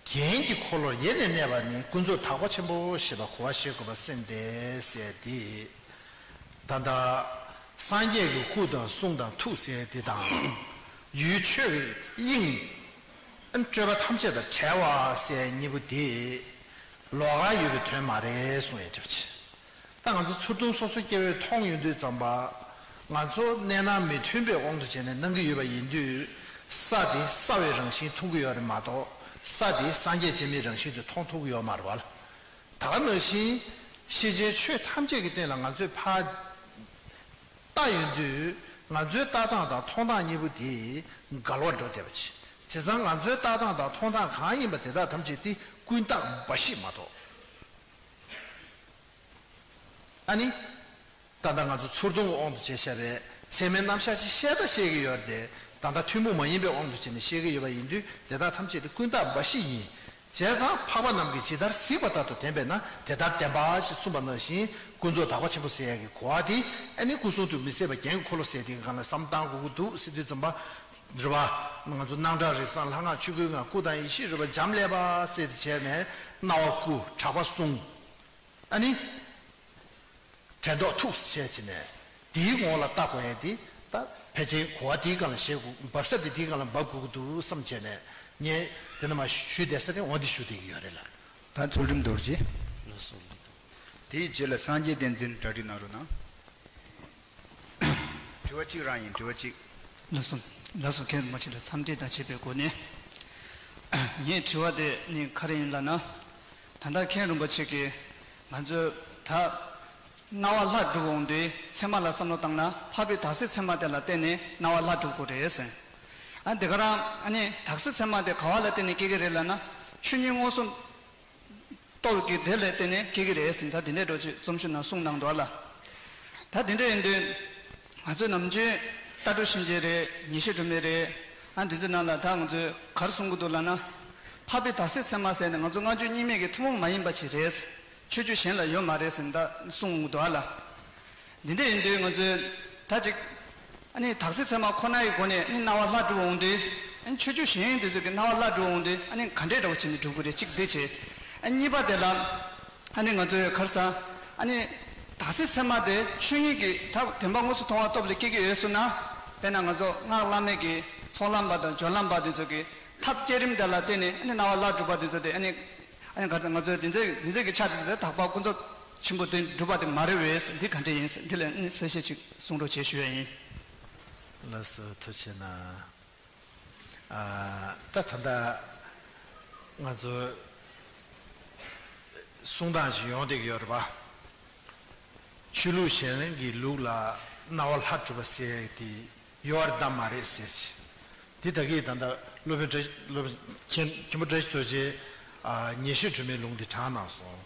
རྒྱན་གྱི་འཁོར་ལོར་ཡེ་ནས་གནས་པ་ནི་ཀུན་རྫོབ་དག་པ་ཆེན་པོ་ཞེས་པ་གོ་བ་ཞིག་དགོས་པར་སེམས་ཏེ་ཟེར་ཏེ། ད་ལྟ་སངས་རྒྱས་ཀྱི་སྐུ་དང་གསུང་དང་ཐུགས་ཟེར་དེ་དང་། ཡུལ་ཆོས་ཀྱི་དབྱིངས། སྤྲོས་པ་ཐམས་ཅད་དང་བྲལ་བ་ཟེར་གཉིས་པོ་དེ་ལོགས་ཀ་ཡོད་པའི་དོན་མ་རེད་གསུང་ཡས་གྲུབ་ཆེ། ད་ང་ཚོ་ཚུར་མཐོང་སོ་སོ་སྐྱེ་བོས་མཐོང་ཡོང་དུས་ཙམ་པ། ང་ཚོ་གནས་སྣང་མི་མཐུན་པའི་དབང་དུ་བྱས་ནས་སྣང་གི་ཡོད་པ་ཡིན་དུས། ས་དེ་ས་བའི་རང་བཞིན་མཐོང་གི་ཡོད་རེད་མ་གཏོགས། ས་དེ་སངས་རྒྱས་བྱེད་མིའི་རང་བཞིན་དུ་མཐོང་ཐུབ་ཀྱི་ཡོད་མ་རེད་བ་ལ། ད་ག་ནང་བཞིན་ཤེས་བྱའི་ཆོས་ཐམས་ཅད་ཀྱི་སྟེང་ལ་ང་ཚོས་ཕར་ལྟ་ཡོང་དུས། ང་ཚོའི་ལྟ་སྟངས་དང་མཐོང་སྟངས་གཉིས་པོ་དེ་འགལ་བར་འགྲོ་བསྡད་པ་ཅིག་བྱས་ཙང་ང་ཚོའི་ལྟ་སྟངས་དང་མཐོང་སྟངས་གང་ཡིན་པ་དེ་དག་ཐམས་ཅད་དེ་ཀུན་བརྟགས་འབའ་ཞིག་མ་གཏོགས། ཨ་ནི། ད་ལྟ་ང་ཚོ་ཚུར་མཐོང་གི་དབང་དུ་བྱས་བཞག་པའི་ཚད་མའི་རྣམ་གཞག་ཅིག་བཤད་ད་བཤད་ཀྱི་ཡོད་རེད་དེ། ད་ལྟ་ཐུན་མོང་མ་ཡིན་པའི་དབང་དུ་བྱས་ནས་བཤད་ཀྱི་ཡོད་པ་ཡིན་དུས། དེ་དག་ཐམས་ཅད་དེ་ཀུན་བརྟགས་འབའ་ཞིག་ཡིན། བྱས་ཙང་འཕགས་པ་རྣམས་ཀྱིས་ཇི་ལྟར་གཟིགས་པ་ལྟར་དུ་བདེན་པས་ན་དེ་ལྟར་བདེན་པ་ཞེས་གསུངས་པ་ནང་བཞིན་ཀུན་རྫོབ་དག་པ་ཆེན་པོ་ཟེར་ཡག་གི་གོ་བ་དེ། ཨ་ནི་སྐུ་གསུང་ཐུགས་མི་ཟད་པ་རྒྱན་གྱི་འཁོར་ལོ་ཟེར་དེའི་སྒང་ལ་བསམ་བློ་བཏང་དགོས་ཀྱི་འདུག་ཟེར་དུས་ཙམ་པ། རེད་བ། ང་ཚོ་སྣང་གྲགས་རིག་གསལ་ལྷ་སྔགས་ཆོས་སྐུའི་ངང་སྐུ་དང་ཡེ་ཤེས་རོལ་པ་འབྱམས་ཀླས་པ་ཟེར་དེ་བྱས་ནས་སྣང་བ་སྐུ་གྲགས་པ་གསུང་། ཨ་ནི། དྲན་རྟོག་ཐུགས་ཞེས་བྱས་ནས་དེའི་ངོ་ལ་བལྟ་དགོས་ཡས་དེ། ད་ཕལ་ཆེར་གོ་བ་དེའི་སྒང་ལ་བཤད་དགོས། འབབ་ས་དེ་དེའི་སྒང་ལ་འབབ་དགོས་ཀྱི་འདུག་བསམ་བྱས་ནས་ངས་དེ་ནས་མ་ཞུས་བསྡད་ས་དེ་འོ་འདི་ཞུ་བསྡད་ཀྱི་ཡོད་རེད་ལ། ད་ཚུལ་ཁྲིམས་རྡོ་རྗེ། ལགས་སོ། དེའི་རྗེས་ལ་སངས་རྒྱས་བསྟན་འཛིན་གྲ་སྒྲིག་གནང་རོགས་གནང་། དྲི་བ་གཅིག་རང་ཡིན། དྲི་བ་གཅིག་ལགས་སོ། ལགས་སོ། མཁན་རིན་པོ་ཆེ་ལ་འཚམས་འདྲི་དང་བཅས་པའི་སྒོ་ནས། ངའི་དྲི་བ་དེ་ནི་ག་རེ་ཡིན་ལབ་ན། ད་ལྟ་མཁན་རིན་པོ་ཆེ་གིས་ང་ཚོས་ད་སྣང་བ་ལྷ་སྒྲུབ་འོང་དུས་ཚད་མ་ལ་བསམ་བློ་བཏང་ན་འཕགས་པའི་དག་སའི་ཚད་མ་དེ་ལ་བརྟེན་ནས་སྣང་བ་ལྷ་སྒྲུབ་དགོས་རེད་ཟེར། ཨ་དེ་ག་རང་ཨ་ནི་དག་སའི་ཚད་མ་དེ་ག་བ་ལ་བརྟེན་ནས་སྐྱེ་གི་རེད་ལབ་ན། ཆོས་ཉིད་མངོན་སུམ་རྟོགས་ཀྱི་དེ་ལ་བརྟེན་ནས་སྐྱེ་གི་རེད་ཟེར། ད་དེ་འདྲའི་འགྲོ་ཆེད་རྩོམ་ཤུགས་ནང་གསུངས་གནང་འདུག་ལ། ད་དེ་འདྲ་ཡིན་དུས་ང་ཚོའི་ནམ་རྒྱུན་ལྟ་གྲུབ་གཤིན་རྗེ་རེད། ཉི་ཤུ་སྒྲོན་མེ་རེད། ཨ་འདི་ཚོའི་ནང་ལ་ད་ང་ཚོས་ག་རེ་གསུང་གི་འདུག་ལབ་ན། འཕགས་པའི་དག་སའི་ཚད་མ་ཟེར་ནས་ང་ཚོ་སྔ་འགྱུར་རྙིང་མའི་གི་ཐུན་མོང་མ་ཡིན་པ་ཅིག་རེད། ཆོས་བརྒྱུད་གཞན་ལ་ཡོད་མ་རེད་ཟེར་ནས་ད་གསུང་གི་འདུག་ལ། འདི་འདྲ་ཡིན་དུས་ང་ཚོས་ད་ཅིག་ཨ་ནི་དག་སའི་ཚད་མ་ཁོ་ནའི་སྒོ་ནས་ཨ་ནི་སྣང་བ་ལྷ་སྒྲུབ་འོང་དུས། ཨ་ནི་ཆོས་བརྒྱུད་གཞན་དེ་ཚོ་གི་སྣང་བ་ལྷ་སྒྲུབ་འོང་དུས་ཨ་ནི་ག་འདྲའི་འདྲ་བོ་བྱས་ནས་སྒྲུབ་དགོས་རེད། གཅིག་འདི་བྱས། ཨ་གཉིས་པ་དེ་ལ་ཨ་ནི་ང་ཚོས་ག་རེ་ཟ། ཨ་ནི་དག་སའི་ཚད་མ་དེ་ཆོས་ཉིད་ཀྱི་ཐབས་བདེན་པ་དངོས་སུ་མཐོང་བ་སྟོབས་ལས་སྐྱེ་གི་ཡོད་གསུངས་ན། དཔེར་ན་ང་ཚོ་སྔགས་བླ་མེད་ཀྱི་ཚོགས་ལམ་པ་དང་སྦྱོར་ལམ་པ་དེ་ཚོ་གི་ཐབས་བསྐྱེད་རིམ་དེ་ལ་བརྟེན་ནས་ཨ་ནི་སྣང་བ་ལྷ་སྒྲུབ་པ་དེ་ཚོ་དེ་ཨ་ནི། ཨ་ནི་ག་ཚོད་ང་ཚོས་འདི་ཚོའི་འདི་ཚོའི་གི་ཆ་དེ་ཚོ་དེ་དག་པ་ཀུན་རྫོབ་ཆེན་པོ་དེ་སྒྲུབ་པ་དེ་མ་རེད་བས། འདི་ག་འདྲ་ཡིན་འདི་ལ་ཨ་ནི་གསལ་བཤད་ཅིག་གསུང་རོགས་བྱེད་ཞུ་ཡ་ཡིན། ལགས་སོ། ཐུགས་རྗེ་གནང་། ཨ་ད་ད་ལྟ་ང་ཚོ་གསུང་སྟངས་ཤིག་ཡོང་བསྡད་ཀྱི་ཡོད་རེད་པ། ཆོས་ལུགས་གཞན་གྱི་ལུགས་ལ་སྣང་བ་ལྷ་སྒྲུབ་པ་ཟེར་ཡག་དེ་ཡོད་རེད་དམ་མ་རེད་ཟེར་ཅིག་འདི་ད་གིན་ད་ལྟ་སློབ་དཔོན་བཀྲ་སློབ་མཁན་མཁན་པོ་བཀྲ་ཤིས་རྡོ་རྗེ་ཨ་ཉི་ཤུ་སྒྲོན་མེའི་ལུང་འདི་དྲངས་གནང་སོང་།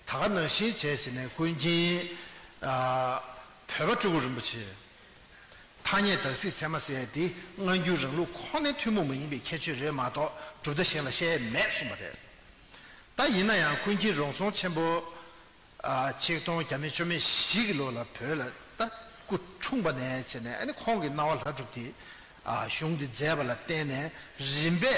ད་ག་ནང་བཞིན་བྱས་བྱས་ནས་ཀུན་མཁྱེན་ཨ་བོད་པ་སྤྲུལ་སྐུ་རིན་པོ་ཆེ། ཐ་སྙད་དག་སའི་ཚད་མ་ཟེར་ཡག་དེ་སྔ་འགྱུར་རང་ལུགས་ཁོ་ནའི་ཐུན་མོང་མ་ཡིན་པའི་ཁྱད་ཆོས་རེད་མ་གཏོགས་གྲུབ་མཐའ་གཞན་ལ་བཤད་ཡག་མེད་གསུངས་པ་རེད། ད་ཡིན་ན་ཡང་ཀུན་མཁྱེན་རོང་ཟོམ་ཆེན་པོ། ཨ་ཆིག་སྟོང་བརྒྱ་མེད་བཅུ་མེད་བཞི་གི་ལོ་ལ་བོད་ལ་ད་སྐུ་འཁྲུངས་པ་ནས་བྱས་ནས་ཨ་ནི་ཁོང་གིས་སྣང་བ་ལྷ་སྒྲུབ་དེ་ཨ་གཞུང་དེ་མཛད་པ་ལ་བརྟེན་ནས་རིམ་པས་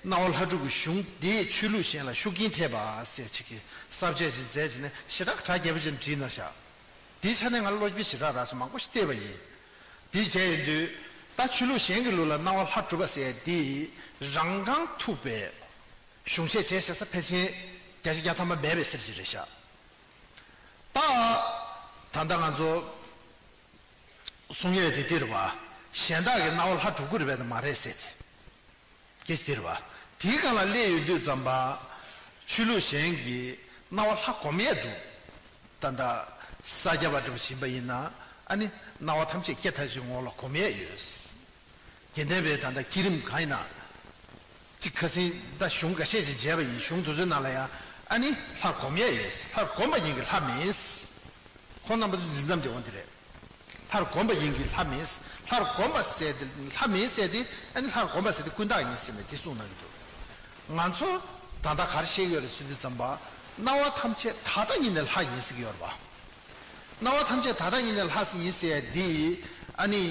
སྣང་བ་ལྷ་སྒྲུབ་ཀྱི་གཞུང་དེས་ཆོས་ལུགས་གཞན་ལ་ཤུགས་རྐྱེན་ཐེབས་པ་ཟེར་ཅིག་གི་གསར་བརྗེ་ཞིག་མཛད་བྱས་ནས་ཞེ་དྲག་གྲ་རྒྱས་པོ་ཅིག་བྲིས་གནང་ཤག་དེའི་ཆ་ནས་ང་ལ་བློ་སྐྱེད་ཞེ་དྲག་རག་སོང་། མང་པོ་ཞིག་བལྟས་པ་ཡིན། དེ་བྱས་ཡོང་དུས་ད་ཆོས་ལུགས་གཞན་གྱི་ལུགས་ལ་སྣང་བ་ལྷ་སྒྲུབ་པ་ཟེར་དེ་རང་རྐང་ཐུག་པའི་གཞུང་བཤད་བྱས་བྱས་ས་ཕལ་ཆེར་བརྒྱ་ཆ་བརྒྱ་ཐམ་པ་མེད་པའི་ཟེར་གྱི་རེད་ཤག་ད་ད་ལྟ་ང་ཚོ་གསུང་ཡས་དེ་འདིར་བ་གཞན་དག་གི་སྣང་བ་ལྷ་སྒྲུབ་ཀྱི་རེད་པས་དང་མ་རེད་ཟེར་ཏེ། སྐད་ཆ་དེ་རེད་བ། དེའི་སྒང་ལ་སླེབས་ཡོང་དུས་ཙམ་པ། ཆོས་ལུགས་གཞན་གྱིས་སྣང་བ་ལྷ་སྒོམ་ཡས་འདུག་ད་ལྟ་ས་སྐྱ་པ་འདྲ་པོ་ཡིན་པ་ཡིན་ན་ཨ་ནི་སྣང་བ་ཐམས་ཅད་སྐྱེ་མཐའ་ཅན་ངོ་ལ་སྒོམ་ཡས་ཡོད། དགེ་ལྡན་པའི་ད་ལྟ་བསྐྱེད་རིམ་གང་ཡིན་ན། གཅིག་ཁ་སང་ད་གཞུང་འགའ་ཤས་ཅིག་མཇལ་བ་ཡིན། གཞུང་དེ་ཚོའི་ནང་ལ་ཡང་ཨ་ནི་ལྷ་སྒོམ་ཡས་ཡོད། ལྷ་སྒོམ་པ་ཡིན་གྱི་ལྷ་མིན། ཁོང་རྣམ་པ་ཚོ་འཛིན་མཚམས་དེ་འོ་འདི་རེད། ལྷར་བསྒོམས་པ་ཡིན་གྱི་ལྷ་མིན། ལྷར་བསྒོམས་པ་ཟེར་ཏེ་ལྷ་མིན་ཟེར་ཏེ་ཨ་ནི་ལྷར་བསྒོམས་པ་ཟེར་ཏེ་ཀུན་བརྟགས་ཡིན་ཟེར་ནས་དེ་གསུངས་གནང་གི་འདུག་ང་ཚོ་ ད་ལྟ་ག་རེ་བཤད་ཀྱི་ཡོད་རེད་ཟེར་དུས་ཙམ་པ། སྣང་བ་ཐམས་ཅད་ད་ལྟ་ཉིད་ནས་ལྷ་ཡིན་ཟེར་གྱི་ཡོད་རེད་པ། སྣང་བ་ཐམས་ཅད་ད་ལྟ་ཉིད་ནས་ལྷ་ཡིན་ཟེར་ཡ་འདི། ཨ་ནི།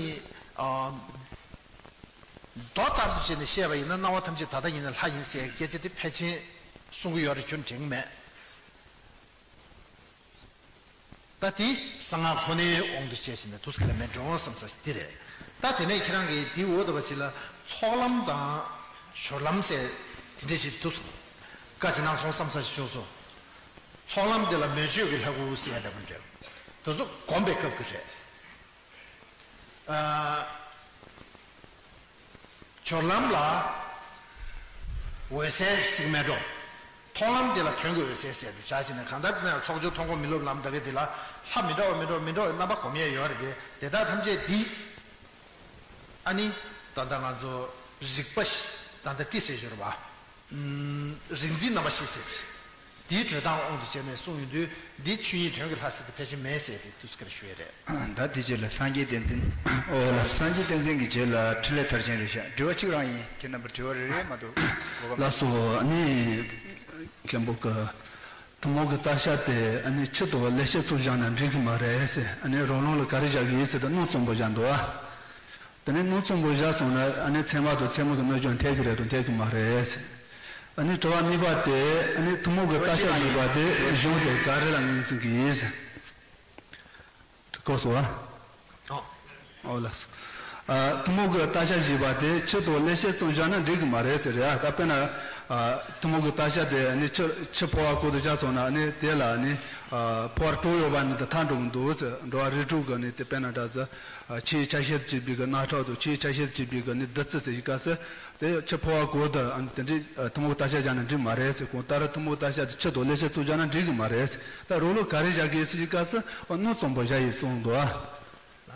ཨ། མདོ་ལྟར་དུ་བྱས་ནས་བཤད་པ་ཡིན་ན། སྣང་བ་ཐམས་ཅད་ད་ལྟ་ཉིད་ནས་ལྷ་ཡིན་ཟེར་ཡ་སྐད་ཆ་དེ་ཕལ་ཆེར་གསུང་གི་ཡོད་རེད། ཁྱོན་དྲན་གྱི་མེད། ད་དེ་གསང་སྔགས་ཁོ་ནའི་དབང་དུ་བྱས་ཟིན་ནས་དུས་ཀ་ལ་མེད་འགྲོ་བསམ་ས་འདི་རེད། ད་དེ་ནས་ཁྱེད་རང་གིས་དེའི་འོག་ཏུ་བ་ཅིག་ལ་ཚོགས་ལམ་དང་སྦྱོར་ལམ་ཟེར་དེ་འདྲ་ཞིག་འདུག་བཀའ་ཅིག་གནང་སོང་བསམ་ས་ཞིག་བྱུང་སོང་། ཚོགས་ལམ་དེ་ལ་མོས་སྤྱོད་ཀྱི་ལྷ་སྐུ་ཟེར་ཡ་འདྲ་པོ་རེད། དེ་ཚོ་སྒོམ་པའི་སྐབས་ཀྱི་རེད། ཨ། སྦྱོར་ལམ་ལ་འོད་གསལ་ཟེར་གྱི་མེད་འགྲོ། མཐོང་ལམ་དེ་ལ་དོན་གྱི་འོད་གསལ་ཟེར་ཏེ་བྱ་བྱེད་ནས། གང་ལྟར་དེ་ན་ཚོགས་སྦྱོར་མཐོང་སྒོམ་མི་སློབ་ལམ་ལྟ་བུའི་དེ་ལ་ལྷ་མི་འདྲ་བ་མི་འདྲ་བ་མི་འདྲ་བའི་རྣམ་པ་སྒོམ་ཡས་ཡོད་རེད་དེ། དེ་དག་ཐམས་ཅད་འདི། ཨ་ནི། ད་ལྟ་ང་ཚོ་རིག་པ་ཞིག་ད་ལྟ་ཏི་ཟེར་ཞོར་བ། ཨུམ། རིག་འཛིན་རྣམ་པ་བཞི་ཟེར་ཅིག་འདིའི་འགྲོ་སྟངས་དབང་དུ་བྱས་ནས་གསུངས་ཡོང་དུས། འདི་ཆོས་ཉིད་དོན་གྱི་ལྷ་ཟེར་དེ་ཕལ་ཆེར་མེད་ཟེར་དེ་དུས་སྐར་ཞུ་ཡས་རེད། ད་དེ་རྗེས་ལ་སངས་རྒྱས་བསྟན་འཛིན། ཨོ་ལགས། སངས་རྒྱས་བསྟན་འཛིན་གྱི་རྗེས་ལ་འཕྲིན་ལས་མཐར་ཕྱིན་རེད་ཤག་དྲི་བ་གཅིག་རང་ཡིན། ཁྱེད་རྣམ་པ་དྲི་བ་རེ་རེ་མ་གཏོགས་གོ་སྐབས། ལགས་སོ། ཨ་ནི་མཁན་པོ་གི་ཐུན་མོང་གི་བརྟག་བྱ་དེ། ཨ་ནི་ཆུ་དང་ལེགས་བཤད་ཚོ་བཞག་ན་འགྲིག་གི་མ་རེད་ཟེར། ཨ་ནི་རང་རང་ལ་ག་རེ་བཞག་གི་ཡིན་ཟེར་དུས། སྣ་གཙང་པོ་བཞག་འདུག་ཨ། དེ་ནས་སྣ་གཙང་པོ་བཞག་སོང་ན། ཨ་ནི་ཚད་མ་དང་ཚད་མིན་གྱི་རྣལ་འབྱོར་འཐད་ཀྱི་རེད་དང་འཐད་ཀྱི་མ་རེད། ཨ་ནི་དྲི་བ་གཉིས་པ་དེ། ཨ་ནི་ཐུན་མོང་གི་བརྟག་བྱ་བཞི་པ་དེ་གཞུང་དེ་ག་རེ་ལ་ངོས་འཛིན་གྱི་ཡིན། གོ་སོང་ཨ། ཨོ་ལགས་སོ། ཨ། ཐུན་མོང་གི་བརྟག་བྱ་བཞི་པ་དེ་ཆུ་དང་ལེགས་བཤད་ཚོ་བཞག་ན་འགྲིག་གི་མ་རེད་ཟེར་རེད་ཨ། ད་དཔེར་ན། ཨ། ཐུན་མོང་གི་བརྟག་བྱ་དེ། ཨ་ནི་ཆུ་ཆུ་ཕོར་བ་གང་དུ་བཞག་སོང་ན། ཨ་ནི་དེ་ལ། ཨ་ནི། ཨ། ཕོར་བ་དྲུག་ཡོད་པ་ནི་དེ་ཐལ་འགྲོ་གི་འདུག་ཟེར། འགྲོ་བ་རིགས་དྲུག་གི་ནི་དེ། དཔེར་ན་འདྲ་ཟེར། ཨ། ཆུའི་ཆ་ཤས་སུ་གྱུར་པའི་གི་རྣག་ཁྲག་དང་། ཆུའི་ཆ་ཤས་སུ་གྱུར་པའི་གི་ནི་བདུད་རྩི་ཟེར་གྱི་སྐབས་སུ། དེ་ཆུ་ཕོར་བ་གང་དུ། ཨ་ནི་དེ་འདྲའི། ཨ། ཐུན་མོང་གི་བརྟག་བྱ་བཞག་ན་འགྲིག་མ་རེད་ཟེར། གང་ལྟར་ཐུན་མོང་གི་བརྟག་བྱ་དེ་ཆུ་དང་ལེགས་བཤད་ཚོ་བཞག་ན་འགྲིག་གི་མ་རེད་ཟེར། ད་རང་ལུགས་ག་རེ་བཞག་གི་ཟེར་གྱི་སྐབས་སུ། ཨ། སྣ་གཙང་པོ་བཞག་ཡིན་གསུངས་འདུག་ཨ།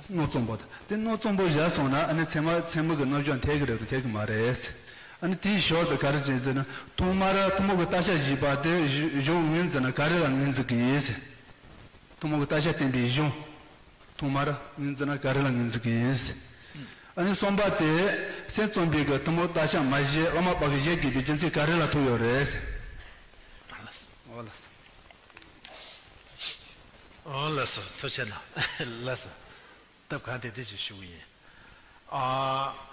སྣ་གཙང་པོ་དེ། སྣ་གཙང་པོ་བཞག་སོང་ན། ཨ་ནི་ཚད་མ་ཚད་མིན་གྱི་རྣལ་འབྱོར་འཐད་ཀྱི་རེད་དང་འཐད་ཀྱི་མ་རེད་ཟེར། ཨ་ནི་དེའི་ཞོར་དུ་ག་རེ་བྱས་ཟེར་ན། ཐོག་མར་ཐུན་མོང་གི་བརྟག་བྱ་བཞི་པ་དེ་གཞུ་གཞུང་ངོས་འཛིན་ན་ག་རེ་ལ་ངོས་འཛིན་གྱི་ཡིན་ཟེར། ཐུན་མོང་གི་བརྟག་བྱ་བསྟན་པའི་གཞུང་། ཐོག་མར་ངོས་འཛིན་ན་ག་རེ་ལ་ངོས་འཛིན་གྱི་ཡིན་ཟེར། ཨ་ནི་གསུམ་པ་དེ། སེམས་ཙམ་པའི་གི་ཐུན་མོང་བརྟག་བྱ་མ་བཞེད་བླ་མ་དཔལ་གྱི་ཞལ་གྱིས་པའི་རྒྱུ་མཚན་ག་རེ་ལ་ཐུག་ཡོད་རེད་ཟེར། ཨོ་ལགས་སོ། ཨོ་ལགས་སོ། ཐུགས་རྗེ་གནང་། ལགས་སོ། སྟབས་གང་བདེ་བདེ་ཅིག་ཞུ་གི་ཡིན། ཨ།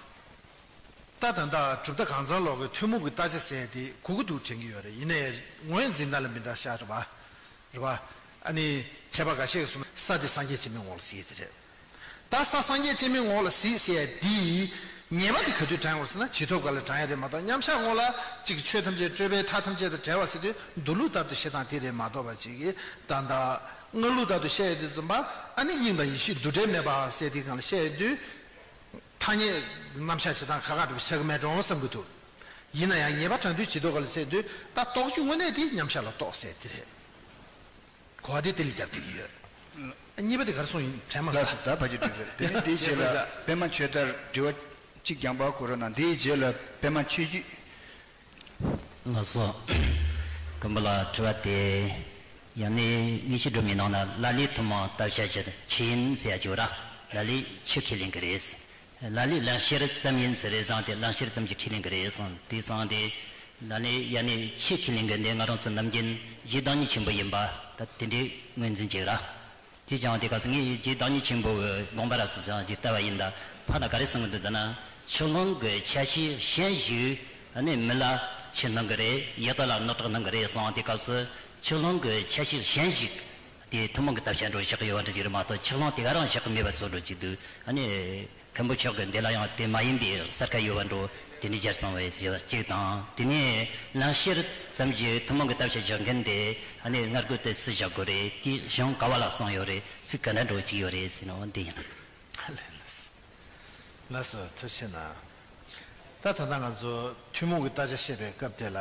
ད་ད་ལྟ་གྲུབ་མཐའ་གང་ཚང་ལོག་གི་ཐུན་མོང་གི་བརྟག་བྱ་ཟེར་དེ་གོ་གི་འདུག་དྲན་གྱི་ཡོད་རེད། ཡིན་ནའི་ངོས་འཛིན་སྟངས་ལ་མི་འདྲ་ཤག་རེད་པ། རེད་པ། ཨ་ནི་མཁས་པ་འགའ་ཤས་ཀྱིས་གསུངས། ས་དེ་སངས་རྒྱས་བྱེ་མའི་ངོ་ལ་གཟིགས་དེ་རེད། ད་ས་སངས་རྒྱས་བྱེ་མའི་ངོ་ལ་གཟིགས་ཟེར་ཡ་འདི། ཉེས་པ་དེ་ག་དུས་དྲངས་ཡོང་ཟེར་ན། བྱེད་ཐབས་ག་ལ་དྲངས་ཡ་རེད་མ་གཏོགས། མཉམ་བཞག་ངོ་ལ་གཅིག་གི་ཆོས་ཐམས་ཅད་སྤྲོས་པས་མཐའ་ཐམས་ཅད་དང་བྲལ་བ་ཟེར་དུས། མདོ་ལུགས་ལྟར་དུ་བཤད་སྟངས་དེ་རེད་མ་གཏོགས་པ། གཅིག་གི་ད་ལྟ་སྔགས་ལུགས་ལྟར་དུ་བཤད་ཡོང་དུས་ཙམ་པ། ཨ་ནི་དབྱིངས་དང་ཡེ་ཤེས་འདུ་འབྲལ་མེད་པ་ཟེར་དེའི་སྒང་ལ་བཤད་ཡོང་དུས། ཐ་སྙད་རྣམ་གཞག་བྱེད་སྟངས་ཁག་ཁག་འདྲ་པོ་ཆགས་ཀྱི་མེད་འགྲོ་བསམ་གྱི་འདུག་ཡིན་ན་ཡང་ཉེས་པ་དྲངས་དུས་བྱེད་ཐབས་ག་ལ་ཟེར་དུས། ད་རྟོགས་རྒྱུ་དངོས་གནས་དེ་མཉམ་བཞག་ལ་རྟོགས་ཟེར་དེ་རེད། གོ་བ་དེ་དེ་ལ་རྒྱབ་བསྡད་ཀྱི་ཡོད། གཉིས་པ་དེ་ག་རེ་གསུངས་ཡིན་དྲན་མ་སོང་། ལགས་སོ། ད་ཕལ་ཆེར་འགྲིག་ཟེར། དེ་ནས་དེའི་རྗེས་ལ་པད་མ་ཆོས་དར་དྲི་བ་གཅིག་རྒྱང་པ་གོ་རོགས་གནང་། དེའི་རྗེས་ལ་པད་མ་ཆོས་སྐྱིད། ལགས་སོ། མགོན་པོ་ལགས། དྲི་བ་དེ་ཡང་ནི་དངོས་གཞི་སྒྲོན་མེའི་ནང་ན་ལ་ལས་ཐུན་མོང་བརྟག་བྱ་བཞིར་ཆོས་ཡིན་ཟེར་ཡ་ཅིག་ཡོད་ར། ལ་ལས་ཆོས་ཁས་ལེན་གྱི་རེད། ལ་ལས་ལམ་ཤེས་རབ་ཙམ་ཡིན་ཟེར་རེད་བསམས་ཏེ། ལམ་ཤེས་རབ་ཙམ་གྱིས་ཁས་ལེན་གྱི་རེད་གསུངས། དེ་བསམས་ཏེ་ལ་ལས་ཡ་ནི་ཆོས་ཁས་ལེན་གྱི་འདི་ང་རང་ཚོ་ནམ་རྒྱུན་རྗེ་བདག་ཉིད་ཆེན་པོ་ཡིན་པ་ད་དེ་འདྲའི་ངོས་འཛིན་བྱེད་ར། དེ་ཀྱང་དེ་ག་ཚོད་ངས་རྗེ་བདག་ཉིད་ཆེན་པོ་གི་དགོངས་པ་རབ་ཏུ་ཅིག་ལྟ་བ་ཡིན་ད། ཕར་ན་ག་རེ་གསུང་གི་འདུག་ད་ན། ཆུ་ཀླུང་གི་ཆ་ཤས་གཞན་ཞིག་ཨ་ནི་མི་ལ་ཆུ་སྣང་གི་རེད། ཡི་དྭགས་ལ་རྣག་ཁྲག་སྣང་གི་རེད་གསུངས། དེ་སྐབས་སུ་ཆུ་ཀླུང་གི་ཆ་ཤས་གཞན་ཞིག་དེ་ཐུན་མོང་གི་བརྟག་བྱ་འགྲོ་བཞག་གི་ཡོད་པ་འདྲ་ཅིག་རེད་མ་གཏོགས། ཆུ་ཀླུང་དེ་ག་རང་བཞག་གི་མེད་པ་བཟོ་འགྲོ་ཅིག་འདུག་ཨ་ནི། མཁན་པོ་མཆོག་གིས་འདི་ལ་ཡང་དེ་མ་ཡིན་པའི་གསལ་ཁ་ཡོད་པ་འགྲོ། དེ་ནི་སྦྱར་ཚང་བའི་ཞེས་པ་གཅིག་དང་། དེ་ནས་ལམ་ཤེས་རབ་ཙམ་གྱིས་ཐུན་མོང་གི་བརྟག་བྱ་བཞག་མཁན་དེ་ཨ་ནི་སྔར་རྒོལ་དེ་སུས་བཞག་དགོས་རེད། དེ་གཞུང་ག་བ་ལ་གསུངས་ཡོད་རེད། ཚིག་ག་འདྲ་འགྲོ་གཅིག་ཡོད་རེད་ཟེར་ནོ་འདི་ཡིན། ལགས་སོ། ཐུགས་རྗེ་གནང་། ད་ད་ལྟ་ང་ཚོ་ཐུན་མོང་གི་བརྟག་བྱ་བཤད་པའི་སྐབས་དེ་ལ།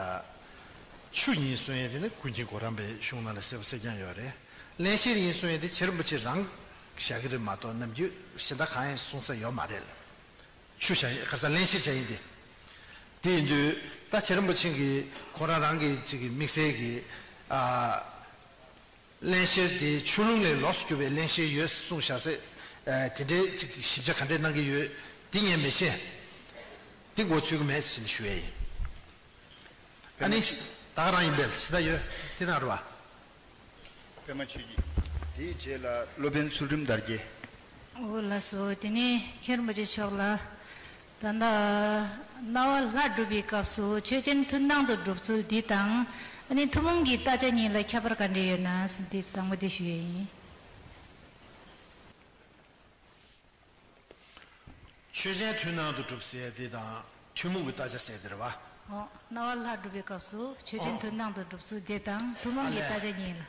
ཆུ་ཡིན་གསུང་ཡས་དེ་ནི་ཀུན་མཁྱེན་གོ་རམས་པའི་གཞུང་ནང་ལ་གསལ་པོ་གསལ་རྐྱང་ཡོད་རེད། རླན་གཤེར་ཡིན་གསུང་ཡས་དེ་རྗེ་རིན་པོ་ཆེ་རང་བཞག་གི་རེད་མ་གཏོགས། ནམ་རྒྱུན་གཞན་དག་གང་ཡང་གསུང་ས་ཡོད་མ་རེད། ཆུ་བྱ་ཡིན། ག་རེ་ཟ། རླན་གཤེར་བྱ་ཡིན་ཏེ། དེ་ཡིན་དུས་ད་རྗེ་རིན་པོ་ཆེ་གིས་ཁོ་རང་རང་གི་གཅིག་གི་དམིགས་བསལ་གྱི། ཨ། རླན་གཤེར་དེ་ཆུ་ཀླུང་ལས་ལོགས་སུ་གྱུར་པའི་རླན་གཤེར་ཡོད་གསུངས་བཞག་ཟེར། ཨ། དེ་འདྲའི་གཅིག་གི་ཞིབ་ཆ་ག་འདྲས་གནང་གི་ཡོད། དེ་ངས་མི་ཤེས། དེ་མགོ་ཚོད་ཀྱི་མེད་ཟེར་ནས་ཞུ་ཡས་ཡིན། ཨ་ནི། ད་ག་རང་ཡིན་པས་ཤི་ད་ཡོད་དེ་ན་རུ་བ། པད་མ་ཆོས་སྐྱིད། དེའི་རྗེས་ལ་སློབ་དཔོན་ཚུལ་ཁྲིམས་དར་རྒྱས། འོ་ལགས་སོ། དེ་ནས་མཁན་རིན་པོ་ཆེ་མཆོག་ལ། ད་ལྟ་རྣ་བ་ལྷ་སྒྲུབ་པའི་སྐབས་སུ་ཆོས་ཅན་མཐུན་སྣང་དུ་སྒྲུབ་ཚུལ་འདི་དང་། ཨ་ནི་ཐུན་མོང་གི་རྟགས་ཆ་གཉིས་ལ་ཁྱད་པར་ག་འདྲ་ཡོད་ན་ཟེར་འདི་དང་པོ་འདི་ཞུ་ཡས་ཡིན། ཆོས་ཅན་མཐུན་སྣང་དུ་སྒྲུབ་ཟེར་དེ་དང་ཐུན་མོང་གི་རྟགས་ཆ་ཟེར་དེ་རེད་བ། ཨོ། རྣ་བ་ལྷ་སྒྲུབ་པའི་སྐབས་སུ་ཆོས་ཅན་ཨོ། མཐུན་སྣང་དུ་སྒྲུབ་ཚུལ་དེ་དང་ཐུན་མོང་གི་ཨ་ལས། རྟགས་ཆ་གཉིས་ལ།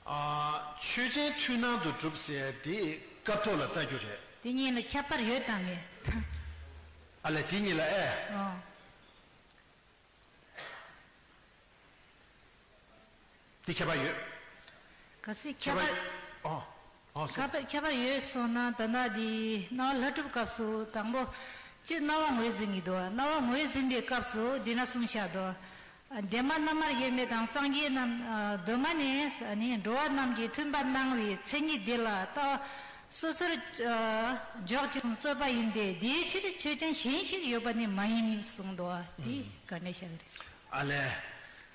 ཨ། ཆོས་ཅན་མཐུན་སྣང་དུ་སྒྲུབ་ཟེར་དེ་སྐབས་ཐོག་ལ་ལྟ་རྒྱུ་རེད། དེ་གཉིས་ལ་ཁྱད་པར་ཡོད་དམ་མེད། ཨ་ལས་དེ་གཉིས་ལ་ཨེ། ཨོ། འདི་ཁྱད་པར་ཡོད། གལ་སྲིད་ཁྱད་པར། ཨོ། ཨོ་སོ། ཁྱད་པར་ཁྱད་པར་ཡོད་སོང་ན་ད་ལྟ་འདི་རྣ་བ་ལྷ་སྒྲུབ་སྐབས་སུ་དང་པོ། སྤྱིར་རྣ་བ་ངོས་འཛིན་གྱི་འདུག་རྣ་བ་ངོས་འཛིན་པའི་སྐབས་སུ་འདི་ན་གསུངས་བཞག་འདུག་འདན་མ་རྣལ་མར་དབྱེར་མེད་དང་སངས་རྒྱས་རྣམས་གདོད་མ་ནས་ནི་འགྲོ་བ་རྣམས་ཀྱི་མཐུན་པར་སྣང་བའི་མཚན་ཉིད་འདི་ལ་ལྟ་བ་སོ་སོར་འཇོག་ཅིང་རྩོད་པ་ཡིན་ཏེ་དེའི་ཕྱིར་ཆོས་ཅན་གཞན་ཞིག་ཡོད་པ་ནི་མ་ཡིན་གསུངས་འདུག་འདི་ག་འདྲ་བཞག་གི་རེད། ཨ་ལས།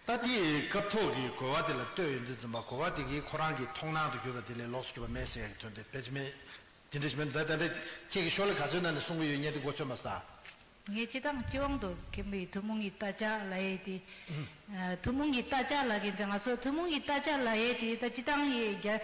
ད་དེའི་སྐབས་ཐོག་གི་གོ་བ་དེ་ལ་ལྟོས་ཡོང་དུས་ཙམ་པ་གོ་བ་དེ་གིས་ཁོ་རང་གི་མཐོང་སྣང་དུ་གྱུར་པ་དེ་ལས་ལོགས་སུ་གྱུར་པ་མེད་ཟེར་ཡག་གི་དོན་དེ་ཕལ་ཆེར་མེད། དེ་འདྲ་ཞིག་མེད་འདུག་ད་ལྟ་ཁྱེད་ཀྱི་ཤོ་ལོ་ཀ་ག་ཚོད་ནང་ནས་གསུང་གི་ཡོད་ངས་དེ་མགོ་ཚོད་མ་ཟ། ངས་སྤྱི་བཏང་སྤྱི་དབང་དུ་མཁན་པོའི་ཐུན་མོང་གི་རྟགས་ཆ་ལབ་ཡས་དེ། ཨ། ཐུན་མོང་གི་རྟགས་ཆ་ལབ་མཁན་དེ་ང་ཚོ་ཐུན་མོང་གི་རྟགས་ཆ་ལབ་ཡས་དེ་ད་སྤྱི་བཏང་ཡི་རྒྱ་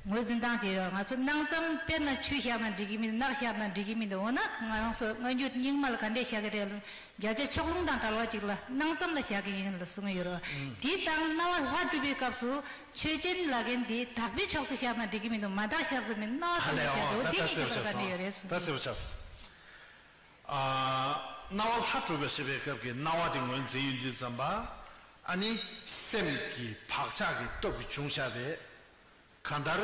ངོས་འཛིན་སྟངས་དེ་རེད། ང་ཚོ་སྣང་ཙམ་དཔེར་ན་ཆུ་བཞག་ན་འགྲིག་གི་མི་འདུག་ནགས་བཞག་ན་འགྲིག་གི་མི་འདུག་འོ་ན་ང་རང་ཚོ་སྔ་འགྱུར་རྙིང་མ་ལ་ག་འདྲས་བཞག་གི་རེད། བརྒྱ་ཆ་ཕྱོགས་ལྷུང་དང་བྲལ་བ་ཅིག་ལ་སྣང་ཙམ་ལ་བཞག་གི་ཡིན་ལ་གསུང་གི་ཡོད་རེད། དེ་དང་རྣ་བ་ལྷ་སྒྲུབ་པའི་སྐབས་སུ་ཆོས་ཅན་ལབ་མཁན་དེ་དག་པའི་ཕྱོགས་སུ་བཞག་ན་འགྲིག་གི་མི་འདུག་མ་དག་བཞག་ཚུལ་མིན་རྣ་བ་ཨ་ཙམ་ལ་ལས་བཞག་འོ་འདུག་ད་དེ་ད་གཉིས་གསལ་ཁྱད་པར་པོ་ག་ཆགས་འདྲ་ཡོད་རེད་སོང་ད་གསལ་གསུངས། པོ་ཆགས། ཨ། རྣ་བ་ལྷ་སྒྲུབ་པ་ཞེས་པའི་སྐབས་ཀྱི་རྣ་བ་དེ་ངོས་འཛིན་ཡོང་དུས་ཙམ་པ། ཨ་ནི་སེམས་ཀྱི་བག་ཆགས་ཀྱི་སྟོབས་ཀྱིས་བྱུང་བཞག་པའི་གང་ལྟར།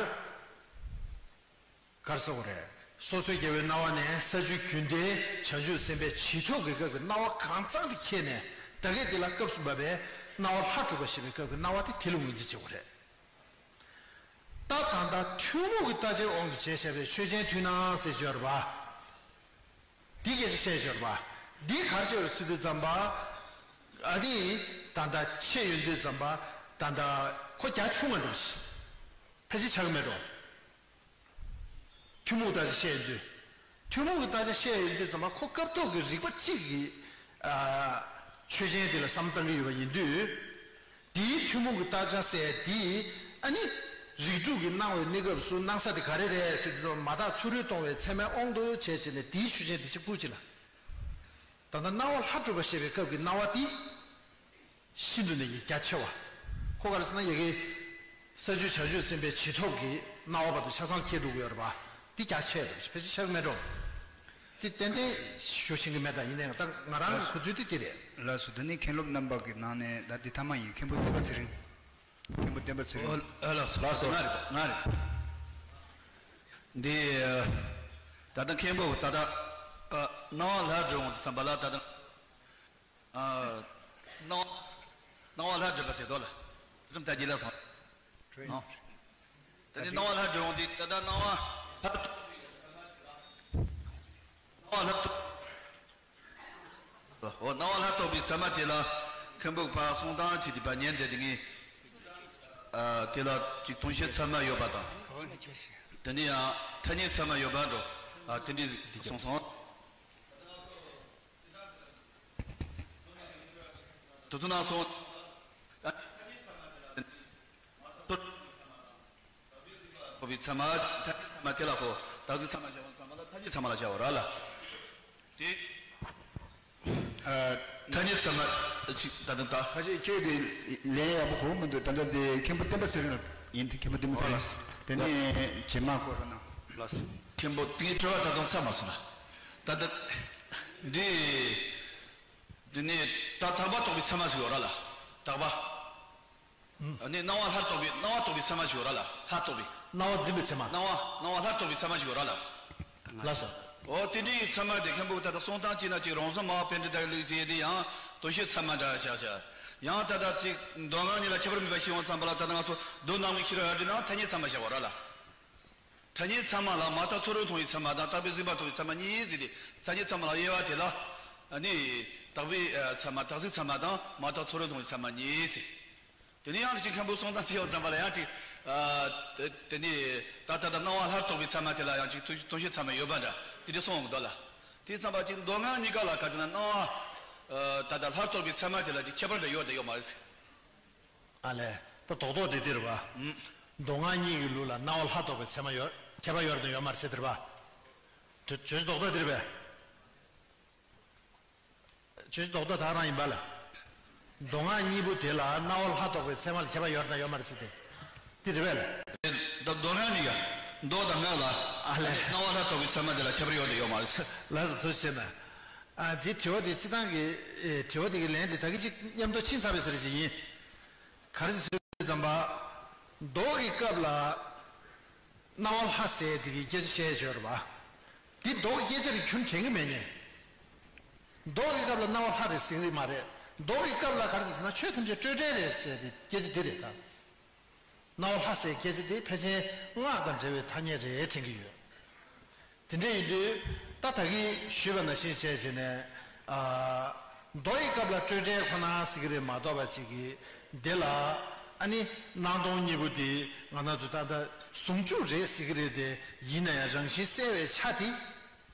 གར་ས་འོ་རེད། སོ་སོའི་རྒྱལ་བའི་རྣ་བ་ནས་ས་བཅུའི་རྒྱུན་མཐའི་བྱང་ཆུབ་སེམས་དཔའི་བྱིན་མཐུ་གི་སྐབས་ཀྱི་རྣ་བ་གང་གཙང་དེ་ཁྱེར་ནས་ད་གས་དེ་ལ་སྐབས་སུ་བབ་པའི་རྣ་བ་ལྷ་སྒྲུབ་པ་ཞེས་པའི་སྐབས་ཀྱི་རྣ་བ་དེ་དེ་ལ་ངོས་འཛིན་བྱེད་དགོས་རེད། ད་ད་ལྟ་ཐུན་མོང་གི་རྟགས་ཆའི་དབང་དུ་བྱས་བཞག་པའི་ཆོས་ཅན་མཐུན་སྣང་ཟེར་བརྗོད་པ། འདི་སྐད་ཆ་བཤད་བཞག་པ། འདི་གར་བྱས་པར་ཚུད་དུས་ཙམ་པ། ཨ་ནི་ད་ལྟ་ཆད་ཡོང་དུས་ཙམ་པ། ད་ལྟ་ཁོ་རྒྱ་ཆུང་བ་འགྲོ་ཕལ་ཆེར་ཆགས་ཀྱི་མེད་འགྲོ། ཐུན་མོང་རྟགས་ཆ་བཤད་དུས། ཐུན་མོང་གི་རྟགས་ཆ་བཤད་ཡོང་དུས་ཙམ་པ་ཁོ་སྐབས་ཐོག་གི་རིག་པ་གཅིག་གིས། ཨ། ཆོས་ཅན་དེ་ལ་བསམ་བཏང་གི་ཡོད་པ་ཡིན་དུས། དེའི་ཐུན་མོང་གི་རྟགས་ཆ་ཟེར་དེ། ཨ་ནི། རིགས་དྲུག་གི་སྣང་བའི་གནས་སྐབས་སུ་སྣང་ས་དེ་ག་རེ་རེད་ཟེར་དུས་ཙམ་པ་མ་དག་ཚུར་རོལ་གཏོང་བའི་ཚད་མའི་དབང་དུ་བྱས་བྱས་ནས་དེའི་ཆོས་ཅན་དེ་གཅིག་པུ་གཅིག་ལ། ད་ལྟ་རྣ་བ་ལྷ་སྒྲུབ་པ་ཞེས་པའི་སྐབས་ཀྱི་རྣ་བ་དེ། ཤིན་ཏུ་ནས་ཀྱི་རྒྱ་ཆེ་བ། ཁོ་ག་རེ་ཟེར་ན་ཡ་གི། ས་བཅུ་བྱང་ཆུབ་སེམས་དཔའི་བྱིན་མཐུ་གི་རྣ་བ་བར་དུ་ཆ་ཚང་ཁྱེར་འགྲོ་གི་ཡོད་རེད་པ། འདི་རྒྱ་ཆེ་རེད་ཕལ་ཆེར་ཆགས་ཀྱི་མེད་འགྲོ། འདི་ཏན་ཏན་ཞུ་ཤེས་ཀྱི་མེད་ད་ཡིན་ནའང་ད་ང་རང་གི་གོ་ཚུལ་དེ་འདི་རེད། ལགས་སོ། ད་ནི་མཁན་སློབ་རྣམ་པ་གི་ནང་ནས་ད་འདི་ཐ་མ་ཡིན། མཁན་པོ་བསྟན་པ་ཚེ་རིང་། མཁན་པོ་བསྟན་པ་ཚེ་རིང་། ཨོ་ལགས་སོ་ལགས་སོ། ང་རེད་ང་རེད། འདི། ད་ལྟ་མཁན་པོ་ད་ལྟ། རྣ་བ་ལྷ་སྒྲུབ་འོང་དུས་ཙམ་པ་ལ་ད་ལྟ། ཨ། རྣ་བ། རྣ་བ་ལྷ་སྒྲུབ་པ་ཟེར་དོ་ལ། རིམ་ལྟ་རྒྱུ་ལ་སོང་། ཨ། ད་ནི་རྣ་བ་ལྷ་སྒྲུབ་འོང་དུས་ད་ལྟ་རྣ་བ་ལྷ། རྣ་བ་ལྷ། ཨོ། རྣ་བ་ལྷ་རྟོགས་པའི་ཚད་མ་དེ་ལ་མཁན་པོ་ཕར་གསུང་སྟངས་ཅིག་དེ་ཕར་ཉན་བསྡད་དེ་ངས། ཨ། དེ་ལ་ཅིག་དོན་སྤྱི་ཚད་མ་ཡོད་པ་དང་། དེ་ནས་ཡང་ཐ་སྙད་ཚད་མ་ཡོད་པ་འགྲོ། ཨ། དེ་འདྲ་གསུངས་སོང་། དེ་ཚོ་ནང་སོང་། ཐ་སྙད་ཚད་མ་དེ་ལ་ཐ་སྙད་ཚད་མ་དེ་ལ་གོ། བདག་འཛིན་ཚད་མ་བྱ་བ་ཚང་མ་ལ་ཐ་སྙད་ཚད་མ་ལ་བྱ་བ་ར་ལ། དེ། ཨ། ཐ་སྙད་ཚད་མ་ཅིག་ད་དུང་ད། ཁ་ཤས་ཁྱེད་དེ་ལན་ཡག་པོ་གོ་མི་འདུག་ད་ལྟ་དེ་མཁན་པོ་བསྟན་པ་ཚེ་རིང་ཡིན། དེ་མཁན་པོ་བསྟན་པ་ཚེ་རིང་། དེ་ནས་རྗེས་མ་སྐོར་ན། ལགས་སོ། མཁན་པོ་དེའི་དྲི་བ་ད་དུང་ཚར་མ་སོང་ན། ད་ལྟ་འདི། འདི་ནི་ད་དག་པ་རྟོགས་པའི་ཚད་མ་ཞིག་ཡོད་ར་ལ། དག་པ། ཨ་ནི་རྣ་བ་ལྷ་རྟོགས་པའི་རྣ་བ་རྟོགས་པའི་ཚད་མ་ཞིག་ཡོད་ར་ལ། ལྷ་རྟོགས་པའི། རྣ་བ་འཛིན་པའི་ཚད་མ། རྣ་བ་རྣ་བ་ལྷ་རྟོགས་པའི་ཚད་མ་ཞིག་ཡོད་ར་ལ། ལགས་སོ། འོ་དེ་འདྲའི་ཚད་མ་དེ་མཁན་པོ་ད་ལྟ་གསུང་སྟངས་གཅིག་ན་གཅིག་རང་བཟོ་མ་བ་པཎྜི་ཏ་ལུགས་ཟེར་དེ་ཡང་དོ་ཤལ་ཚད་མ་འདྲ་བཞག་བཞག་ཡང་ད་ལྟ་གཅིག་མདོ་སྔགས་གཉིས་ལ་ཁྱད་པར་མེད་པ་ཤེས་ཡོང་ཙམ་པ་ལ་ད་ལྟ་ང་ཚོ་མདོ་སྣམ་བུའི་ཁྱི་རོ་ཡར་འདྲི་ནང་ཐ་སྙད་ཚད་མ་བཞག་པ་ར་ལ། ཐ་སྙད་ཚད་མ་ལ་མ་དག་ཚུར་རོལ་མཐོང་བའི་ཚད་མ་དང་རྟག་པའི་གཟིགས་པ་མཐོང་བའི་ཚད་མ་གཉིས་ཟེར་ཏེ་ཐ་སྙད་ཚད་མ་ལ་དབྱེ་བ་དེ་ལ། ཨ་ནི། དག་པའི་ཚད་མ། དག་ཚིག་ཚད་མ་དང་མ་དག་ཚུ་རོལ་མཐོང་གི་ཚད་མ་གཉིས་ཟེར། དེ་ནས་ཡང་ཅིག་མཁན་པོའི་གསུང་སྟངས་ཅིག་ཡོང་ཙམ་པ་ལ་ཡང་ཅིག་ཨ། དེ་དེ་ནས་ད་ལྟ་ད་སྣང་བ་སླར་རྟོག་པའི་ཚད་མ་དེ་ལ་ཡང་ཅིག་དོན་དོན་སྤྱིའི་ཚད་མ་ཡོད་པ་འདྲ་དེ་འདྲ་གསུངས་འདུག་ལ། དེ་ཙམ་པ་ཅིག་མདོ་སྔགས་གཉིས་ཀ་ལ་ག་ཅི་ན་སྣང་བ་ཨ། ད་ལྟ་སླར་རྟོག་པའི་ཚད་མ་དེ་ལ་ཅིག་ཁྱད་པར་འདྲ་ཡོད་དེ་ཡོད་མ་རེད་ཟེར། ཨ་ལས། ད་རྡོག་རྡོག་དེ་དེ་རེད་པ། མདོ་སྔགས་གཉིས་ཀྱི་ལུགས་ལ་སྣང་བ་སླར་རྟོག་པའི་ཚད་མ་ཡོད་ཁྱད་པར་ཡོད་རེད་དང་ཡོད་མ་རེད་ཟེར་དེ་རེད་པ། དེ་བརྗོད་གཞི་རྡོག་རྡོག་དེ་རེད་པས། བརྗོད་གཞི་རྡོག་རྡོག་ད་ག་རང་ཡིན་པ་ལ། མདོ་སྔགས་གཉིས་པོ་དེ་ལ་སྣང་བ་སླར་རྟོག་པའི་ཚད་མ་ལ་ཁྱད་པར་ཡོད་རེད་དང་ཡོད་མ་རེད་ཟེར་དེ། དེ་རེད་པས་ལ། ད་མདོ་སྔགས་གཉིས་ཀ་མདོ་དང་སྔགས་ལ་ཨ་ལས། སྣང་བ་སླར་རྟོག་པའི་ཚད་མ་དེ་ལ་ཁྱད་པར་ཡོད་དང་ཡོད་མ་རེད་ཟེར། ལགས་སོ། ཐུགས་རྗེ་ཆེ་གནང་། ཨ། དེ་དྲི་བ་དེ་སྤྱི་བཏང་གི་ཨེ། དྲི་བ་དེ་གི་ལན་དེ་ད་གི་ཅིག་མཉམ་དུ་ཕྱིན་ཚར་བའི་ཟེར་གྱི་ཡིན། ག་རེ་ཟེར་དུས་ཙམ་པ། མདོ་གི་སྐབས་ལ་སྣང་བ་སླར་ཟེར་དེ་གི་སྐད་ཆ་བཤད་ཡོད་རེད་པ། འདི་མདོ་གི་སྐད་ཆ་རེད་ཁྱོན་དྲན་གི་མེད་ནས། མདོ་གི་སྐབས་ལ་སྣང་བ་སླར་རེད་ཟེར་གི་མ་རེད། མདོ་གི་སྐབས་ལ་ག་རེ་ཟེར་ན་ཆོས་ཐམས་ཅད་སྤྲོས་བྲལ་རེད་ཟེར་དེ་སྐད་ཆ་འདི་རེད་ད། སྣང་བ་སླར་ཟེར་སྐད་ཆ་དེ་ཕལ་ཆེར་སྔགས་དང་འབྲེལ་བའི་ཐ་སྙད་རེད་དྲན་གྱི་ཡོད། དེ་འདྲ་ཡིན་དུས་ད་ད་གིན་ཞུས་པ་ནང་བཞིན་བྱས་བྱས་ནས། ཨ། མདོ་ཡི་སྐབས་ལ་སྤྲོས་བྲལ་ཁོ་ན་ཟེར་གྱི་རེད་མ་གཏོགས་པ་ཅིག་གིས་འདི་ལ་ཨ་ནི་སྣང་སྟོང་གཉིས་པོ་དེ་ང་རང་ཚོ་ད་ལྟ་ཟུང་འཇུག་རེད་ཟེར་གྱི་རེད་དེ། ཡིན་ན་ཡང་རང་བཞིན་གསལ་བའི་ཆ་དེ།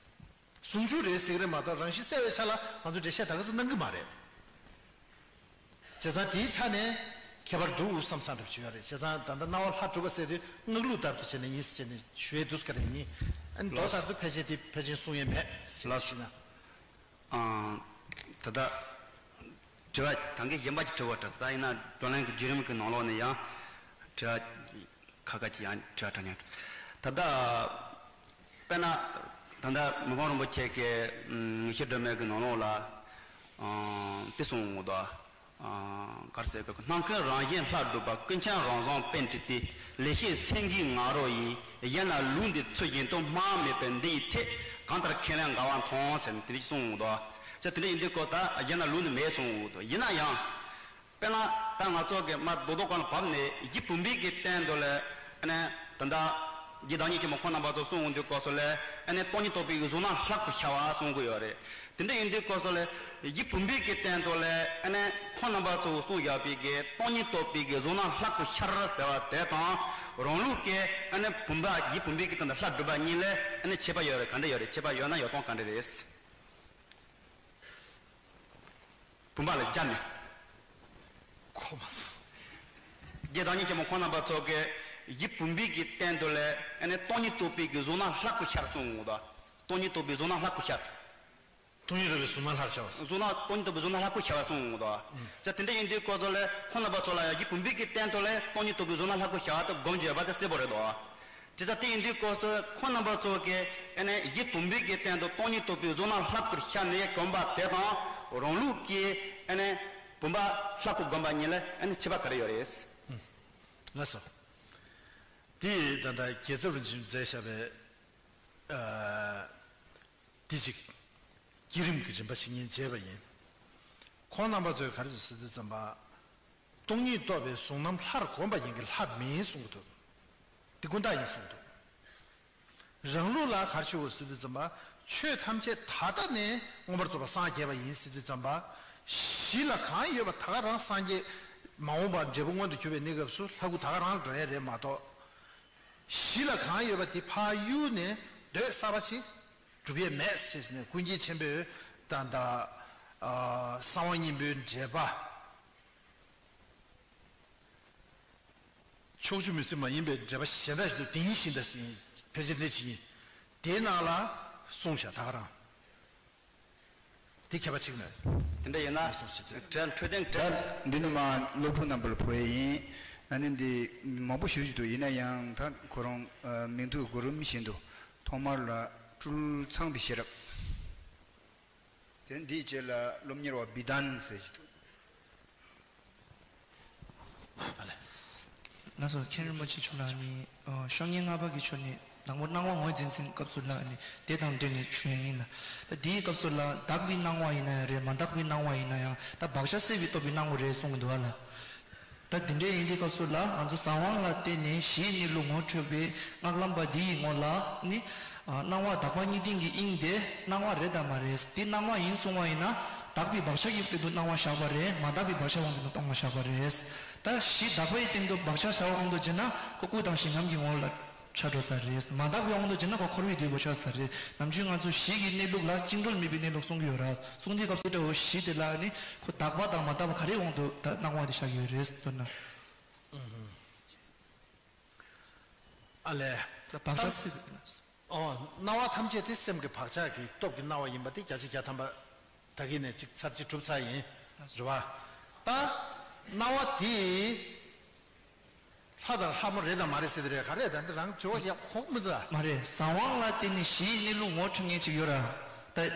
ཟུང་འཇུག་རེད་ཟེར་གྱི་རེད་མ་གཏོགས་རང་བཞིན་གསལ་བའི་ཆ་ལ་ང་ཚོ་འགྲེལ་བཤད་ད་ག་ཚོད་གནང་གི་མ་རེད། བྱས་ཙང་དེའི་ཆ་ནས་ཁྱད་པར་འདུག་བསམ་བསམ་འདྲ་པོ་ཅིག་ཡོད་རེད། བྱས་ཙང་ད་ལྟ་སྣང་བ་ལྷ་གྲུབ་པ་ཟེར་དུས་སྔགས་ལུགས་ལྟར་དུ་བྱས་ནས་ཡིན་ཟེར་བྱས་ནས་ཞུ་ཡས་འདུག་ག་རེ་ཡིན། ཨ་ནི་མདོ་ལགས། ལྟར་དུ་ཕལ་ཆེར་དེ་ཕལ་ཆེར་གསུང་ཡས་མེད་ཟེར་ལགས། ཞུས་ན། ཨང་། ད་ལྟ་དྲི་བ་ད་གིན་གཞན་པ་ཅིག་དྲི་བ་དྲི་ད་ཡིན་ན་བགྲོ་གླེང་གི་བརྒྱུད་རིམ་གྱི་ནང་ལོགས་ནས་ཡང་དྲི་བ་ཁ་ཁ་ཅིག་ཡང་དྲི་བ་དྲི་མྱོང་། ད་ལྟ་དཔེར་ན་ད་ལྟ་མི་ཕམ་རིན་པོ་ཆེ་གི་ངེས་ཤེས་སྒྲོན་མེ་གི་ནང་ལོགས་ལ་ཨང་དེ་གསུངས་འདུག་ཨང་། ག་རེ་ཟེར་གི། སྣང་ཁུངས་རང་བཞིན་ལྷར་གྲུབ་པ། ཀུན་ཁྱབ་རང་བྱུང་པཎྜི་ཏའི། ལེགས་བཤད་སེང་གེའི་ང་རོ་ཡིས། གཞན་ལ་ལུང་འདི་ཚུལ་བཞིན་དུ། སྨྲ་བ་མེད་པས་འདི་ཡི་ཐད། གང་ལྟར་ཁས་ལེན་འགལ་བ་མཐོང་། ཟེར་ནས་དེ་འདྲ་གསུངས་འདུག་ཅེས་དེ་འདྲ་ཡིན་དུས་སྐོར་ད་གཞན་ལ་ལུང་འདི་མེད་གསུངས་འདུག་ཡིན་ན་ཡང་། དཔེར་ན་ད་ང་ཚོ་གི་མ་རྡོག་རྡོག་སྒང་ལ་བབས་ནས་ཡིད་བུམ་པའི་གི་སྟེང་དུ་ལ་ཨ་ནི་ད་ལྟ་རྒྱུད་བདག་ཉིད་ཀྱི་མ་ཁོང་རྣམ་པ་ཚོ་གསུང་འོང་དུས་སྐབས་སུ་ལ་ཨ་ནི་སྟོང་ཉིད་རྟོགས་པའི་གི་གཟུགས་སྣང་ལྷག་ཏུ་ཤར་བ་གསུང་གི་ཡོད་རེད། དེ་འདྲ་ཡིན་དུས་སྐབས་སུ་ལ་ཡིད་བུམ་པའི་གི་སྟེང་དུ་ལ་ཨ་ནི་ཁོང་རྣམ་པ་ཚོ་གསུང་བཞག་པའི་གི་སྟོང་ཉིད་རྟོགས་པའི་གི་གཟུགས་སྣང་ལྷག་ཏུ་ཤར་ཟེར་བ་དེ་དང་རང་ལུགས་ཀྱི་ཨ་ནི་བུམ་པ་ཡིད་བུམ་པའི་གི་སྟེང་དུ་ལྷར་གྲུབ་པ་གཉིས་ལ་ཨ་ནི་ཁྱད་པར་ཡོད་རེད། ག་འདྲ་ཡོད་རེད། ཁྱད་པར་ཡོད་ན་ཡོད་སྟངས་ག་འདྲ་རེད། བུམ་པ་ལ་སྦྱར་ནས། གོ་མ་སོང་། རྒྱུད་བདག་ཉིད་ཀྱི་མ་ཁོང་རྣམ་པ་ཚོ་གིས་ཡིད་བུམ་པའི་གི་སྟེང་དུ་ལ་ཨ་ནི་སྟོང་ཉིད་རྟོགས་པའི་གི་གཟུགས་སྣང་ལྷག་ཏུ་ཤར་གསུངས་འདུག་སྟོང་ཉིད་རྟོགས་པའི་གཟུགས་སྣང་ལྷག་ཏུ་ཤར། སྟོང་ཉིད་རྟོགས་པའི་གཟུགས་སྣང་ལྷར་ཤར་བ། གཟུགས་སྣང་སྟོང་ཉིད་རྟོགས་པའི་གཟུགས་སྣང་ལྷག་ཏུ་ཤར་བ་གསུངས་འདུག་ཅེས་དེ་འདྲ་ཡིན་དུས་སྐབས་སུ་ལ་ཁོང་རྣམ་པ་ཚོ་ལ་ཡང་ཡིད་བུམ་པའི་གི་སྟེང་དུ་ལ་སྟོང་ཉིད་རྟོགས་པའི་གཟུགས་སྣང་ལྷག་ཏུ་ཤར་བ་དེ་སྒོམ་བརྗོད་པ་དེ་གསལ་པོ་རེད་འདུག་དེ་ལྟར་དེ་ཡིན་དུས་སྐབས་སུ་ཁོང་རྣམ་པ་ཚོ་གིས་ཨ་ནི་ཡིད་བུམ་པའི་གི་སྟེང་དུ་སྟོང་ཉིད་རྟོགས་པའི་གཟུགས་སྣང་ལྷག་ཏུ་ཤར་ནས་གོམས་པ་དེ་དང་རང་ལུགས་ཀྱི་ཨ་ནི་བུམ་པ་ལྷག་གུ་གོམས་པ་གཉིས་ལ་ཨ་ནི་ཁྱད་པར་ག་རེ་ཡོད་རེད། ལགས་སོ། དེ་ད་ལྟ་རྒྱལ་ཚབ་རིན་ཆེན་མཛད་བཞག་པའི་ཨ་དེ་ཅིག་བསྐྱེད་རིམ་གྱི་རིམ་པ་ཞིག་ངས་མཇལ་བ་ཡིན། ཁོང་རྣམ་པ་ཚོས་ག་རེ་ཟེར་དུས་ཙམ་པ། སྟོང་ཉིད་རྟོགས་པའི་གཟུགས་རྣམས་ལྷར་གོམས་པ་ཡིན་གྱི་ལྷ་མིན་གསུང་གི་འདུག་དེ་ཀུན་བཏགས་ཡིན་གསུང་གི་འདུག་རང་ལུགས་ལ་ག་རེ་ཞུ་དགོས་ཟེར་དུས་ཙམ་པ། ཆོས་ཐམས་ཅད་ད་ལྟ་ནས་མངོན་པར་རྫོགས་པར་སངས་རྒྱས་པ་ཡིན་ཟེར་དུས་ཙམ་པ། གཞི་ལ་གང་ཡོད་པ་ད་ག་རང་སངས་རྒྱས། མ་འོངས་པར་འབྲས་བུ་མངོན་དུ་གྱུར་པའི་གནས་སྐབས་སུ་ལྷ་སྐུ་ད་ག་རང་འགྲོ་ཡ་རེད་མ་གཏོགས། གཞི་ལ་གང་ཡོད་པ་དེ་ཕར་གཡུག་ནས་འདོད་གསར་པ་ཅིག་གྲུབ་ཡས་མེད་ཟེར་ནས་ཀུན་མཁྱེན་ཆེན་པོས་ད་ལྟ་གསང་བ་སྙིང་པོའི་འགྲེལ་པ། ཕྱོགས་ཆོས་མུན་སེལ་མ་ཡིན་པའི་འགྲེལ་པ་གཞན་དག་ཞིག་ཏུ་དེ་ཉིད་བཞིན་དུ་ཟིན། ཕལ་ཆེར་འདི་ཇི་སྙེད་དེའི་ནང་ལ་གསུངས་བཞག་ད་ག་རང་། དེ་ཁྱད་པར་ཅིག་མེད། དེ་འདྲ་ཡིན་ན། གསུངས་ཞེས་བྱ། འཕྲོད་བསྟེན་ད་འདི་ནི་མ་སློབ་ཕྲུག་རྣམ་པ་ལ་ཕུལ་ཡས་ཡིན། ཨ་ནི་འདི་མང་པོ་ཞུ་རྒྱུ་འདུག་ཡིན་ན་ཡང་ད་ཁོ་རང་མིང་ཐོའི་གོ་རིམ་བཞིན་དུ་ཐོག་མར་ལ་སྤྲུལ་ཚངས་པའི་ཤེས་རབ། དེ་འདིའི་རྗེས་ལ་སློབ་གཉེར་བ་བི་དཱན་ཟེར་གྱི་འདུག་ཨ་ལས། ལགས་སོ། མཁན་རིན་པོ་ཆེ་མཆོག་ལ་ནི་ཤོག་ངོས་ལྔ་པ་གི་ཆོས་ནི་དང་པོ་སྣང་བ་ངོས་འཛིན་ཟིན་སྐབས་སུ་ལ་ནི་དེ་དང་འབྲེལ་ནས་ཞུ་ཡས་ཡིན་ལ། ད་འདིའི་སྐབས་སུ་ལ་དག་པའི་སྣང་བ་ཡིན་ན་ཡང་རེད། མ་དག་པའི་སྣང་བ་ཡིན་ན་ཡང་ད་བག་ཆགས་སད་པའི་སྟོབས་པའི་སྣང་བ་རེད་གསུང་གི་འདུག་ཨ་ལ། ད་དེ་འདྲའི་ཡིན་དུས་སྐབས་སུ་ལ་ང་ཚོ་གསང་དབང་ལ་བརྟེན་ནས་གཞིའི་གནས་ལུགས་ངོ་འཕྲོད་པའི་སྔགས་ལམ་པ་འདི་ཡི་ངོ་ལ་ནི། སྣང་བ་དག་པ་གཉིས་ལྡན་གྱི་དབྱིངས་དེ་སྣང་བ་རེད་དམ་མ་རེད། འདི་སྣང་བ་ཡིན་གསུང་བ་ཡིན་ན། དག་པའི་བག་ཆགས་ཀྱི་སྟེང་དུ་སྣང་བ་བཞག་པ་རེད། མ་དག་པའི་བག་ཆགས་དབང་དུ་སྟོང་བ་བཞག་པ་རེད། ད་གཞི་དག་པའི་སྟེང་དུ་བག་ཆགས་བཞག་པའི་དབང་དུ་བྱས་ན་ཁོ་སྐུ་དང་ཞིང་ཁམས་ཀྱི་ངོ་བོ་ལ་ཆགས་འགྲོ་ས་རེད། མ་དག་པའི་དབང་དུ་བྱས་ན་ཁོ་འཁོར་བའི་འདུས་པ་ཆགས་ས་རེད། ནམ་རྒྱུན་ང་ཚོ་གཞི་གི་གནས་ལུགས་ལ་བཅིངས་འགྲོལ་མེད་པའི་གནས་ལུགས་གསུང་གི་ཡོད་ར། གསུང་དུས་སྐབས་སུ་ད་འོ་གཞི་དེ་ལ་ནི་ཁོ་དག་པ་དང་མ་དག་པ་ག་རེའི་དབང་དུ་ད་སྣང་བ་དེ་བཞག་ཡོད་རེད། མདོར་ན། ཨ་ལས། ད་བག་ཆགས་སྲིད། ཨོ། སྣང་བ་ཐམས་ཅད་དེ་སེམས་ཀྱི་བག་ཆགས་ཀྱི་སྟོབས་ཀྱིས་སྣང་བ་ཡིན་པ་དེ་བརྒྱ་ཆ་བརྒྱ་ཐམ་པ་ད་གིན་ནས་ཅིག་ཚར་གཅིག་གྲུབ་ཚར་ཡིན། རེད་བ། ད་སྣང་བ་དེ་ལྷ་དང་ལྷ་མོ་རེད་དང་མ་རེད་ཟེར་དེ་རེད། ག་རེ་ད་འདི་རང་དྲི་བ་ཡག་ཁོག་མི་འདུག་ཨ། མ་རེད། གསང་བའི་ལྷ་བརྟེན་ནས་གཞིའི་གནས་ལུགས་ངོ་འཕྲོད་མཁན་ཅིག་ཡོད་ར། ད།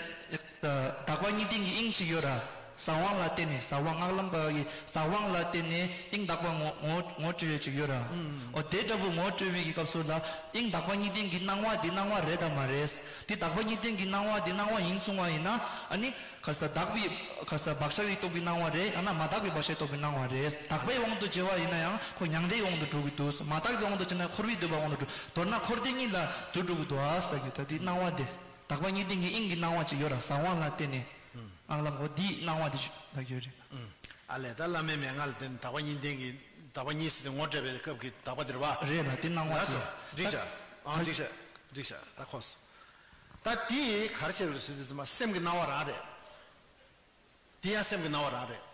དག་པ་གཉིས་ལྡན་གྱི་དབྱིངས་གཅིག་ཡོད་ར། གསང་བའི་ལྷ་བརྟེན་ནས། གསང་བ་སྔགས་ལམ་པ་ཡི་གསང་བའི་ལྷ་བརྟེན་ནས་དབྱིངས་དག་པ་ངོ་ངོ་ངོ་སྤྲོད་ཡས་ཅིག་ཡོད་ར། ཨོ་དེ་འདྲ་པོ་ངོ་སྤྲོད་པའི་གི་སྐབས་སུ་ལ་དབྱིངས་དག་པ་གཉིས་ལྡན་གྱི་སྣང་བ་འདི་སྣང་བ་རེད་དམ་མ་རེད། འདི་དག་པ་གཉིས་ལྡན་གྱི་སྣང་བ་འདི་སྣང་བ་ཡིན་གསུང་བ་ཡིན་ན། ཨ་ནི་ག་རེ་ཟེར། དག་པའི་ག་རེ་ཟེར། བག་ཆགས་ཀྱི་སྟོབས་ཀྱི་སྣང་བ་རེད། ཡང་ན་མ་དག་པའི་བག་ཆགས་སྟོབས་ཀྱི་སྣང་བ་རེད། དག་པའི་དབང་དུ་བྱས་པ་ཡིན་ན་ཡང་ཁོ་མྱང་འདས་དབང་དུ་འགྲོ་གི་འདུག་མ་དག་པའི་དབང་དུ་བྱས་ན་འཁོར་བའི་འདུས་པ་དབང་དུ་འགྲོ། མདོར་ན་འཁོར་འདས་གཉིས་ལ་དུ་འགྲོ་གི་འདུག་ཨ་ཟེར་གི། ད་འདི་སྣང་བ་འདི། དག་པ་གཉིས་ལྡན་གྱི་དབྱིངས་ཀྱི་སྣང་བ་ཅིག་ཡོད་ར། གསང་བའི་ལྷ་བརྟེན་ནས། ཨང་ལམ་འོ་འདིའི་སྣང་བ་འདི་ཞུ་ད་ཡོད་རེད། ཨ་ལས། ད་བླ་མའི་མན་ངག་ལ་བརྟེན་ནས་དག་པ་གཉིས་ལྡན་གྱི་དག་པ་གཉིས་ཟེར་ཏེ་ངོ་སྤྲད་པའི་སྐབས་ཀྱི་དག་པ་འདི་རེད་བ། རེད་ལ་དེ་སྣང་བ་ལགས་སོ། ཅིག་འགྲིག་ཤག་ཨང་། འགྲིག་ཤག་འགྲིག་ཤག་ད་གོ་སོང་། ད་འདི་ག་རེ་བྱས་པ་རེད་ཟེར་དུས་ཙམ་པ་སེམས་ཀྱི་སྣང་བ་རང་རེད། འདི་ཡང་སེམས་ཀྱི་སྣང་བ་རང་རེད།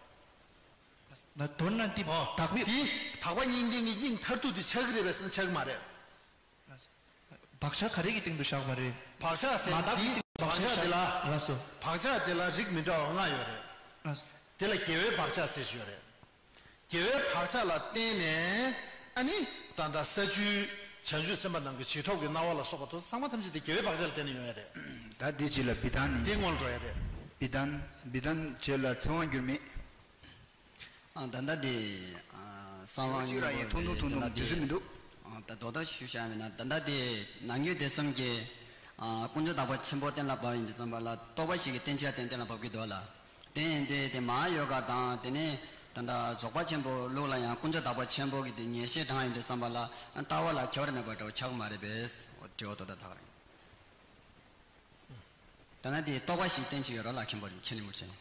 ན་མདོར་ན་འདི་ཨོ། དག་པའི་འདི་དག་པ་གཉིས་ལྡན་གྱི་དབྱིངས་མཐར་ཐུག་འདི་ཆགས་ཀྱི་རེད་པས་ཟེར་ན་ཆགས་ཀྱི་མ་རེད། བག་ཆགས་ག་རེ་གི་སྟེང་དུ་བཞག་པ་རེད། བག་ཆགས་ཟེར་མ་དག་འདི་པའི་བག་བག་ཆགས་ཆགས་དེ་ལ། ལགས་སོ། བག་ཆགས་དེ་ལ་རིགས་མི་འདྲ་བ་ལྔ་ཡོད་རེད། ལགས་སོ། དེ་ལ་དགེ་བའི་བག་ཆགས་ཟེར་ཞིག་ཡོད་རེད། དགེ་བའི་བག་ཆགས་ལ་བརྟེན་ནས་ཨ་ནི་ད་ལྟ་ས་བཅུའི་བྱང་ཆུབ་སེམས་དཔའ་རྣམས་ཀྱི་བྱེ་ཐོབ་ཀྱི་སྣང་བ་ལ་སོགས་པ་དེ་ཚོ་ཚང་མ་ཐམས་ཅད་དེ་དགེ་བའི་བག་ཆགས་ལ་བརྟེན་ནས་ཡོང་ཡ་རེད། ད་འདི་རྗེས་ལ་བི་དཱན་ནི། དེ་སྔོན་འགྲོ་ཡ་རེད། བི་དཱན། བི་དཱན་རྗེས་ལ་ཚེ་དབང་འགྱུར་མེད། ཨ་ད་ལྟ་དེ་ཨ་གསང་བ་གཅིག་རང་ཡིན། ཐུང་ཐུང་ཐུང་ཐུང་དུས་ཚོད་མི་འདུག་ཨ་ད་རྡོག་རྡོག་ཞུ་བྱ་ཡིན་ན་ད་ལྟ་དེ་ནང་རྒྱུད་སྡེ་གསུམ་གྱི་ཨ་དཀོན་མཆོག་དག་པ་ཆེན་པོ་གཏན་ལ་དབབ་ཡིན་དུས་ཙམ་པ་ལ་རྟོགས་པ་བཞི་གི་བསྟན་བྱ་དེ་གཏན་ལ་དབབ་ཀྱི་འདུག་ལ། དེ་ཡིན་དུས་དེ་མ་ཧཱ་ཡོ་ག་དང་དེ་ནས་ད་ལྟ་རྫོགས་པ་ཆེན་པོའི་ལུགས་ལ་ཡང་དཀོན་མཆོག་དག་པ་ཆེན་པོ་གི་དེ་ངེས་ཤེས་དྲངས་ཡིན་དུས་ཙམ་པ་ལ་ལྟ་བ་ལ་ཁྱད་པར་མེད་པ་འདྲ་བོ་ཆགས་ཀྱི་མ་རེད་པས། འོ་དྲི་བ་དོ་ད་ད་ག་རེད། ད་ནི་དེ་རྟོགས་པ་བཞིའི་རྟེན་གཅིག་ཡོད་རེད་ལ། མཁན་པོ་མཁྱེན་ནི་མུར་ཆེན།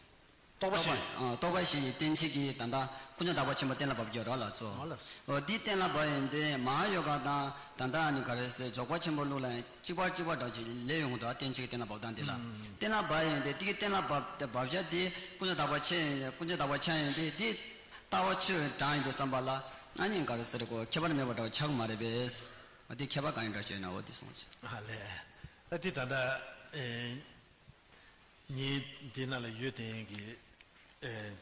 རྟོགས་པ་བཞི། རྟོགས་པ་ཨ་རྟོགས་པ་བཞི་ཡི་རྟེན་གཅིག་གིས་ད་ལྟ་དཀོན་མཆོག་དག་པ་ཆེན་པོ་གཏན་ལ་དབབ་ཀྱི་ཡོད་རེད་ལ་གཙོ། ཨོ་ལགས་སོ། འོ་འདི་གཏན་ལ་དབབ་ཡིན་དུས་མ་ཧཱ་ཡོ་ག་དང་ད་ལྟ་ཨ་ནི་ག་རེ་ཟེར་རྫོགས་པ་ཆེན་པོའི་ལུགས་ལ་ཡང་གཅིག་པ་གཅིག་པ་འདྲ་ཅིག་ལས་ཡོང་གི་འདུག་རྟེན་གཅིག་གི་གཏན་ལ་དབབ་སྟངས་འདི་ལ། ཨུམ། གཏན་ལ་དབབ་ཡིན་དུས་འདི་གི་གཏན་ལ་དབབ་དབབ་བྱ་འདི་དཀོན་མཆོག་དག་པ་ཆེ་ཡིན་དུས་དཀོན་མཆོག་དག་པ་ཆེ་ཡིན་དུས་འདི་ལྟ་བ་ཆོས་དྲངས་ཡིན་དུས་ཙམ་པ་ལ་ཨ་ནི་ག་རེ་ཟེར་གོ་ཁྱད་པར་མེད་པ་འདྲ་བ་ཆགས་མ་རེད་པས། འོ་འདི་ཁྱད་པར་གང་ཡིན་འདྲ་ཅིག་ཡོད་ན་འོ་འདི་གསུངས་ཅིག་ཨ་ལས། ད་འདི་ད་ལྟ་ཨེ། ངའི་འདི་ནང་ལ་ཡོད་དེ་ཡིན་གྱི། ཨེ།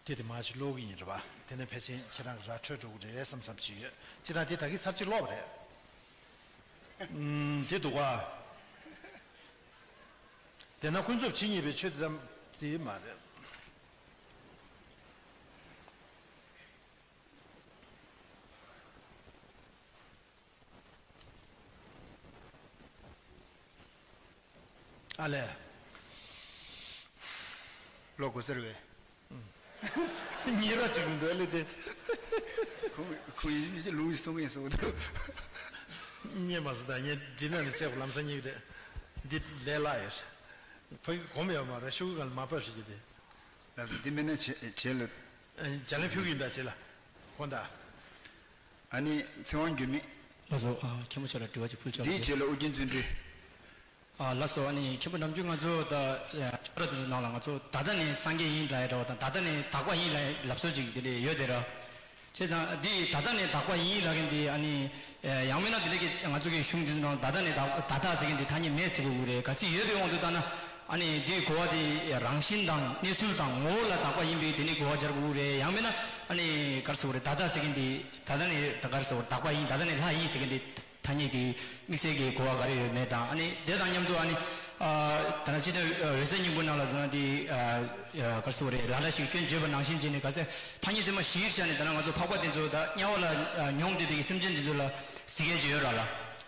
དེ་དེ་མ་ཅིག་ཀློག་གི་ཡིན་རེད་པ། དེ་ནས་ཕལ་ཆེར་ཁྱེད་རང་གི་ར་འཕྲོད་འགྲོ་གི་རེད་བསམ་བསམ་ཅིག་ཡོད། ཅི་ད་དེ་ད་གི་ཚར་གཅིག་ཀློག་པ་རེད། ཨུམ། དེ་འདུག་ག་དེ་ན་ཀུན་རྫོབ་ཇི་སྙེད་པའི་ཆོས་དེ་དམ་དེ་མ་རེད། ཨ་ལས། ལོ་གོ་ཟེར་བས། ཉེ་ར་ཅིག་མི་འདུག་ཨ་ལས་དེ། ཁོ་ཁོ་ཡིན་ལུང་གསུང་ཡིན་གསུང་འདུག་རྙེད་མ་སོང་། ད་ངས་འདི་ན་ནི་བཙལ་བ་ལམ་སང་རྙེད་རེད། འདི་ལས་སླ་ཡོད། ཕ་གི་གོམ་ཡོད་མ་རེད། ཤོག་གུ་སྒང་ལ་མ་ཕབ་ཞིག་གི་དེ། ལགས་སོ། འདི་མིན་ན་བྱེད་བྱེད་ལ། ཨ། ལྗགས་ལན་ཕུལ་གི་ཡིན་ད་བྱེད་ལ། ཧོན་ད། ཨ་ནི་ཚེ་དབང་འགྱུར་མེད། ལགས་སོ། ཨ། མཁན་པོ་མཆོག་ལ་དྲི་བ་ཅིག་ཕུལ་ཆོག་འདིའི་རྗེས་ལ་ཨོ་རྒྱན་བརྩོན་འགྲུས། ཨ། ལགས་སོ། ཨ་ནི་མཁན་པོ་ནམ་རྒྱུན་ང་ཚོ་ད་ཆོས་ར་དེ་ཚོ་ནང་ལ་ང་ཚོ་ད་ལྟ་ནས་སངས་རྒྱས་ཡིན་ལབ་ཡ་འདྲ་བ་དང་ད་ལྟ་ནས་དག་པ་ཡིན་ལབ་ཡ་ལབ་སྲོལ་ཅིག་དེ་འདྲ་ཡོད་དེ་ར། བྱས་ཙང་འདི་ད་ལྟ་ནས་དག་པ་ཡིན་ལབ་མཁན་འདི་ཨ་ནི་ཡང་མིན་ན་དེ་འདྲ་གི་ང་ཚོ་གི་གཞུང་འདི་ཚོ་ནང་ད་ལྟ་ནས་དག་ད་ལྟ་ཟེར་མཁན་འདི་ཐ་སྙད་མེད་ཟེར་དགོས་ཀྱི་རེད། གལ་སྲིད་ཡོད་པའི་དབང་དུ་བཏང་ན། ཨ་ནི་འདིའི་གོ་བ་དེ་རང་བཞིན་དང་གནས་ཚུལ་དང་ངོ་བོ་ལ་དག་པ་ཡིན་པས་དེ་ནི་གོ་བ་སྦྱར་དགོས་རེད། ཡང་མིན་ན་ཨ་ནི་ག་རེ་ཟེར་དགོས་རེད། ད་ལྟ་ཟེར་མཁན་འདི་ད་ལྟ་ནི་ད་ག་རེ་ཟེར་དགོས་རེད། དག་པ་ཡིན། ད་ལྟ་ནི་ལྷ་ཡིན་ཟེར་མཁན་འདི་ཐ་སྙད་ཀྱི་དམིགས་བསལ་གྱི་གོ་བ་ག་རེ་ཡོད་མེད་དང་། ཨ་ནི་དེ་དང་མཉམ་དུ་ཨ་ནི་ཨ་ད་ལྟ་སྤྱི་དོན་འོད་གསལ་སྙིང་པོ་ནང་ལ་ད་ལྟ་འདི་ཨ་ག་རེ་ཟེར་དགོས་རེད། ལ་ལ་ཞིག་སྐྱོན་བརྗོད་པ་ནང་བཞིན་བྱས་ནས་ག་ཟེར་ཐ་སྙད་ཚད་མ་བཞིའི་ཆ་ནས་ད་ལྟ་ང་ཚོ་འཕགས་པ་དེ་ཚོ་ད་དམྱལ་བ་ལ་མྱོང་བསྡད་པའི་སེམས་ཅན་དེ་ཚོ་ལ་གཟིགས་ཡས་ཅིག་ཡོད་ར་ལ།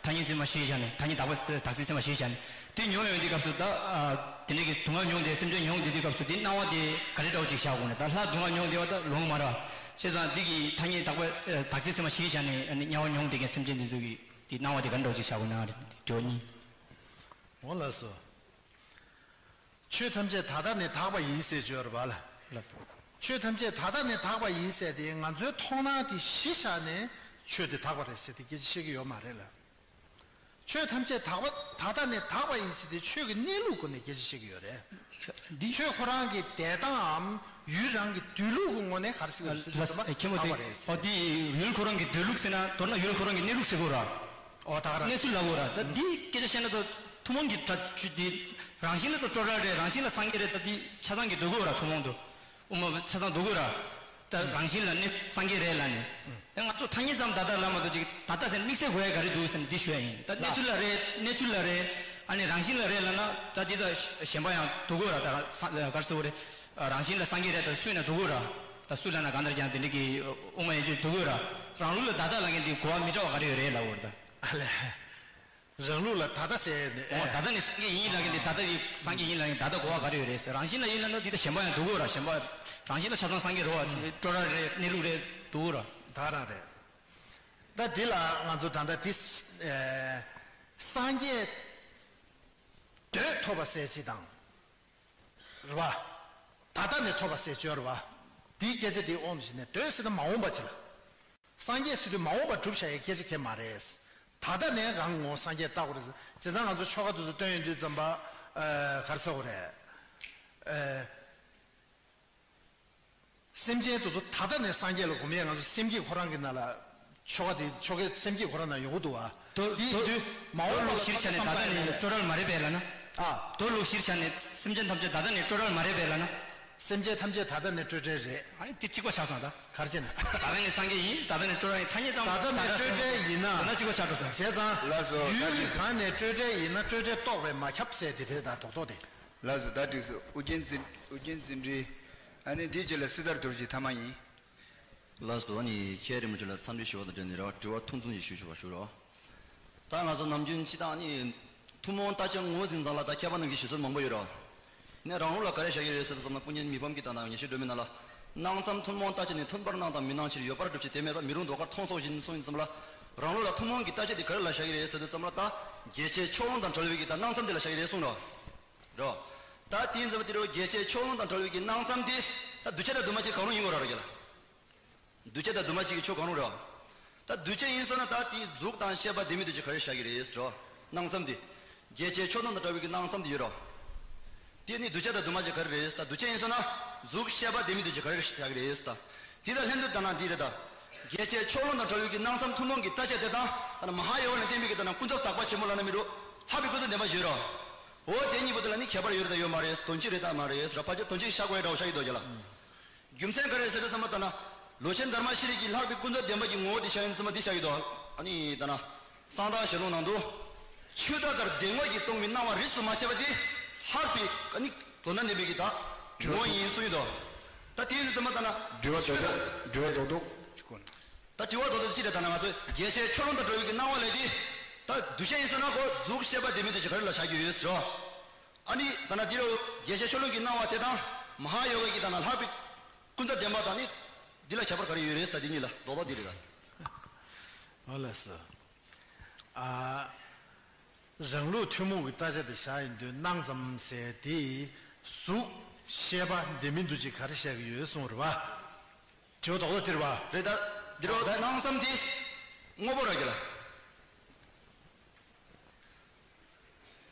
ཐ་སྙད་ཚད་མ་བཞིའི་ཆ་ནས། ཐ་སྙད་དག་པ་དག་ཚིག་ཚད་མ་བཞིའི་ཆ་ནས། དེ་མྱོང་ཡོང་དུས་སྐབས་སུ་ད་ཨ་དེ་འདྲ་གི་སྡུག་བསྔལ་མྱོང་དེ་སེམས་ཅན་མྱོང་དེ་དུས་སྐབས་སུ་དེ་སྣང་བ་དེ་ག་རེ་འདྲ་བོ་ཅིག་བཞག་དགོས་ན། ད་ལྷ་སྡུག་བསྔལ་མྱོང་བསྡད་པ་ད་ལོང་མ་རེད། བྱས་ཙང་འདི་གི་ཐ་སྙད་དག་པ་ཨ་དག་ཚིག་ཚད་མ་བཞིའི་ཆ་ནས་ཨ་ནི་དམྱལ་བ་མྱོང་བསྡད་མཁན་སེམས་ཅན་དེ་ཚོ་གི་དེ་སྣང་བ་དེ་ག་རེ་འདྲ་བོ་ཅིག་བཞག་དགོས་ན་རེད། དྲི་བ་གཉིས། འོ་ལགས་སོ། ཆོས་ཐམས་ཅད་ད་ལྟ་ནས་དག་པ་ཡིན་ཟེར་བརྗོད་རེད་པ་ལ། ལགས་སོ། ཆོས་ཐམས་ཅད་ད་ལྟ་ནས་དག་པ་ཡིན་ཟེར་དེ་ང་ཚོའི་མཐོང་སྣང་དེ་གཞི་བཞག་ནས་ཆོས་དེ་དག་པ་རེད་ཟེར་དེ་སྐད་ཆ་བཤད་ཀྱི་ཡོད་མ་རེད་ལ། ཆོས་ཐམས་ཅད་དག་པ་ད་ལྟ་ནས་དག་པ་ཡིན་ཟེར་དེ་ཆོས་ཀྱི་གནས་ལུགས་སྒོ་ནས་སྐད་ཆ་བཤད་ཀྱི་ཡོད་རེད། འདི་ཆོས་ཁོ་རང་གི་འདས་སྟངས་འམ་ཡུལ་རང་གི་སྡོད་ལུགས་ཀྱི་ངོས་ནས་ག་རེ་ཟེར་གྱི་ཡོད་ཟེར་ན་ཨ་ཁྱེད་མོ་དག་དེ་པ་རེད་ཟེར། ཨོ་དེ་ཡུལ་ཁོ་རང་གི་སྡོད་ལུགས་ཟེར་ན་མདོར་ན་ཡུལ་ཁོ་རང་གི་གནས་ལུགས་ཟེར་དགོས་ར། ཨོ་ད་ག་རང་གནས་ཚུལ་ལབ་དགོས་ར། ད་འདི་སྐད་ཆ་བཤད་ན་ད་ཐུན་མོང་གི་ད་ཆོས་འདི་རང་བཞིན་ལ་ད་སྤྲོས་བྲལ་རེད། རང་བཞིན་ལ་སངས་རྒྱས་རེད། ད་འདི་ཆ་ཚང་གི་འདོད་དགོས་ར། ཐུན་མོང་དུ་དབུ་མ་ཆ་ཚང་འདོད་དགོས་ར། ད་རང་བཞིན་ལ་གནས་སངས་རྒྱས་རེད་ལབ་ནས། ད་ང་ཚོ་ཐ་སྙད་ཙམ་ད་ལྟ་ལབ་མ་གཏོགས་ཅིག་ད་ལྟ་ཟེར་དམིགས་བསལ་དགོས་ཡ་ག་རེ་འདུག་ཟེར་ན་འདི་ཞུ་ཡ་ཡིན། ད་གནས་ཚུལ་ལ་རེད། གནས་ཚུལ་ལ་རེད། ཨ་ནི་རང་བཞིན་ལ་རེད་ལབ་ན་ད་འདི་ད་གཞན་པ་ཡང་འདོད་དགོས་ར། ད་ག་རེ་ཟེར་དགོས་རེད། རང་བཞིན་ལ་སངས་རྒྱས་རེད། ད་སུས་ན་འདོད་དགོས་ར། ད་སུ་ལབ་ན་གང་ལྟར་ཀྱང་དེ་འདྲ་གི་དབུ་མ་ཡན་ཆོད་འདོད་དགོས་ར། རང་ལུགས་ལ་ད་ལྟ་ལབ་མཁན་འདི་གོ་བ་མི་འདྲ་བ་ག་རེ་ཡོད་རེད་ལབ་དགོས་རེད་ད། ཨ་ལས། རང་ལུགས་ལ་ད་ལྟ་ཟེར་ནས། ཨོ་ད་ལྟ་ནི་སངས་རྒྱས་ཡིན་ལབ་མཁན་དེ་ད་ལྟ་ཡི་སངས་རྒྱས་ཡིན་ལབ་མཁན་ད་ལྟ་གོ་བ་ག་རེ་ཡོད་རེད་ཟེར། རང་བཞིན་ལ་ཡིན་ན་ན་འདི་ལྟ་གཞན་པ་ཡང་འདུག་གོ་ར། གཞན་པ་རང་བཞིན་ལ་ཆ་ཚང་སངས་རྒྱས་རེད་བ། སྤྲོས་བྲལ་རེད། གནས་ལུགས་རེད། འདུག་གོ་ར། ད་རང་རེད། ད་འདི་ལ་ང་ཚོ་ད་ལྟ་འདི་ཨེ་སངས་རྒྱས་འདོད་ཐོབ་པ་ཟེར་ཅིག་དང་། རེད་བ། ད་ལྟ་ནས་ཐོབ་པ་ཟེར་ཅིག་ཡོད་རེད་བ། འདིའི་སྐད་ཆ་འདི་དབང་དུ་བྱས་ནས་འདོད་ཟེར་ན་མ་འོངས་པ་ཅིག་ལ། སངས་རྒྱས་ཟེར་དུས་མ་འོངས་པ་སྒྲུབ་བྱ་ཡའི་སྐད་ཆ་གང་ཡང་མ་རེད། ད་ལྟ་ནས་རང་ངོ་སངས་རྒྱས་བལྟ་དགོས་རེད། བྱས་ཙང་ང་ཚོ་ཆོ་ག་དེ་ཚོ་སྟོན་ཡོང་དུས་ཙམ་པ། ཨ་ག་རེ་ཟེར་དགོས་རེད། ཨ་སེམས་ཅན་དེ་ཚོ་ད་ལྟ་ནས་སངས་རྒྱས་ལ་སྒོམ་ཡས་ང་ཚོ་སེམས་བསྐྱེད་ཁོ་རང་གི་ནང་ལ་ཆོ་ག་དེ་ཆོ་གའི་སེམས་བསྐྱེད་ཁོ་རང་ནང་ཡོང་གི་འདུག་བ། མདོ་དེ་མདོ་ཡིན་དུས་མ་འོངས་པ་ལ་ལོག་གཞིར་བཞག་ནས་ད་ལྟ་ནས་སྤྲོས་བྲལ་མ་རེད་པས་ལབ་ན། ཨ་མདོ་ལོག་གཞིར་བཞག་ནས་སེམས་ཅན་ཐམས་ཅད་ད་ལྟ་ནས་སྤྲོས་བྲལ་མ་རེད་པས་ལབ་ན། སེམས་ཅན་ཐམས་ཅད་ད་ལྟ་ནས་སྤྲོས་བྲལ་རེད། ཨ་ནི་དེ་གཅིག་པ་ཆགས་སོང་ད། ག་རེ་བྱས་ན། ད་ལྟ་ནས་སངས་རྒྱས་ཡིན། ད་ལྟ་ནས་སྤྲོས་བྲལ་ཡིན། ཐ་སྙད་ཙམ་ད་ལྟ་ནས་སྤྲོས་བྲལ་ཡིན་ན། འོ་ན་གཅིག་པ་ཆགས་འགྲོ་ཟེར། བྱས་ཙང་། ལགས་སོ། ཡུལ་གྱི་གང་ནས་སྤྲོས་བྲལ་ཡིན་ན་སྤྲོས་བྲལ་རྟོགས་པས་མ་ཁྱབ་ཟེར་དེ་རེད་ད་རྡོག་རྡོག་དེ། ལགས་སོ། ད་འགྲིག་སོ། ཨུ་རྒྱན་འཛིན་ཨུ་རྒྱན་འཛིན་གྲྭའི། ཨ་ནི་འདིའི་རྗེས་ལ་སྲི་ཐར་རྡོ་རྗེ་ཐ་མ་ཡིན། ལགས་སོ། ཨ་ནི་མཁན་རིན་པོ་ཆེ་ལ་འཚམས་འདྲི་ཞུ་བ་དང་འབྲེལ་ནས་རེ་བ་དྲི་བ་ཐུང་ཐུང་ཞིག་ཞུ་ཞུ་བ་ཞུ་རོགས། ད་ང་ཚོ་ནམ་རྒྱུན་སྤྱི་བཏང་ནི་ཐུན་མོང་བརྟག་དཔྱད་ངོས་འཛིན་སྟངས་ལ་ད་མཁས་པ་རྣམས་ཀྱིས་ཞུ་སྲོལ་མང་པོ་ཡོད་རེད། ནས་རང་ལུགས་ལ་ག་རེ་བཞག་གི་རེད་ཟེར་དུས་ཙམ་ལ་ཀུན་མཁྱེན་མི་ཕམ་གྱིས་ད་ནང་ཉེར་ཞི་སྒྲོན་མེའི་ནང་ལ། སྣང་ཙམ་ཐུན་མོང་བརྟག་དཔྱད་ནི་མཐུན་པར་སྣང་དང་མི་སྣང་ཕྱིར། ཡོད་པར་སྒྲུབ་ཕྱིར་དེ་མེད་པར། མི་རུང་ལྡོག་ཁར་མཐོང་སོགས་བཞིན་གསུངས་ཡོད་ཙམ་ལ། རང་ལུགས་ལ་ཐུན་མོང་གི་བརྟག་དཔྱད་དེ་ག་རེ་ལ་བཞག་གི་རེད་ཟེར་དུས་ཙམ་ལ་ད། རྒྱས་བྱེད་ཕྱོགས་ལྷུང་དང་བྲལ་བའི་གི་ད་སྣང་ཙམ་དེ་ལ་བཞག་གི་རེད་གསུངས་རོ། རོ། ད་དེ་ཡིན་ཙམ་དེ་རུ་རྒྱས་བྱེད་ཕྱོགས་ལྷུང་དང་བྲལ་བའི་གི་སྣང་ཙམ་དེ་ད་འདུས་བྱས་དང་འདུས་མ་བྱས་གང་རུང་ཡིན་དགོས་ར་ར་རྒྱ་ལ། འདུས་བྱས་དང་འདུས་མ་བྱས་ཀྱི་ཕྱོགས་གང་རུང་རེད་བ། ད་འདུས་བྱས་ཡིན་སོང་ན་ད་དེའི་གཟུགས་དང་ཤེས་པ་ལྡན་མིན་འདུས་བྱས་ག་རེ་བཞག་གི་རེད་ཟེར་རོ། སྣང་ཙམ་དེ། རྒྱས་བྱེད་ཕྱོགས་ལྷུང་དང་བྲལ་བའི་གི་སྣང་ཙམ་དེ་ཡོད་རོ། དེ་ནི་འདུས་བྱས་དང་འདུས་མ་བྱས་ག་རེ་རེད་ད། འདུས་བྱས་ཡིན་སོང་ན་གཟུགས་ཤེས་པ་ལྡན་མིན་འདུས་བྱས་ག་རེ་བཞག་གི་རེད་ད། དེ་དང་ལྷན་དུ་ལྟ་ན་འདི་རེད་ད། རྒྱས་བྱེད་ཕྱོགས་ལྷུང་དང་བྲལ་བའི་གི་སྣང་ཙམ་ཐུན་མོང་གི་བརྟག་དཔྱད་དེ་དང་ད་ནི་མ་ཧཱ་ཡོ་ག་ནས་བསྟན་པའི་གི་ད་ནི་ཀུན་རྫོབ་དག་པ་ཆེན་པོ་ལབ་ན་མི་འགྲོ། ལྷག་པའི་ཀུན་རྫོབ་བདེན་པ་བརྗོད་རོ། འོ་དེ་གཉིས་པོ་དེ་ལ་ནི་ཁྱད་པར་ཡོད་རེད་ད་ཡོད་མ་རེད། དོན་གཅིག་རེད་ད་མ་རེད་ཟེར་བ་ཕལ་ཆེར་དོན་གཅིག་ཤ་གོ་ཡ་འདྲ་བོ་ཤ་ཡི་དོ་རྒྱ་ལ། རྒྱུ་མཚན་ག་རེ་ཟེར་ན་བསམ་པ་ལྟར་ན། ལོ་ཆེན་དྷརྨ་ཤྲཱི་ཡིས་ལྷག་པའི་ཀུན་རྫོབ་བདེན་པ་གྱི་ངོ་བོ་དེ་ཤར་ཡོང་དུས་ཙམ་པ་འདི་ཤར་གྱི་འདུག་ཨ་ནི་ད་ན། གསང་བདག་ཞལ་ལུང་ནང་དུ། ཆུ་ཟླ་ལྟར་བདེན་དངོས་ཀྱིས་སྟོང་པའི་སྣང་བ་རིས་སུ་མ་ཆད་པ་དེ། ལྷག་པའི་ཨ་ནི་དོན་དམ་བདེན་པའི་གི་ད། ངོ་བོ་ཡིན་གསུངས་ཡོད་དོ། ད་དེ་ཡིན་དུས་ཙམ་པ་ལྟར་ན། དྲི་བ་ཆུ་རྡོག་དྲི་བ་རྡོག་རྡོག་ཅིག་གོ་ན། ད་དྲི་བ་རྡོག་རྡོག་ཅིག་རེད་ད་ན་ང་ཚོས་རྒྱས་བྱེད་ཕྱོགས་ལྷུང་དང་བྲལ་བའི་གི་སྣང་བ་ལས་དེ། ད་འདུས་བྱས་ཡིན་ཟེར་ན་ཁོ་གཟུགས་ཤེས་པ་ལྡན་མིན་འདུས་བྱས་ག་རེ་ལ་བཞག་རྒྱུ་ཡོད་ཟེར་རོ། ཨ་ནི་ད་ན་འདི་རུ་རྒྱས་བྱེད་ཕྱོགས་ལྷུང་གི་སྣང་བ་དེ་དང་། མ་ཧཱ་ཡོ་ག་གི་ད་ན་ལྷག་པའི་ཀུན་རྫོབ་བདེན་པ་དང་ནི། འདི་ལ་ཁྱད་པར་ག་རེ་ཡོད་རེད་ད་འདི་གཉིས་ལ་རྡོག་རྡོག་འདི་རེད་ད། འོ་ལགས་སོ། ཨ། རང་ལུགས་ཐུན་མོང་གི་བརྟག་དཔྱད་དེ་བཞག་ཡིན་དུས་སྣང་ཙམ་ཟེར་དེ་གཟུགས་ཤེས་པ་ལྡན་མིན་འདུས་བྱས་ག་རེ་བཞག་གི་ཡོད་གསུངས་རེད་བ། དྲི་བ་རྡོག་རྡོག་དེ་རེད་བ། རེད་ད། འདི་རུ་སྣང་ཙམ་དེ་དངོས་པོ་ར་རྒྱ་ལ།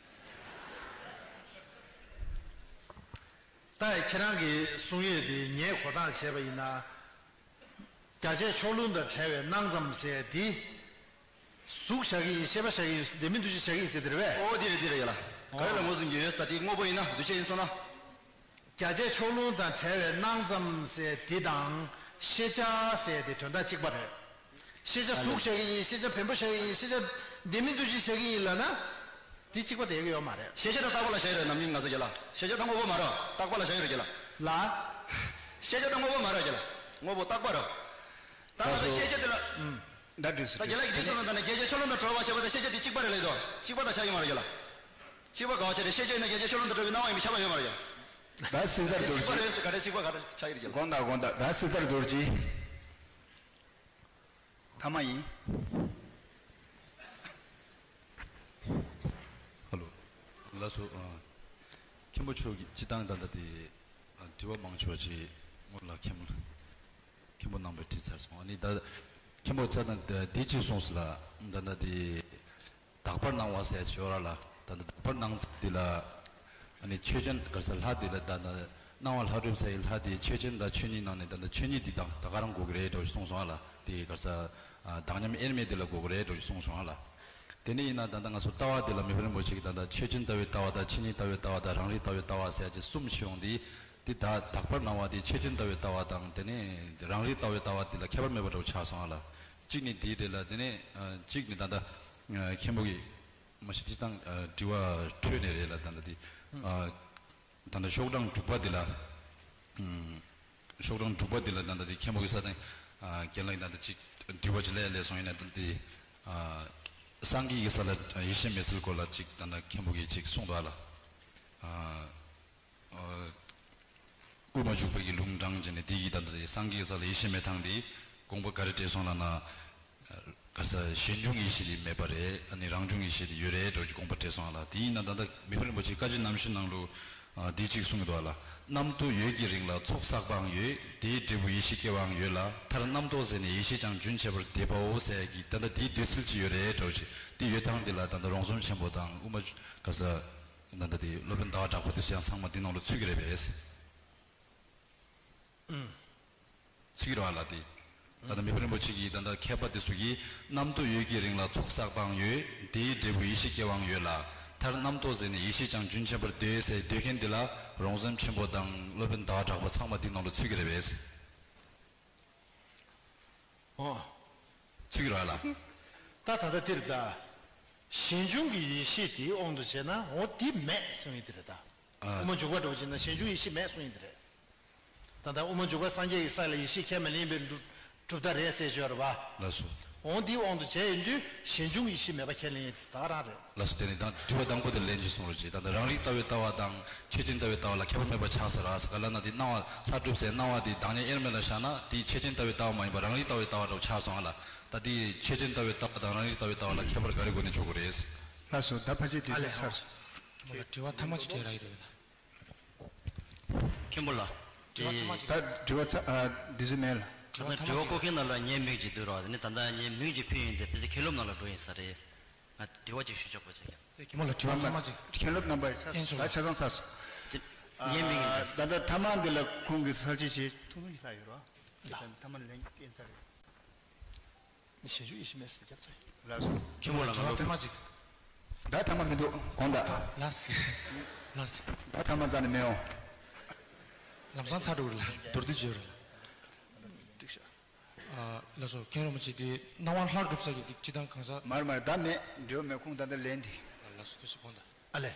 ད་ཁྱེད་རང་གིས་གསུང་ཡས་དེ་ངས་གོ་སྟངས་བྱས་པ་ཡིན་ན། རྒྱས་བྱེད་ཕྱོགས་ལྷུང་དང་བྲལ་བའི་སྣང་ཙམ་ཟེར་དེ། གཟུགས་བཞག་གི་ཡིན། ཤེས་པ་བཞག་གི་ཡིན། ལྡན་མིན་འདུས་བྱས་བཞག་གི་ཡིན་ཟེར་དེ་རེད་པས། ཨོ་དེ་རེད་དེ་རེད་ཡ་ལ། ག་རེ་ལ་ངོས་འཛིན་གྱི་ཡོད་ཟེར་ད་དེ་དངོས་པོ་ཡིན་ན་འདུས་བྱས་ཡིན་སོང་ན། རྒྱས་བྱེད་ཕྱོགས་ལྷུང་དང་བྲལ་བའི་སྣང་ཙམ་ཟེར་དེ་དང་ཤེས་བྱ་ཟེར་དེ་དོན་དག་གཅིག་པ་རེད། ཤེས་བྱ་གཟུགས་བཞག་གི་ཡིན། ཤེས་བྱ་བེམ་པོ་བཞག་གི་ཡིན། ཤེས་བྱ་ལྡན་མིན་འདུས་བྱས་བཞག་གི་ཡིན་ལབ་ན། དེ་གཅིག་པ་དེ་ཡོད་ཀྱི་ཡོད་མ་རེད། ཤེས་བྱ་དང་རྟག་པ་ལ་བཞག་ཡོད་རེད་ནམ་རྒྱུན་ང་ཚོ་རྒྱ་ལ། ཤེས་བྱ་དང་དངོས་པོ་མ་རེད། རྟག་པ་ལ་བཞག་ཡོད་རེད་རྒྱ་ལ། ལ། ཤེས་བྱ་དང་དངོས་པོ་མ་རེད་རྒྱ་ལ། དངོས་པོ་རྟག་པ་རེད། ད་ང་ཚོ་ཤེས་བྱ་དེ་ལ། ད་འགྲིག་སོང་། ད་རྒྱ་ལ་གི་དེ་སོང་ན་ད་ནི་རྒྱས་བྱེད་ཕྱོགས་ལྷུང་དང་བྲལ་བ་ཞེས་པ་དེ་གཅིག་པ་རེད་ལབ་དོ། གཅིག་པ་དང་ཆགས་ཀྱི་མ་རེད་རྒྱ་ལ། གཅིག་པ་ག་བ་ཆགས་རེད། ཤེས་བྱ་ཡིན་ན་རྒྱས་བྱེད་ཕྱོགས་ལྷུང་དང་བྲལ་བའི་སྣང་བ་ཡིན་པས་ཁྱབ་པ་ཡོད་མ་རེད་རྒྱ་ལ། ད་སྲི་ཐར་རྡོ་རྗེ། གཅིག་པ་རེད་ཟེར་ག་རེ་གཅིག་པ་ག་རེ་ཆགས་ཀྱི་རེད་རྒྱ་ལ། དགོངས་དག་དགོངས་དག་ད་སྲི་ཐར་རྡོ་རྗེ། ཐ་མ་ཡིན། ཧ་ལོ། ལགས་སོ། ཨ། མཁན་པོ་མཆོག་གིས་སྤྱིར་བཏང་ད་ལྟ་དེ་དྲི་བ་མང་ཆེ་བ་ཅིག་སྔོན་ལ་མཁན་པོ་མཁན་པོ་རྣམ་པས་དྲིས་ཚར་སོང་། ཨ་ནི་ད་མཁན་པོ་ཚ་དང་འདི་ཅིག་གསུངས་སོང་ལ། ད་ལྟ་དེ་དག་པར་སྣང་བ་ཟེར་ཡ་ཅིག་ཡོད་ར་ལ། ད་ལྟ་དག་པར་སྣང་ཚུལ་འདི་ལ་ཨ་ནི་ཆོས་ཅན་ག་ས་ལྷ་འདི་ལ་ད་ལྟ་སྣང་བ་ལྷ་སྒྲུབ་ཟེར་ཡི་ལྷ་འདི་ཆོས་ཅན་དང་ཆོས་ཉིད་ནང་ནས་ད་ལྟ་ཆོས་ཉིད་འདི་དང་ད་ག་རང་གོ་གི་རེད་འགྲོ་ཞིག་གསུངས་སོང་ཨ་ལ། དེ་ག་ས་བདག་ཉམས་དབྱེར་མེད་འདི་ལ་གོ་གི་རེད་འགྲོ་ཞིག་གསུངས་སོང་ཨ་ལ། དེ་ནས་ཡིན་ན་ད་ལྟ་ང་ཚོ་ལྟ་བ་འདི་ལ་མི་ཕམ་རིན་པོ་ཆེ་གིས་ད་ལྟ་ཆོས་ཅན་ལྟ་བའི་ལྟ་བ་དང་ཆོས་ཉིད་ལྟ་བའི་ལྟ་བ་དང་རང་རིག་ལྟ་བའི་ལྟ་བ་ཟེར་ཡ་ཅིག་གསུམ་ཕྱེ་ཡོང་དུས། དེ་ད་དག་པར་སྣང་བ་དེ་ཆོས་ཅན་ལྟ་བའི་ལྟ་བ་དང་དེ་ནས་རང་རིག་ལྟ་བའི་ལྟ་བ་དེ་ལ་ཁྱད་པར་མེད་པ་འདྲ་བོ་ཆགས་སོང་ཨ་ལ། གཅིག་ནི་དེའི་རེད་ལ། དེ་ནས་ཨ་གཅིག་ནི་ད་ལྟ་ཨ་མཁན་པོ་གིས་མ་གཞི་སྤྱིར་བཏང་ཨ་དྲི་བ་འཕྲོས་ནས་རེད་ལ། ད་ལྟ་དེ་ཨ་ད་ལྟ་ཤོག་གྲངས་དྲུག་པ་དེ་ལ་ཨམ་ཤོག་གྲངས་དྲུག་པ་དེ་ལ་ད་ལྟ་དེ་མཁན་པོ་གིས་ས་སྟེང་ཨ་རྒན་ལགས་ད་ལྟ་གཅིག་དྲི་བ་ཅིག་སླེབས་སླེབས་སོང་། ཡིན་ན་ད་ལྟ་དེ་ཨ་སངས་རྒྱས་ཀྱི་ས་ལ་ཡེ་ཤེས་མེད་ཚུལ་སྐོར་ལ་གཅིག་ད་ལྟ་མཁན་པོ་གིས་གཅིག་གསུངས་འདུག་ཨ་ལ། ཨ་ཨ་དབུ་མ་འཇུག་པ་གི་ལུང་དྲངས་བྱས་ནས་དེ་གིས་ད་ལྟ་དེ་སངས་རྒྱས་ཀྱི་ས་ལ་ཡེ་ཤེས་མེད་ཐང་དེ་དགོངས་པ་ག་རེ་སྤྲད་སོང་ལབ་ན། ག་ས་གཞན་འབྱུང་ཡེ་ཤེས་དེ་མེད་པ་རེད། ཨ་ནི་རང་བྱུང་ཡེ་ཤེས་དེ་ཡོད་རེད་འགྲོ་གི་དགོངས་པ་སྤྲད་སོང་ཨ་ལ། དེ་ཡིན་ན་ད་ལྟ་མི་ཕམ་རིན་པོ་ཆེ་བཀའ་འགྱུར་རྣམ་བཤད་ནང་ལུ་ཨ་དེ་གཅིག་གསུངས་ཀྱི་འདུག་ཨ་ལ། རྣམ་རྟོག་ཡོད་ཀྱི་རིང་ལ་ཚོགས་བསགས་པའང་ཡོད། དེའི་འབྲས་བུ་ཡེ་ཤེས་སྐྱེ་བའང་ཡོད་ལ། མཐར་རྣམ་རྟོག་ཟད་ནས་ཡེ་ཤེས་ཀྱང་རྒྱུན་ཆད་པར་འདོད་པའོ་ཟེར་གྱི་ད་ལྟ་དེའི་འདོད་ཚུལ་ཅིག་ཡོད་རེད་འགྲོ་གི། དེ་ཡོད་ཐང་དེ་ལ་ད་ལྟ་རོང་ཟོམ་ཆེན་པོ་དང་དབུ་མ་ག་ས་ད་ལྟ་དེ་སློབ་དཔོན་ཟླ་བ་གྲགས་པ་དེ་ཚོ་ཡང་ཚང་མ་དེ་ནང་ལ་ཚུད་ཀྱི་རེད་པས། ཚུད་ཀྱི་རེད་བ་ལ་དེ། ད་ལྟ་མི་ཕམ་རིན་པོ་ཆེ་གིས་ད་ལྟ་མཁས་པ་དེ་ཚོ་གིས་རྣམ་རྟོག་ཡོད་ཀྱི་རིང་ལ་ཚོགས་བསགས་པའང་ཡོད། དེའི་འབྲས་བུ་ཡེ་ཤེས་སྐྱེ་བའང་ཡོད་ལ། མཐར་རྣམ་རྟོག་ཟད་ནས་ཡེ་ཤེས་ཀྱང་རྒྱུན་ཆད་པར་འདོད་ཟེར་འདོད་མཁན་དེ་ལ་རོང་ཟོམ་ཆེན་པོ་དང་སློབ་དཔོན་ཟླ་བ་གྲགས་པ་ཚང་མ་དེ་ནང་ལ་ཚུད་ཀྱི་རེད་པས། ཨོ། ཚིག་ར་ལ། ད་ད་ལྟ་འདིར་ད། གཞན་འབྱུང་གི་ཡེ་ཤེས་དེའི་དབང་དུ་བྱས་ན་འོ་དེ་མེད་གསུངས་ཡིན་དེ་རེད་ད། ཨ། དབུ་མ་འཇུག་པ་འགྲོ་བ་བྱས་ན་གཞན་འབྱུང་ཡེ་ཤེས་མེད་གསུངས་ཡིན་དེ་རེད། ད་ལྟ་དབུ་མ་འཇུག་པ་སངས་རྒྱས་ཀྱི་ས་ལ་ཡེ་ཤེས་ཁས་མི་ལེན་པའི་གྲུབ་མཐའ་རེད་ཟེར་བརྗོད་རེད་བ། ལགས་སོ། འོ་དེའི་དབང་དུ་བྱས་ཡིན་དུས་གཞན་འབྱུང་ཡེ་ཤེས་མེད་པ་ཁས་ལེན་ཡིན་དེ་ད་ག་རང་རེད། ལགས་སོ། དེ་ནི་ད་དྲི་བ་དང་པོ་དེ་ལན་གཅིག་གསུང་རོགས་གྱིས། ད་ལྟ་རང་རིག་ལྟ་བའི་ལྟ་བ་དང་ཆོས་ཅན་ལྟ་བའི་ལྟ་བ་ལ་ཁྱད་པར་མེད་པ་ཆགས་ས་ར་ས་ག་ལ་ན་དེ་སྣང་བ་ལྷ་སྒྲུབ་ཟེར་སྣང་བ་དེ་བདག་ཉིད་དབྱེར་མེད་ལ་བཞག་ན་དེ་ཆོས་ཅན་ལྟ་བའི་ལྟ་བ་མ་ཡིན་པ་རང་རིག་ལྟ་བའི་ལྟ་བ་འདྲ་བོ་ཆགས་སོང་ཨ་ལ། ད་དེ་ཆོས་ཅན་ལྟ་བའི་ལྟ་བ་དང་རང་རིག་ལྟ་བའི་ལྟ་བ་ལ་ཁྱད་པར་ག་རེ་དགོས་ནས་འཇོག་དགོས་རེད། ལགས་སོ། ད་ཕལ་ཆེར་དེ་ཨ་ལས་ཚར་སོང་། ཁྱོད་ལ་དྲི་བ་ཐ་མ་ཅིག་དྲིས་ར་ཡི་རེད་བས་ན། མཁན་པོ་ལགས། དྲི་བ་ཐ་མ་ཅིག་ད་དྲི་བ་ཚ་ཨ་འདི་ཚོ་མེད་ལ། ད་ལྟ་དྲི་བ་བཀོད་མཁན་ནང་ལ་ངའི་མིང་ཅིག་འདུག་ར་བ། དེ་ནི་ད་ལྟ་ངའི་མིང་ཅིག་ཕུལ་ཡིན་ཏེ་ཕལ་ཆེར་མཁན་སློབ་ནང་ལ་འགྲོ་ཡིན་ས་རེད། ང་དྲི་བ་ཅིག་ཞུ་ཆོག་པ་བྱེད་ཀྱང་། དེ་གི་མོ་ལ་དྲི་བ་ཐ་མ་ཅིག་མཁན་སློབ་རྣམ་པ་ཡིས་ད་ཆ་ཚང་ཚར་སོང་། དེ་ངའི་མིང་ཡིན། ད་ལྟ་ཐ་མ་འདི་ལ་ཁོང་གིས་གསལ་བཤད་བྱེད་ཐུབ་མིན་ཞིག་ལྷག་ཡོད་ར། ད་ཐ་མ་ལན་སྐྱེལ་ཚར་རེད། ནི་ཞེ་ཞུ་ཡེ་ཤེས་མེད་ཟེར་རྒྱབ་ཚར་ཡིན། ལགས་སོ། མཁན་པོ་ལ་དྲི་བ་ཐ་མ་ཅིག་ད་ཐ་མ་མི་འདུག་དགོངས་དག་ལགས་སོ། ལགས་སོ། ད་ཐ་མ་རྩ་ནས་མི་འོང་། ལམ་སང་ཚར་འགྲོ་གི་རེད་ལ་མདོར་བསྡུས་བརྗོད་རེད། འགྲིག་ཤག་ཨ་ལགས་སོ། མཁན་རིན་པོ་ཆེ་དེ་སྣང་བ་ལྷ་སྒྲུབ་ས་ཀྱི་དེ་སྤྱི་དང་གང་ཟག་མར་མར་ད་མེད་འགྲོ་མེད་ཁུངས་ད་ལྟ་ལན་འདི། ལགས་སོ། ཐུགས་རྗེ་ཆེ་དགོངས་དག་ཨ་ལས།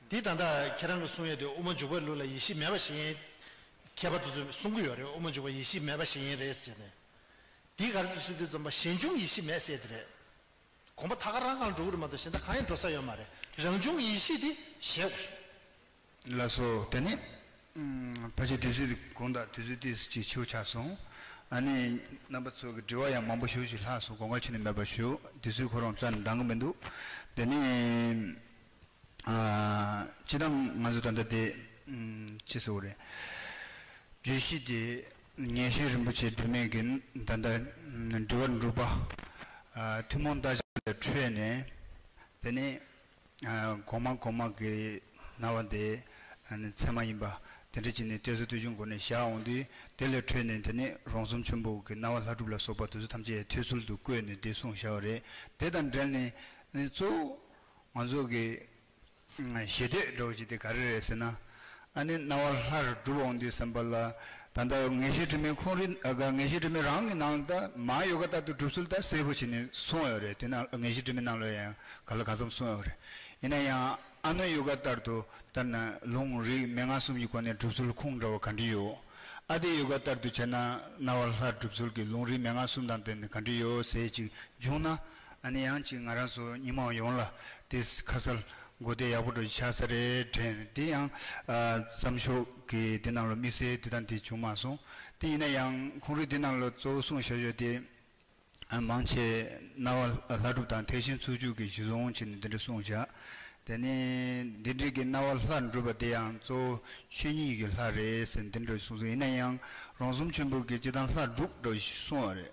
འདི་ད་ལྟ་ཁྱེད་རང་གིས་གསུང་ཡས་དེ་དབུ་མ་འཇུག་པའི་ལུགས་ལ་ཡེ་ཤེས་མེད་པ་ཞིག་ཡིན། མཁས་པ་དེ་ཚོས་གསུང་གི་ཡོད་རེད། དབུ་མ་འཇུག་པ་ཡེ་ཤེས་མེད་པ་ཞིག་ཡིན་རེད་ཟེར་ནས། འདི་ག་རེ་ཟེར་དུས་ཙམ་པ་གཞན་འབྱུང་ཡེ་ཤེས་མེད་ཟེར་དེ་རེད། དགོངས་པ་ད་ག་རང་སྒང་འགྲོ་གི་རེད་མ་གཏོགས་གཞན་དག་གང་ཡང་འགྲོ་ས་ཡོད་མ་རེད། རང་བྱུང་ཡེ་ཤེས་དེ་བཞེད་དགོས་རེད། ལགས་སོ། དེ་ནི་ཕལ་ཆེར་དུས་ཚོད་དགོངས་དག་དུས་ཚོད་ཏོག་ཙམ་ཅིག་འཕྱི་བ་ཆགས་སོང་། ཨ་ནི་རྣམ་པ་ཚོ་གི་དྲི་བ་ཡང་མང་པོ་ཞེ་པོ་ཅིག་ལྷག་སོང་། དགོངས་ཁ་ཕྱེ་ནས་མེད་པ་ཞུ། དུས་ཚོད་ཁོ་རང་རྩ་ནས་འདང་གི་མི་འདུག་དེ་ནི། ཨ། སྤྱིར་བཏང་ང་ཚོ་ད་ལྟ་དེ་ཨམ་ཅི་ཟེར་དགོས་རེད། བརྗོད་གཞི་དེ་ངེས་ཤེས་རིན་པོ་ཆེ་སྒྲོལ་མ་གིས་ད་ལྟ་ཨམ་དྲི་བ་དྲུག་པ། ཨ། ཐུན་མོང་བརྟག་དཔྱད་ལས་འཕྲོས་ནས་དེ་ནས་ཨ་གོང་མ་གོང་མ་གི་སྣང་བ་དེ་ཨ་ནི་ཚད་མ་ཡིན་པ་དེ་འདྲ་བྱས་ནས་གཏད་སོ་ལྟ་ཞིབ་སྒོ་ནས་བཞག་འོང་དུས། དེ་ལས་འཕྲོས་ནས་དེ་ནས་རོང་ཟོམ་ཆེན་པོ་གི་སྣང་བ་ལྷ་སྒྲུབ་ལ་སོགས་པ་དེ་ཚོ་ཐམས་ཅད་ཐོས་ཚུལ་དུ་བཀོད་ནས་དེ་གསུངས་བཞག་པ་རེད། དེ་དང་འབྲེལ་ནས་ཨ་ནི་གཙོ་བོ་ང་ཚོ་གི་ཞེ་འདོད་འདྲ་བོ་ཅིག་དེ་ག་རེ་རེད་ཟེར་ན། ཨ་ནི་སྣང་བ་ལྷར་སྒྲུབ་འོང་དུས་ཙམ་པ་ལ། ད་ལྟ་ངེས་ཤེས་དྲི་མེད་ཁོང་རིག་ཨ་ངེས་ཤེས་དྲི་མེད་རང་གི་ནང་ད་མ་ཡོ་ག་ལྟར་དུ་སྒྲུབ་ཚུལ་ད་གསལ་པོ་བྱས་ནས་གསུངས་ཡོད་རེད། དེ་ན་ངེས་ཤེས་དྲི་མེད་ནང་ལ་ཡང་ག་ལ་གང་འཚམ་གསུངས་ཡོད་རེད། ཡིན་ན་ཡང་ཨ་ནུ་ཡོ་ག་ལྟར་དུ་ལྟར་ན་ལུང་རིགས་མན་ངག་གསུམ་གྱི་སྒོ་ནས་སྒྲུབ་ཚུལ་ཁུངས་འདྲ་བ་ག་འདྲ་ཡོད། ཨ་ཏི་ཡོ་ག་ལྟར་དུ་བྱས་ན་སྣང་བ་ལྷར་སྒྲུབ་ཚུལ་གྱི་ལུང་རིགས་མན་ངག་གསུམ་དང་ལྡན་ནས་ག་འདྲ་ཡོད་ཟེར་ཅིག་བྱུང་ན། ཨ་ནི་ཡང་ཅིག་ང་རང་ཚོ་མི་མང་ཡོངས་ལ་དེ་ཁ་གསལ་གོ་བདེ་ཡག་པོ་འདྲ་ཆགས་ས་རེད་དྲན། དེ་ཡང་ཨ་བརྩམས་ཆོས་ཀྱི་དེ་ནང་ལ་དམིགས་བསལ་དེ་དང་དེ་བྱུང་མ་སོང་། དེ་ཡིན་ན་ཡང་ཁོང་རང་དེ་ནང་ལ་གཙོ་བོ་གསུངས་བཞག་ཡོད་དེ། ཨ་མང་ཆེ་སྣང་བ་ལྷ་སྒྲུབ་དང་ཐེག་ཆེན་ཚུལ་འཆོས་ཀྱི་གཞི་བཟུང་བྱས་ནས་དེ་འདྲ་གསུངས་བཞག་དེ་ནས་འདི་འདྲའི་གི་སྣང་བ་ལྷ་སྒྲུབ་པ་དེ་ཡང་གཙོ་བོ་ཆོས་ཉིད་ཀྱི་ལྷ་རེད་ཟེར་འདི་འདྲ་གསུངས་སོང་། ཡིན་ན་ཡང་རོང་ཟོམ་ཆེན་པོ་གིས་སྤྱིར་བཏང་ལྷ་དྲུག་འདྲ་གསུངས་པ་རེད།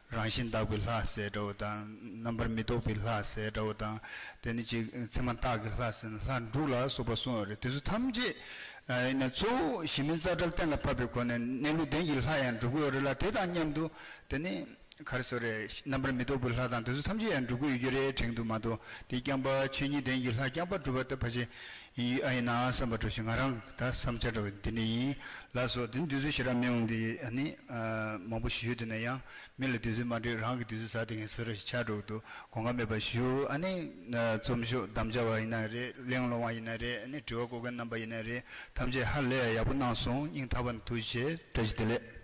རང་བཞིན་དག་པའི་ལྷ་ཟེར་འདྲ་བོ་དང་། རྣམ་པར་མི་རྟོག་པའི་ལྷ་ཟེར་འདྲ་བོ་དང་། དེ་ནས་ཅིག་མཚན་མ་རྟགས་ཀྱི་ལྷ་ཟེར་ནས་ལྷ་དྲུག་ལ་སོགས་པ་གསུངས་པ་རེད། དེ་ཚོ་ཐམས་ཅད་ཡིན་ན་གཙོ་བོ་གཞི་མེད་རྩ་བྲལ་གཏན་ལ་ཕབ་པའི་སྒོ་ནས་གནས་ལུགས་ལྡན་གྱི་ལྷ་ཡང་སྒྲུབ་ཀྱི་ཡོད་རེད་ལ། དེ་དང་མཉམ་དུ་དེ་ནས་ག་རེ་ཟེར་རེད། རྣམ་པར་མི་རྟོག་པའི་ལྷ་དང་དེ་ཚོ་ཐམས་ཅད་ཡང་སྒྲུབ་ཀྱི་ཡོད་ཀྱི་རེད་དྲན་གྱི་འདུག་མ་གཏོགས། དེ་རྐྱང་པ་ཆོས་ཉིད་ལྡན་གྱི་ལྷ་རྐྱང་པ་སྒྲུབ་པ་དེ་ཕལ་ཆེར་ཡིན་ཨ་ཡིན་ན་བསམ་པ་འདྲ་ཞིག་ང་རང་ད་བསམ་འཆར་འདྲ་བ་འདི་འདྲ་ཡིན་ལགས་སོ། དེ་འདི་ཚོ་ཞེ་དྲག་མི་འོང་དེ་ཨ་ནི་མང་པོ་ཞུ་རྒྱུ་དེ་ན་ཡང་མི་ལ་དུས་ཚོད་མ་འགྲིག་རང་གི་དུས་ཚོད་ཟ་དེ་ངས་ཚོད་ར་ཞིག་ཆགས་འགྲོ་གི་འདུག་དགོངས་པ་མེད་པ་ཞུ། ཨ་ནི་རྩོམ་ཤོག་དམ་བཅའ་བ་ཡིན་ན་རེད། གླེང་སློང་བ་ཡིན་ན་རེད། ཨ་ནི་དྲི་བ་བཀོད་མཁན་རྣམ་པ་ཡིན་ན་རེད། ཐམས་ཅད་ཧ་ལས་ཡག་པོ་གནང་སོང་། སྙིང་ཐག་པ་ནས་ཐུགས་རྗེ་ཆེ། བཀྲ་ཤིས་བདེ་ལེགས།